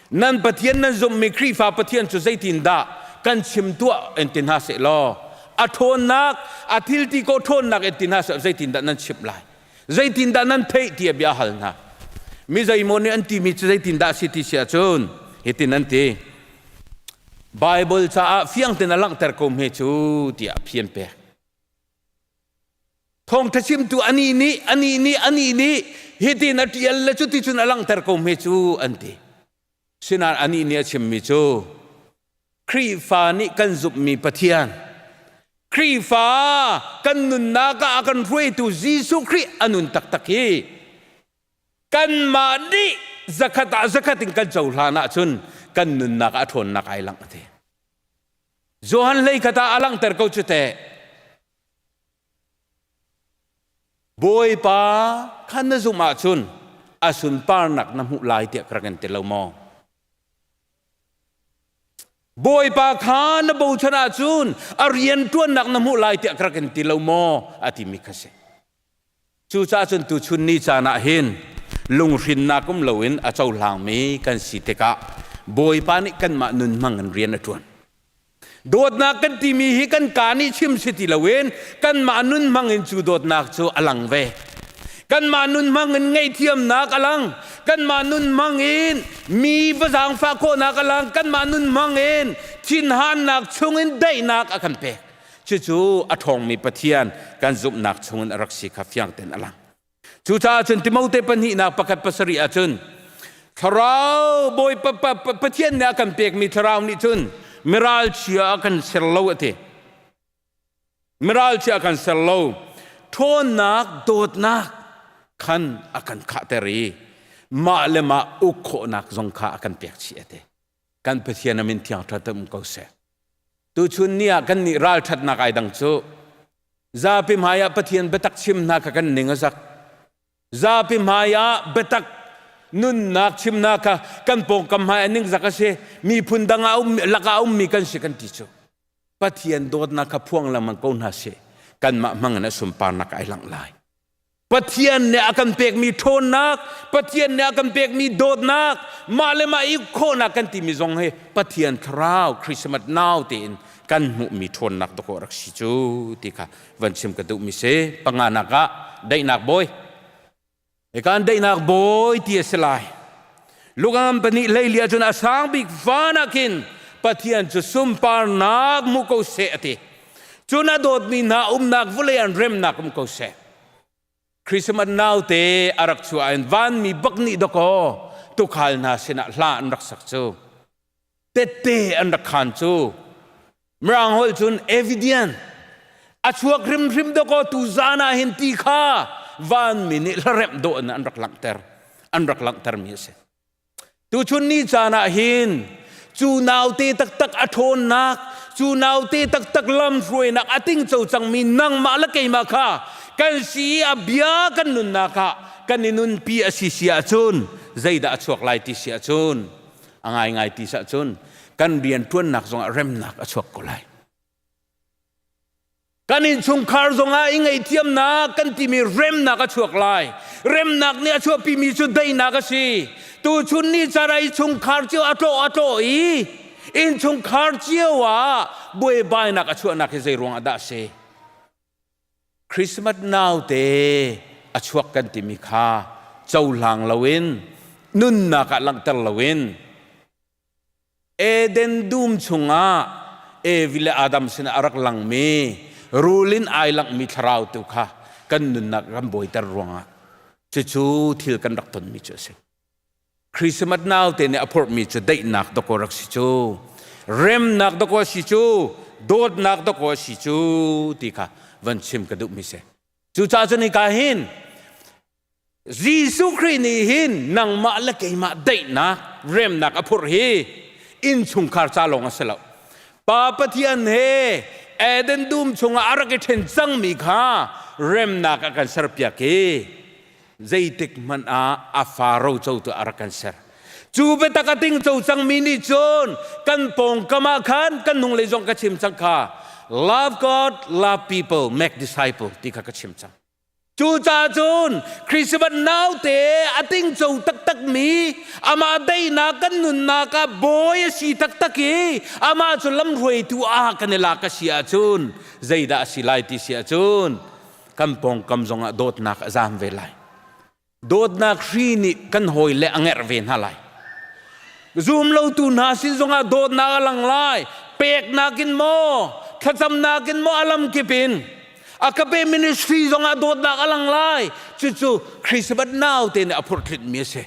Nan Pathian nan zumhmi Khrihfa Pathian cu zeitindah kan chim tuah in ti hna seh law a ṭhawnnak a thilti ko ṭhawnnak in ti hna seh zeitindah nan chimh lai? Zeitindah nan theih tiah bia hal hna. Mi zeimaw nih an timi cu zeitindah a si ti si ahcun hitin an ti. Bible caah fiang tein a langhter ko hme cu tiah a phian pek. Thawngṭha chimtu anih nih anih nih anih nih hitin a ṭial le cuticun a langhter ko hme cu an ti. Sinain anih nih a chimmi cu Khrihfa nih kan zumhmi Pathian Khrihfa kan nunnak ah a kan hruaitu Jesuh Khrih a nun taktak hi kanmah nih zakhat ah zakhat in kan cohlan ahcun kan nunnak ah a ṭhawnnak ai langh a ti. Johan hlei khat ah a langhter ko cu teh. Bawipa kha na zumh ahcun a sunparnak na hmuh lai tiah ka rak in ti lo maw? Bawipa kha na bochan ahcun a rianṭuannak na hmuh lai tiah ka rak in ti lo maw? A timi kha si. Cucaah cun tuchun ni caan ah hin lunghrinnak um loin a cohlangmi kan si tikah Bawipa nih kanmah nun hmang in rian a ṭuan. Dawtnak kan timi hi kan kaa nih chim si ti loin kanmah nun hmang in cu dawtnak cu a lang ve. Kanmah nun hmang in ngaihthiamnak a lang. Kanmah nun hmang in mi va zaangfah khawhnak a lang. Kanmah nun hmang in thinhannak chungin daihnak a kan pek. Cucu a ṭhawngmi Pathian kan zumhnak chungin a rak si kha fiang tein a lang. Cucaah cun Timote pahnihnak pakhat pasarih ahcun thlarau Bawipa Pathian nih a kan pekmi thlarau nih cun miralchia a kan ser lo a ti. Miralchia a kan ser lo. Ṭhawnnak, dawtnak khan a kan khahter i mah le mah uk khawhnak zong kha a kan pek chih a ti. Kan Pathian a min thiang ṭha um ko seh. Tuchun ni ah kan nih ralṭhatnak ai dang cu Zapi hmaiah Pathian biatak chim hna kha kan ning a zak. Zapi hmaiah biatak nunnak chimnak kha kan pawngkam hmai ah ningzak a si. Miphun dang ah um, lakah a ummi kan si kan ti cu. Pathian dawtnak kha phuang lengmang ko hna sih. Kanmah hmang in a sunparnak ai langh lai. Pathian nih a kan pekmi ṭhawnnak, Pathian nih a kan pekmi dawtnak, mah le mah i khawhnak kan timi zong hi Pathian thlarau Christmas nau tein kan hmuhmi ṭhawnnak dawh rak si cu ti kha van chim ka duhmi si. Panganak ah daihnak bawi. Hikan daihnak bawi ti a si lai. Lungam pahnih hlei cun a sang bik van ah khin Pathian cu sunparnak hmu ko seh a ti. Cun a dawtmi hna umnak vawlei an remnak um ko seh. Christmas naute a rak chuah in vanmi bak nih dakaw tukhal hna sinah hla an rak sak cu. Tette an rak khan cu. Mirang holh cun evidence a chuak hrimhrim dakaw tu zan ah hin ti kha vanmi nih hlaremh dawh in an rak langhter an rak langhtermi a si. Tuchun ni caan ah hin cu naute taktak a ṭhawnnak, cu naute taktak lamhruainak a tingco cangmi nangmah le keimah kha kan si i a bia kan nunnak ah kan i nunpi a si si ahcun zeidah a chuak lai ti si ahcun a ngaingai ti si ahcun kan rianṭuannak zongah remnak a chuak ko lai. Kan innchungkhar zongah i ngaihthiamnak kan timi remnak a chuak lai. Remnak nih a chuahpimi cu daihnak a si. Tuchun ni cara i chungkhar cio a tlawh a tlawh i innchungkhar cio ah buaibainak a chuahnak hi zei ruangah dah a si? Christmas naute a chuak kan timi kha cohlang loin nunnak ah langhter loin. Eden dum chungah Evi le Adam sinah a rak langmi rul in ai langhmi thlarau tu kha kan nunnak kan bawiter ruangah cucu thil kan rak tonmi cu a si. Christmas naute nih a phorhmi cu daihnak dakaw rak si cu, remnak dakaw si cu, dawtnak dakaw si cu ti kha van chim ka duhmi si. Cucaah cun hika hin Jesuh Khrih nih hin nangmah le keimah daihnak, remnak a phurh hi innchungkhar ca lawng a si lo. Pa Pathian he Eden dum chungah a rak i ṭhen cangmi kha remnak a kan serpiak i zeitik hmanh ah a fa rocotu a rak kan ser. Cu biatak a tingco cangmi nih cun kan pawngkam ah khan kan hnunglei zong ka chim cang kha love God, love people, make disciple ti kha ka chim cang. Cucaah cun Christmas naute a tingco taktakmi amah daihnak kan nunnak ah bawi a si taktak i amah cu lamhruaitu ah kan i lak a si ahcun zeidah a si lai ti si ahcun kan pawngkam zongah dawtnak a zaam ve lai. Dawtnak hri nih kan hawile a ngerh ve hna lai. Zumlotu hna sin zongah dawtnak a lang lai. Peknak in maw, thlacamnak in maw a lamkip in Agape ministry zongah dawtnak a lang lai. Cucu Christmas naute nih a phurhtlinhmi a si.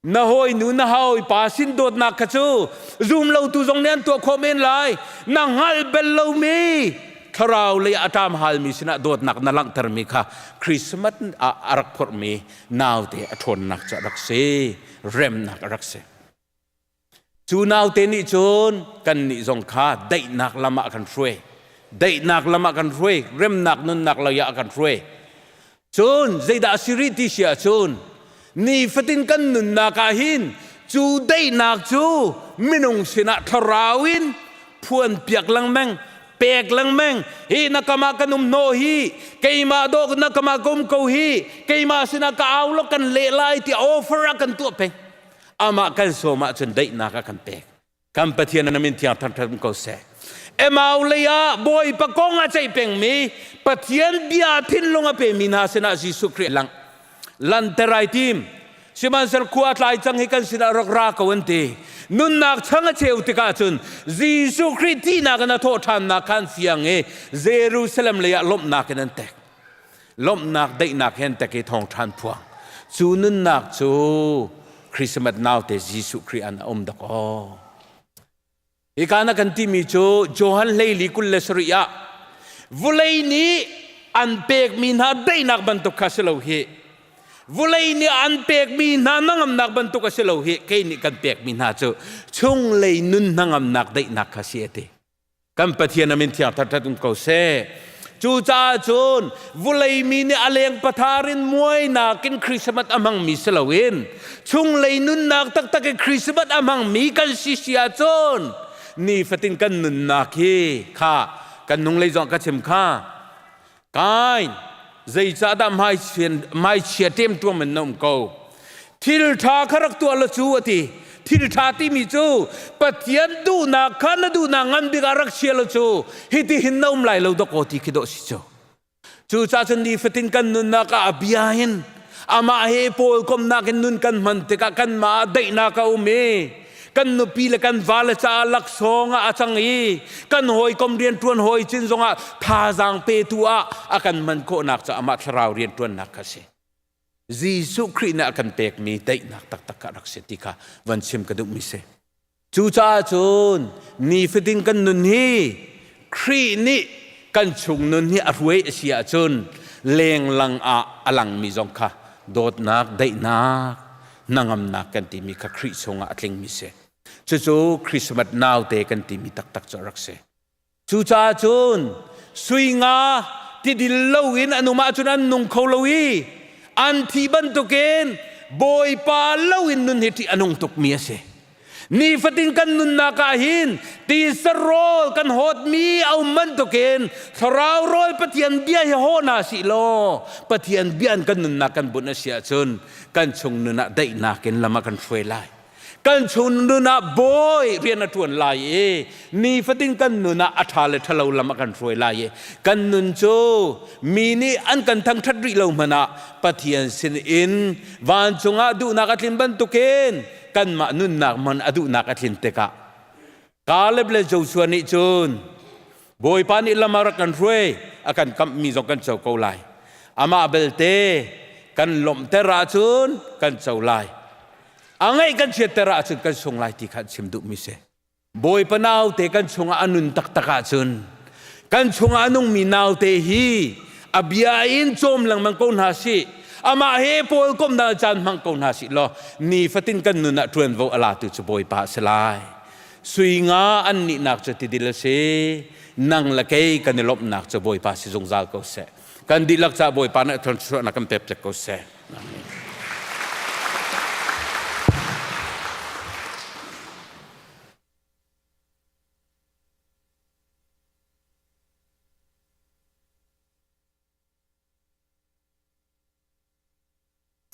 Na hawinu na hawipa sin dawtnak kha cu zumlotu zong nih an tuah khawh men lai. Na hngalh bel lomi thlarau lei a ṭam halmi sinah dawtnak na langhtermi kha Christmas ah a rak phorhmi naute a ṭhawnnak cu a rak si. Remnak a rak si. Cu naute nih cun kannih zong kha daihnak lam ah a kan hruai. Daihnak lam ah kan hruai, remnak nunnak lei ah a kan hruai. Cun zeidah a si rih ti si ahcun nifatin kan nunnak ah hin cu daihnak cu minung sinah thlarau in phuan piak lengmang pek lengmang hi na kam ah kan um hnawh hi keimah dawh na kam ah ka um ko hi keimah sinah ka au law kan leh lai ti offer a kan tuah peng amah kan sawm ahcun daihnak a kan pek kan Pathian na min thiang thangṭhat ko seh Emau lei ah Bawipa kong a ceih pengmi Pathian bia thinlung a pemi hna sinah Jesuh Khrih lang lanter ai tim sihmanhsehlaw khua tlai cang hi kan sinah rak ra ko an ti nunnak chang a cheu tikah cun Jesuh Khrih thihnak in a thawh ṭhannak khan fiang i Jerusalem lei ah lawmhnak in an tek lawmhnak daihnak he an tek i thawngṭhan phuang cu nunnak cu Christmas naute Jesuh Khrih an um dak aw hika na kan timi cu Johan hleili 27 ah vulei nih an pekmi hna daihnak bantuk kha si lo hi vulei nih an pekmi hna hnangamnak bantuk a si lo hi kei nih kan pekmi hna cu chunglei nun hnangamnak daihnak kha si a ti Kan Pathian a min thiang thathat um ko seh. Cucaah cun vulei mi nih a leng pathar in muainak in Christmas a hmangmi si loin chunglei nunnak taktak in Christmas a hmangmi kan si si ahcun nifatin kan nunnak hi kha kan nunglei zong ka chim kha Kain, zeicahdah hmaichia ṭemṭuam in na um ko? Thil ṭha kha rak tuah law cu a ti. Thil ṭha timi cu Pathian duhnak kha na duhnak ngan bik ah rak chia law cu hitihin na um lai lo dawkaw ti khi dawh si cu. Cucaah cun nifatin kan nunnak ah a bia hin amah he pawlkomnak in nun kan hman tikah kanmah ah daihnak a um i kan nupi le kan vale caah laksawng ah a cang i kan hawikom rianṭuan hawi cin zongah thazaang petu ah a kan hman khawhnak cu amah thlarau rianṭuannak kha a si. Jesuh Khrih nih a kan pekmi daihnak taktak kha a rak si ti kha van chim ka duhmi si. Cucaah cun nifatin kan nun hi Khrih nih kan chung nun hi a hruai a si ahcun lenglang ah a langmi zong kha dawtnak, daihnak, hnangamnak kan timi kha Khrih chungah a tlingmi si. Cucu Christmas naute kan timi taktak cu a rak si. Cucaah cun sui nga tidil loin an um ahcun an nung kho lo i an thi bantukin Bawipa loin nun hi ṭih a nung tukmi a si. Nifatin kan nunnak ah hin tisa rawl kan hawtmi a um bantukin thlarau rawl Pathian bia hi haw hna sih law Pathian bia in kan nunnak kan bunh a si ahcun kan chung nun ah daihnak in lam a kan hruai lai. Kan chung nun ah bawi rian a ṭuan lai i nifatin kan nun ah a ṭha le ṭhalo lam a kan hruai lai i kan nun cu mi nih an kan thangṭhat rih lo hmanh ah Pathian sin in vancung ah duhnak a tlin bantukin kanmah nunnak man a duhnak a tlin tikah. Kaleb le Joshua nih cun Bawipa nih lam a rak kan hruai, a kan kamhmi zong kan co ko lai. Amah belte kan lawmhter ahcun kan co lai. A ngaih kan chiatter ahcun kan sung lai ti kha an chim duhmi si. Bawipa naute kan chungah a nun taktak ahcun kan chungah a nungmi naute hi a bia in cawm lengmang ko hna sih. Amah he pawl komhnak caan hmang ko hna sih law nifatin kan nun ah ṭuanvo a latu cu Bawipa a si lai. Sui nga an nihnak cu tidil a si. Nang le kei kan i lawmhnak cu Bawipa si zungzal ko seh. Kan dihlak caah Bawipa nih thluachuahnak kan pek ko seh. Amen.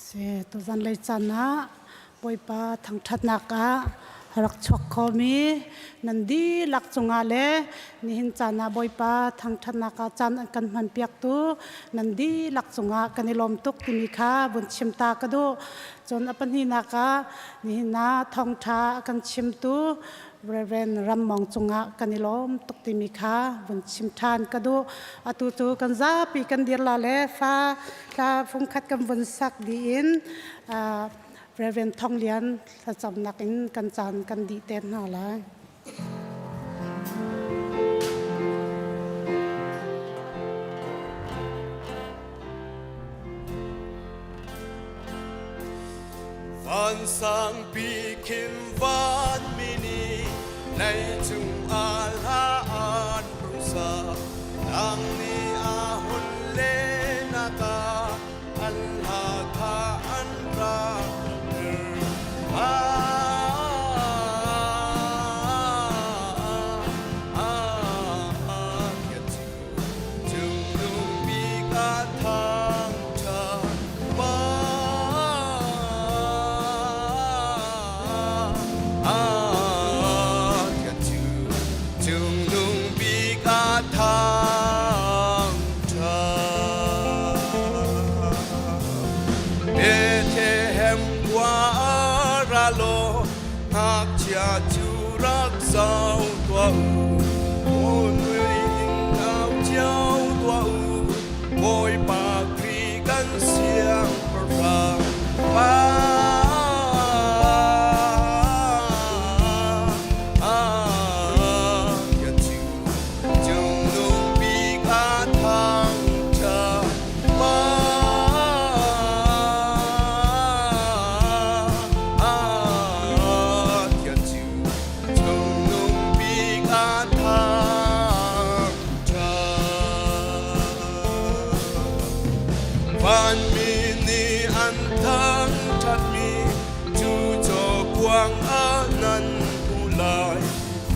Si, tuzan lei caan ah Bawipa thangṭhatnak ah rak chuak khomi nan dihlak cungah le nihin caan ah Bawipa thangṭhatnak ah caan an kan hmanpiaktu nan dihlak cungah kan i lawm tuk timi kha vun chim ta ka duh. Cun a pahnihnak ah nihin ah thawngṭha a kan chimtu Reverend Ram Mong cungah kan i lawm tuk timi kha vun chim ṭhan ka duh. Atu cu kan zapi kan dir la le fa hla fungkhat kan vun sak dih in Reverend Thong Lian thlacamnak in kan caan kan dih te hna lai. Van sangpi khin van mini leicung ah hla an rung sa nang nih a hun le naka an hla kha an rak Bethlehem khua ra law ngakchia cu rak zau tuah u Bawipa Khrih kan siangpahrang pa Cungnung bik a thangṭhat pa Cungnung bik a thangṭhat. Vanmi nih an thangṭhatmi cu cawkuang ah nan hmuh lai.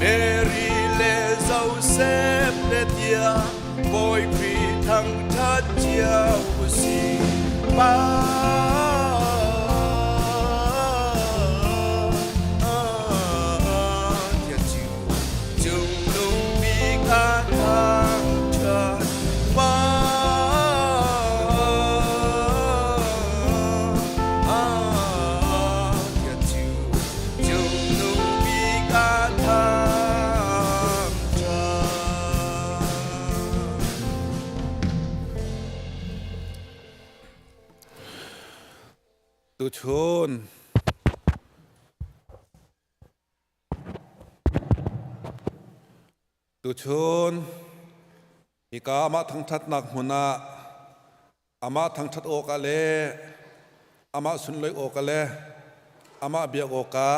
Mary le Josef le tiah Bawi Khrih thangṭhat cio u sih. Pa Cungnung bik a thangṭhat pa Cungnung bik a thangṭhat. Tuchun Tuchun hika amah thangṭhatnak hmun ah amah thangṭhat awkah le amah sunlawih awkah le amah biak awkah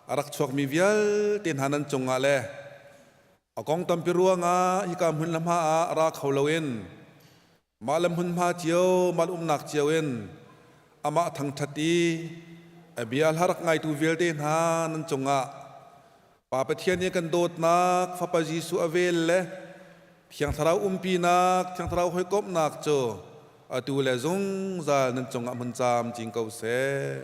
a rak chuakmi vialte hna nan cungah le a kong tampi ruangah hika hmun le hma ah ra kho loin mah le hmunhma cio mah le umnak cio in amah thangṭhat i a bia hla rak ngaitu vialte hna nan cungah Pa Pathian i kan dawtnak Fapa Jesuh a vel le Thiang Thlarau umpinak Thiang Thlarau hawikomhnak cu atu le zungzal nan cungah hmun camcin ko seh.